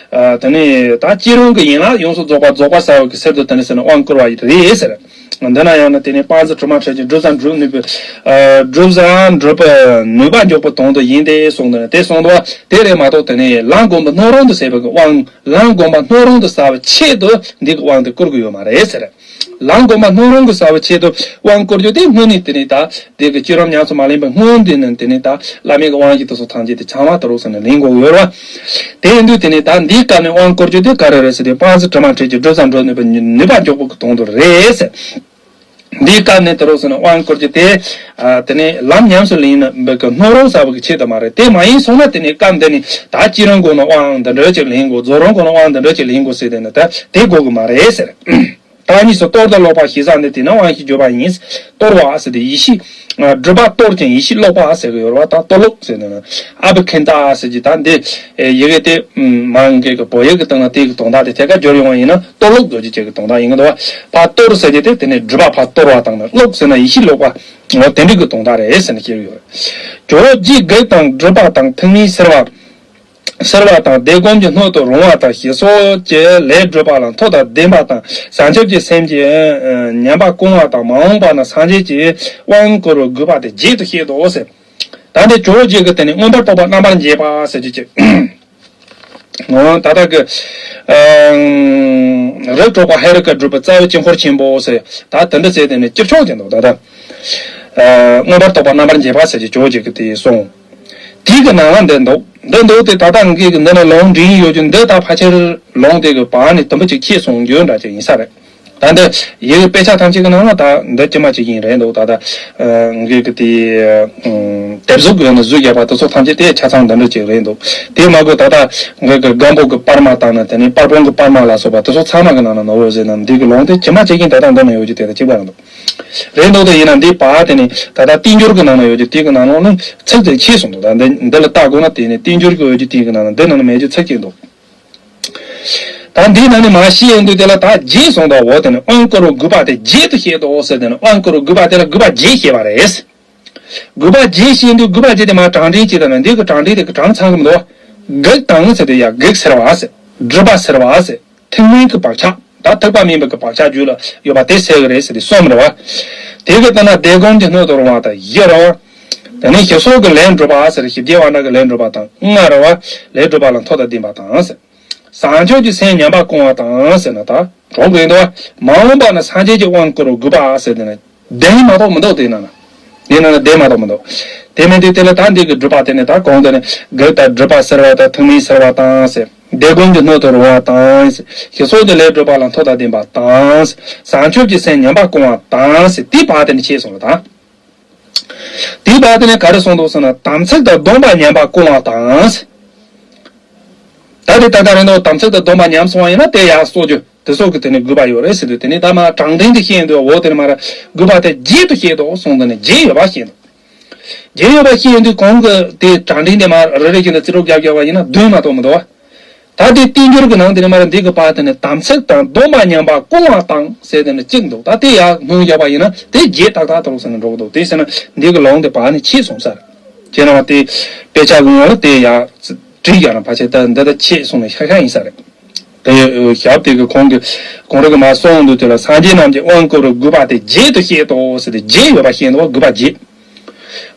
དེ་ནས་ད་བསྐྱེད་རིམ་གྱི་ཡན་ལག་ཡོངས་སུ་རྫོགས་པ་རྫོགས་པ་ཟེར་བ་གི་ཕྱིར་དུ་དེ་འདྲ་ཟེར་ན་དབང་བསྐུར་བ་རེད་ཟེར། འདི་ན་ཡང་ན་དེ་ནས་དཔལ་འཛིན་གྲུབ་མ་འཕྲུལ་གྱི་སྒྲུབ་བྱ་འགྲུབ་ནུས་པའི། སྒྲུབ་བྱ་འགྲུབ་པའི་ནུས་པ་འཇོག་པའི་དོན་དུ་ཡིན་ཏེ་གསུངས་འདུག་ན། དེ་གསུངས་འདུག་བ། དེ་རེད་མ་གཏོགས་དེ་ནས་ལམ་བསྒོམ་པའི་སྣོད་རུང་དུ་ཟད་པའི་དབང་། ལམ་བསྒོམ་པ་སྣོད་རུང་དུ་ཟད་པའི་ཆེད་དུ་འདི་གི་དབང་དེ་བསྐུར་གི་ཡོད་མ་རེད་ཟེར། ལམ་བསྒོམ་པ་སྣོད་རུང་གི་ཟ་བའི་ཆེད་དུ་དབང་བསྐུར་རྒྱུ་དེ་སྔོན་ནས་དེ་ནས་ད་དེ་གི་བསྐྱེད་རིམ་ཉམས་སུ་མ་ལེན་པའི་སྔོན་དེ་ནས་དེ་ནས་ད་བླ་མེད་ཀྱི་དབང་བཞི་དེ་ཚོ་ཐམས་ཅད་དེ་ཚང་མ་དུ་རུག་ཟེར་ནས་ལེན་དགོས་ཡོད་རེད་བ། དེ་ཡིན་དུས་དེ་ནས་ད་འདིའི་སྐབས་ནས་དབང་བསྐུར་རྒྱུ་དེ་ག་རེ་རེད་ཟེར་དུས་དཔལ་འཛིན་གྲུབ་མ་འཕྲུལ་གྱི་སྒྲུབ་བྱ་འགྲུབ་ནུས་པའི་ནུས་པ་འཇོག་པའི་གི་དོན་དུ་རེད་ཟེར། འདིའི་སྐབས་ནས་དུ་རུག་ཟེར་ནས་དབང་བསྐུར་རྒྱུ་དེ་ཨ་དེ་ནས་ལམ་ཉམས་སུ་ལེན་པའི་གི་སྣོད་རུང་ཟ་བའི་གི་ཆེད་དུ་མ་རེད། དེ་མ་ཡིན་སོང་ན་དེ་ནས་སྐབས་འདི་ནས་ད་བསྐྱེད་རིམ་སྒོ་ནས་དབང་འདི་འདྲ་ཅིག་ལེན་དགོས། རྫོགས་རིམ་སྒོ་ནས་དབང་འདི་འདྲ་ཅིག་ལེན་དགོས་ཟེར་དེ་ནས་ད་དེ་དགོས་གི་མ་རེད་ཟེར། བརྟག་གཉིས་སུ་གཏོར་དང་ཀློག་པ་ཞེས་བྱ་འདི་དེ་ནི་དབང་བཞིའི་བརྗོད་པ་ཡིན། གཏོར་བ་ཟེར་དེ་ཡེ་ཤེས། སྒྲུབ་པ་གཏོར་ཅིང་ཡེ་ཤེས་ཀློག་པ་ཟེར་གི་ཡོད་རེད་བ། ད་གཏོར་ཀློག་ཟེར་ནས་ན་ཨ་བྷི་ཁན་ཏ་ཟེར་གྱི་ད་འདི་ཡི་གེ་དེ་མ་འགལ་གི་བོད་ཡིག་གི་སྟེང་ན་དེ་གི་དོན་དག་དེ་ཐད་ཀར་སྦྱོར་ཡོང་བ་ཡིན་ན་གཏོར་ཀློག་བཟོ་རྒྱུ་བཅས་ཀྱི་དོན་དག་ཡིན་གི་འདུག་བ། ད་གཏོར་ཟེར་གྱི་དེ་དེ་ནི་སྒྲུབ་པ་ཕར་གཏོར་བ་དང་ནི་ཀློག་ཟེར་ན་ཡེ་ཤེས་ཀློག་པ། འོ་དེ་འདྲ་གི་དོན་དག་རེད་ཟེར་ནས་བཤད་གི་ཡོད་རེད། ཇོ་བོ་རྗེས་བགེགས་དང་སྒྲིབ་པ་དང་ཐུན་མིན་སེལ་བ། སེལ་བ་དང་བཟླས་སྒོམ་གྱི་སྣོད་དུ་རུང་བ་དང་ཞི་སོགས་ཀྱི་ལས་སྒྲུབ་པ་ལ་མཐོ་དང་ལྡན་པ་དང་བྱང་ཆུབ་ཀྱི་སེམས་ཀྱི་ཉམས་པ་སྐོང་བ་དང་མ་འོངས་པ་ན་སངས་རྒྱས་ཀྱི་དབང་བསྐུར་བའི་དགོས་པ་དེ་བརྒྱད་དུ་བཤད་དོ་ཟེར། ད་འདི་ཇོ་བོ་རྗེ་གི་དེ་ནི་མངོན་པར་རྟོགས་པ་རྣམ་པར་འབྱེད་པ་ཟེར་གྱི་ཅིག་འོ་ད་ལྟ་གི་རིགས་དྲུག་པ་ཧེ་རུ་ཀ་སྒྲུབ་པའི་རྩ་བའི་དཀྱིལ་འཁོར་ཆེན་པོ་ཟེར་ད་དེ་འདྲ་ཟེར་དེ་ནི་སྤྱིར་ཆོག་ཅན་དུ་ད་ལྟ་མངོན་པར་རྟོགས་པ་རྣམ་པར་འབྱེད་པ་ཟེར་གྱི་ཇོ་བོ་རྗེ་གི་དེ་གསུངས། དེའི་གི་ནང་ལ་འདི་འདུག་འདི་འདུག་སྟེ་ད་ལྟ་ངེད་ཀྱི་འདི་ནས་ལུང་འདྲེན་ཡོད་རྒྱུ་འདི་ད་ཕལ་ཆེར་ལུང་དེ་གི་བར་ནས་དུམ་བུ་གཅིག་ཁྱད་སོང་རྒྱུ་འདྲ་ཅིག་ཡིན་ས་རེད། ད་འདི་ཡི་གེ་དཔེ་ཆ་ཐམས་ཅད་ཀྱི་ནང་ལ་ད་འདི་ཇི་མ་ཇི་བཞིན་རེད་འདུག་ད་ལྟ་ངེད་ཀྱི་དེ་དེབ་གཟུགས་ཀྱི་ནང་བཟོས་བཞག་པ་དེ་ཚོ་ཐམས་ཅད་དེ་ཆ་ཚང་འདི་འདྲ་ཅིག་རེད་འདུག་དེ་མ་དགོས་ད་ལྟ་ངེད་ཀྱི་སྒམ་པོ་གི་པར་མ་དང་ནི་དེ་ནས་པར་སྤུངས་གི་པར་མ་ལ་སོགས་པ་དེ་ཚོ་ཚང་མ་གི་ནང་ན་ནོར་བོ་ཟེར་ན་འདི་གི་ལུང་དེ་ཇི་མ་ཇི་བཞིན་ད་ལྟ་འདི་ན་ཡོད་རྒྱུ་དེ་ད་གཅིག་པ་རེད་འདུག་རེད་འདུག་དེ་ཡིན་ན་འདི་པ་དེ་ནི་ད་ལྟ་བསྟན་འགྱུར་གྱི་ནང་ན་ཡོད་རྒྱུ་དེ་གི་ནང་ལོགས་ནི་ཚིག་དེ་ཁྱད་སོང་འདུག་ད་འདི་འདི་ལ་ལྟ་དགོས་ན་དེ་ནི་བསྟན་འགྱུར་གྱི་ཡོད་རྒྱུ་དེ་གི་ནང་ན་འདི་ནང་ན་མེད་རྒྱུ་ཚིག་ཅིག་འདུག་ད་འདི་ནང་ནས་མ་ཤེས་ཡོང་དུས་དེ་ལ་ད་བརྒྱད་སོང་དུ་འོ་དེ་ནི་དབང་བསྐུར་བའི་དགོས་པ་དེ་བརྒྱད་དུ་བཤད་དོ་ཟེར་དེ་ནི་དབང་བསྐུར་བའི་དགོས་པ་དེ་ལ་དགོས་པ་བརྒྱད་བཤད་པ་རེད། དགོས་པ་བརྒྱད་བཤད་དུས་དགོས་པ་བརྒྱད་དེ་མ་གྲངས་འདྲེན་བྱེད་དང་ན་འདི་གི་གྲངས་འདྲེན་དེ་གི་གྲངས་ཚང་གི་མི་འདུག་བགེགས་དང་ཟེར་དུས་ཡ་བགེགས་སེལ་བ་ཟེར། སྒྲིབ་པ་སེལ་བ་ཟེར། ཐུན་མིན་གྱི་བག་ཆགས་ད་ཐེག་པ་དམན་པའི་གི་བག་ཆགས་རྒྱུད་ལ་ཡོད་པ་དེ་སེལ་གི་རེད་ཟེར་དུས་གསུམ་རེད་བ། དེ་གི་ལྟར་ན་བཟླས་སྒོམ་གྱི་སྣོད་དུ་རུང་བ་དང་བཞི་རེད་བ། དེ་ནས་ཞི་སོགས་ཀྱི་ལས་སྒྲུབ་པ་ཟེར་ཞི་རྒྱས་དབང་དྲག་གི་ལས་སྒྲུབ་པ་དང་ལྔ་རེད་བ། ལས་སྒྲུབ་པ་ལ་མཐོ་དང་ལྡན་པ་དང་ཟེར། བྱང་ཆུབ་ཀྱི་སེམས་ཉམས་པ་སྐོང་བ་དང་ཟེར་ན་ད་གྲོགས་རེད་འདུག་བ། མ་འོངས་པ་ན་སངས་རྒྱས་ཀྱི་དབང་བསྐུར་བའི་དགོས་པ་ཟེར་དེ་ནི་ལྡན་མ་གཏོགས་མི་འདུག་དེ་ན་ན། དེ་ན་ན་ལྡན་མ་གཏོགས་མི་འདུག་དེ་མིན་དུས་དེ་ལ་ད་འདི་གི་སྒྲུབ་པ་དེ་ནི་ད་གོང་དུ་ནི་བགེགས་དང་སྒྲིབ་པ་སེལ་བ་དང་ཐུན་མིན་སེལ་བ་དང་ཟེར། བཟླས་སྒོམ་གྱི་སྣོད་དུ་རུང་བ་དང་ཟེར། ཞི་སོགས་ཀྱི་ལས་སྒྲུབ་པ་ལ་མཐོ་དང་ལྡན་པ་དང་ཟེར། བྱང་ཆུབ་ཀྱི་སེམས་ཉམས་པ་སྐོང་བ་དང་ཟེར་དེའི་བར་དེ་ནི་ཁྱད་སོང་ལ་དང་། དེའི་བར་དེ་ནི་ག་རེ་གསུངས་འདུག་ཟེར་ན་དམ་ཚིག་དང་སྡོམ་པ་ཉམས་པ་སྐོང་བ་དང་ཟེར། ད་དེ་ད་ལྟ་རེད་འདུག་དམ་ཚིག་དང་སྡོམ་པ་ཉམས་སོང་བ་ཡིན་ན་དེ་ཡར་གསོག་རྒྱུ་དེ་སོགས་ཀྱི་དེ་ནི་དགོས་པ་ཡོད་རེད་ཟེར་དུས་དེ་ནི་ད་མ་གྲངས་འདྲེན་དུ་བཤད་འདུག་འོ་དེ་ནི་མ་ར་དགོས་པ་དེ་བརྒྱད་དུ་བཤད་འདུག་གསུངས་དུས་ནི་བརྒྱད་ཡོད་པ་བཤད་འདུག་བརྒྱད་ཡོད་པ་བཤད་ཡོང་དུས་གོང་གི་དེ་གྲངས་འདྲེན་དེ་མ་རེ་རེ་བཞིན་དུ་རྩིས་རོགས་རྒྱབ་རྒྱབ་པ་ཡིན་ན་བདུན་མ་གཏོགས་མི་འདུག་བ། ད་དེ་བསྟན་འགྱུར་གྱི་ནང་དེ་ནི་མ་ར་འདི་གི་བར་དེ་ནི་དམ་ཚིག་དང་སྡོམ་པ་ཉམས་པ་སྐོང་བ་དང་ཟེར་དེ་ནི་གཅིག་འདུག་ད་དེ་ཡར་སྣོན་རྒྱབ་པ་ཡིན་ན་དེ་བརྒྱད་ཏག་ཏག་ཏུ་ཟེར་ནས་འགྲོ་གི་འདུག་དེ་ཟེར་ན་འདི་གི་ལུང་དེ་བར་ནི་ཕྱེད་སོང་ས་རེད། ཁྱེད་རང་དེ་དཔེ་ཆ་གི་ངོ་ལ་དེ་ཡར་བྲིས་རྒྱག་ན་ཕལ་ཆེར་ད་འདི་ད་ཕྱེད་སོང་ནས་ཤ་ཤ་ཡིན་ས་རེད། དེ་ཞབས་དེ་གི་ཁོང་གི་གོང་རིག་གི་མ་གསུངས་འདུག་དེ་ལ་སངས་རྒྱས་རྣམས་ཀྱི་དབང་བསྐུར་བའི་དགོས་པ་དེ་བརྒྱད་དུ་བཤད་དོ་ཟེར་ཏེ་བརྒྱད་ཡོད་པ་བཤད་འདུག་དགོས་པ་བརྒྱད།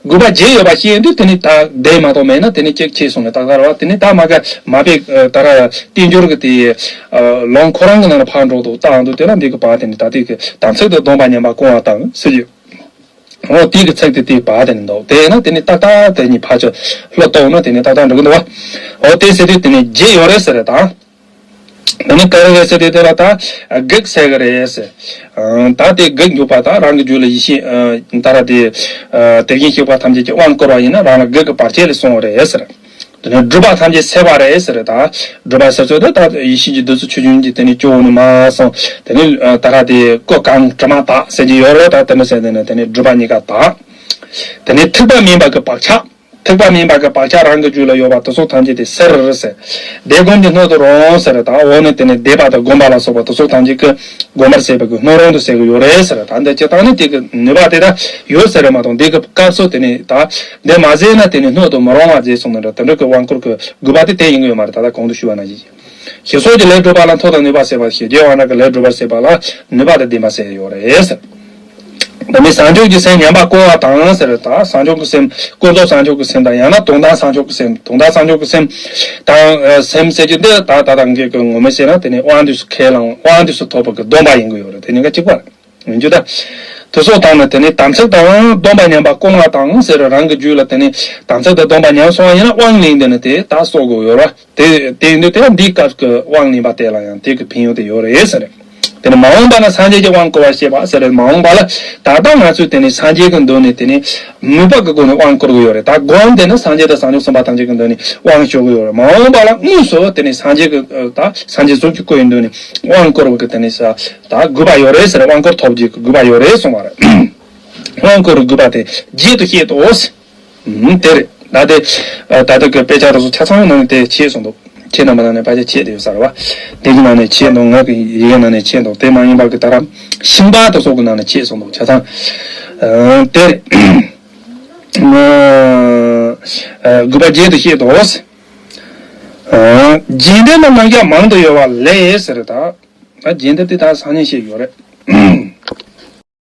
དགོས་པ་བརྒྱད་ཡོད་པ་བཤད་དུས་དེ་ནི་ད་བདེ་མ་གཏོགས་མེད་ན་དེ་ནི་གཅིག་ཕྱེད་སོང་ནས་ཏག་ཏག་རེད་བ། དེ་ནི་ད་མ་ག་མ་པའི་ད་ར་བསྟན་འགྱུར་གི་དེ་ལུང་ཁོ་རང་གི་ནང་ལ་ཕར་འགྲོ་འདུག་བཏང་འདུག་དེ་ལ་འདི་གི་བར་དེ་ནི་ད་དེ་གི་དམ་ཚིག་དང་སྡོམ་པ་ཉམས་པ་སྐོང་བ་དང་ཟེར་གྱི། འོ་དེ་གི་ཚིག་དེ་དེ་བར་དེ་ནི་འདུག་དེ་ན་དེ་ནི་ཏག་ཏག་དེ་གཉིས་ཕར་ཚུར་ལྷོད་གཏོང་ན་དེ་ནི་ཏག་ཏག་འགྲོ་གི་འདུག་བ། འོ་དེ་ཟེར་དུས་དེ་ནི་བརྒྱད་ཡོད་རེད་ཟེར་རེད་ད། དེ་ནི་ག་རེ་རེད་ཟེར་དུས་དེ་ལ་ད་བགེགས་སེལ་གི་རེད་ཟེར། ད་དེ་བགེགས་འཇོམས་པ་ད་རང་གི་རྒྱུད་ལ་ཡེ་ཤེས་ད་ར་དེ་དེ་བཞིན་གཤེགས་པ་ཐམས་ཅད་ཀྱི་དབང་བསྐུར་བ་ཡིན་ན་རང་ལ་བགེགས་ཀྱི་བར་ཆད་ལས་སྲུང་བ་རེད་ཟེར། དེ་ནས་སྒྲིབ་པ་ཐམས་ཅད་སེལ་བ་རེད་ཟེར་རེད་ད། སྒྲིབ་པ་སེལ་ཚུལ་དེ་ད་ཡེ་ཤེས་ཀྱི་བདུད་རྩི་ཆུ་རྒྱུན་གྱིས་དེ་ནས་སྐྱོ་བོ་ནས་མ་སོང་དེ་ནས་ད་ར་དེ་ཀོ་གང་དྲི་མ་དག་ཟེར་གྱི་ཡོད་རེད་ད། དེ་ནས་ཟེར་དེ་ནས་དེ་ནས་སྒྲིབ་པ་གཉིས་ཀ་དག་དེ་ནས་ཐེག་པ་དམན་པ་གི་བག་ཆགས། ཐེག་པ་དམན་པ་གི་བག་ཆགས་རང་གི་རྒྱུད་ལ་ཡོད་པ་དེ་ཚོ་ཐམས་ཅད་དེ་སེལ་ཟེར། བཟླས་སྒོམ་གྱི་སྣོད་དུ་རུང་ཟེར་ད། འོ་ནི་དེ་ནི་བཟླས་པ་དང་སྒོམ་པ་ལ་སོགས་པ་དེ་ཚོ་ཐམས་ཅད་ཀྱི་སྒོམ་པར་བྱེད་པའི་གི་སྣོད་རུང་དུ་ཟེར་གི་ཡོད་རེད་ཟེར། ད་འདི་སྤྱིར་བཏང་ནི་དེ་གི་ནུས་པ་དེ་ད་ཡོད་ཟེར་རེད་མ་གཏོགས་འདི་གི་སྐབས་སུ་དེ་ནི་ད་འདི་མ་ཟད་ན་དེ་ནི་སྣོད་དུ་མི་རུང་བ་ཟེར་གསུངས་ནི་འདྲ། དེ་འདྲ་གི་དབང་བསྐུར་གི་དགོས་པ་དེ་དེ་ཡིན་གི་ཡོད་མ་རེད། ད་ལྟ་གོང་དུ་ཞུས་པ་ནང་བཞིན་ཞི་སོགས་ཀྱི་ལས་སྒྲུབ་པ་ལ་མཐོ་དང་ནུས་པ་སེལ་བ། ཞི་རྒྱས་དབང་དྲག་གི་ལས་སྒྲུབ་པར་བྱེད་པ་ལ་ནུས་པ་དང་ལྡན་པ་ཟེར་ཡོད་རེད་ཟེར། དེ་ནས་བྱང་ཆུབ་ཀྱི་སེམས་ཉམས་པ་བཀོད་པ་དང་ཟེར། ད་བྱང་ཆུབ་ཀྱི་སེམས། ཀུན་རྫོབ་བྱང་ཆུབ་ཀྱི་སེམས་དང་། ཡང་ན་དོན་དམ་བྱང་ཆུབ་ཀྱི་སེམས། དོན་དམ་བྱང་ཆུབ་ཀྱི་སེམས་དང་། ཨ་སེམས་ཟེར་རྒྱུ་འདི་ད་ད་ལྟ་ངས་ཀྱི་ངོ་མ་བཤད་ན་དེ་ནི་དབང་དུས་སུ་ཁས་བླངས། དབང་དུས་སུ་ཐོབ་པ་གི་སྡོམ་པ་ཡིན་གྱི་ཡོད་རེད། དེ་གཉིས་ཀ་གཅིག་པ་རེད། ཡིན་རྒྱུ་ད། དེ་སོགས་དང་ནི་དེ་ནི་དམ་ཚིག་དང་སྡོམ་པ་ཉམས་པ་སྐོང་བ་དང་ཟེར། རང་གི་རྒྱུད་ལ་དེ་ནི་དམ་ཚིག་དང་སྡོམ་པ་ཉམས་སོང་བ་ཡིན་ན་དབང་ལེན་དེ་ནི་དེ་ད་གསོག་དགོས་ཡོད་རེད། དེ་དེ་ཡིན་དུས་དེ་འདིའི་སྐབས་ཀྱི་དབང་ལེན་པ་དེ་ལ་ཡང་དེ་གི་ཕན་ཡོན་དེ་ཡོད་རེད་ཟེར། དེ་ནི་མ་འོངས་པ་ན་སངས་རྒྱས་ཀྱི་དབང་བསྐུར་བར་བྱེད་པ་ཟེར། མ་འོངས་པ་ལ་ད་ལྟ་ང་ཚོས་དེ་ནི་སངས་རྒྱས་ཀྱི་མདུན་ནས་དེ་ནི་མོས་པ་གི་སྒོ་ནས་དབང་བསྐུར་གི་ཡོད་རེད། ད་སྒོམ་དེ་ནི་སངས་རྒྱས་དང་བྱང་ཆུབ་སེམས་དཔའ་ཐམས་ཅད་ཀྱི་མདུན་ནས་དབང་ཞུ་གི་ཡོད་རེད། མ་འོངས་པ་ལ་དངོས་སུ་དེ་ནི་སངས་རྒྱས་ཀྱི་ད་སངས་རྒྱས་གཟུགས་ཀྱི་སྐུ་ཡི་མདུན་ནས་དབང་བསྐུར་བ་གི་དེ་ནི་ས་ད་དགོས་པ་ཡོད་རེད་ཟེར། དབང་བསྐུར་ཐོབ་རྒྱུ་གི་དགོས་པ་ཡོད་རེད་གསུངས་པ་རེད། དབང་བསྐུར་བའི་དགོས་པ་དེ་རྒྱས་དུ་བཤད་དོ། ཨུམ། དེ་རེད། ད་དེ་ཨ་ད་ལྟ་གི་དཔེ་ཆ་དེ་ཚོ་ཆ་ཚང་ནང་ནས་དེ་ཆད་སོང་འདུག་ཁྱེད་རྣམ་པ་ནང་ནས་ཕལ་ཆེར་ཆད་དེ་ཡོད་ས་རེད་བ། དེ་གི་ནང་ནས་ཆད་འདུག་ང་གི་ཡི་གེ་ནང་ནས་ཆད་འདུག་དེ་མ་ཡིན་པ་གི་ད་ར་ཤིང་པ་དེ་ཚོ་གི་ནང་ནས་ཆད་སོང་འདུག་ཆ་ཚང་། ཨ་དེ་རེད། ཨ་དགོས་པ་རྒྱས་དུ་བཤད་དོ། ཨ་རྗེས་འདྲེན་ནི་རྣམ་གཞག་མང་དུ་ཡོད་པ་ལས་ཟེར། ད་ད་རྗེས་འདྲེན་དེ་ད་སང་ཉིན་བཤད་ཡོད་རེད།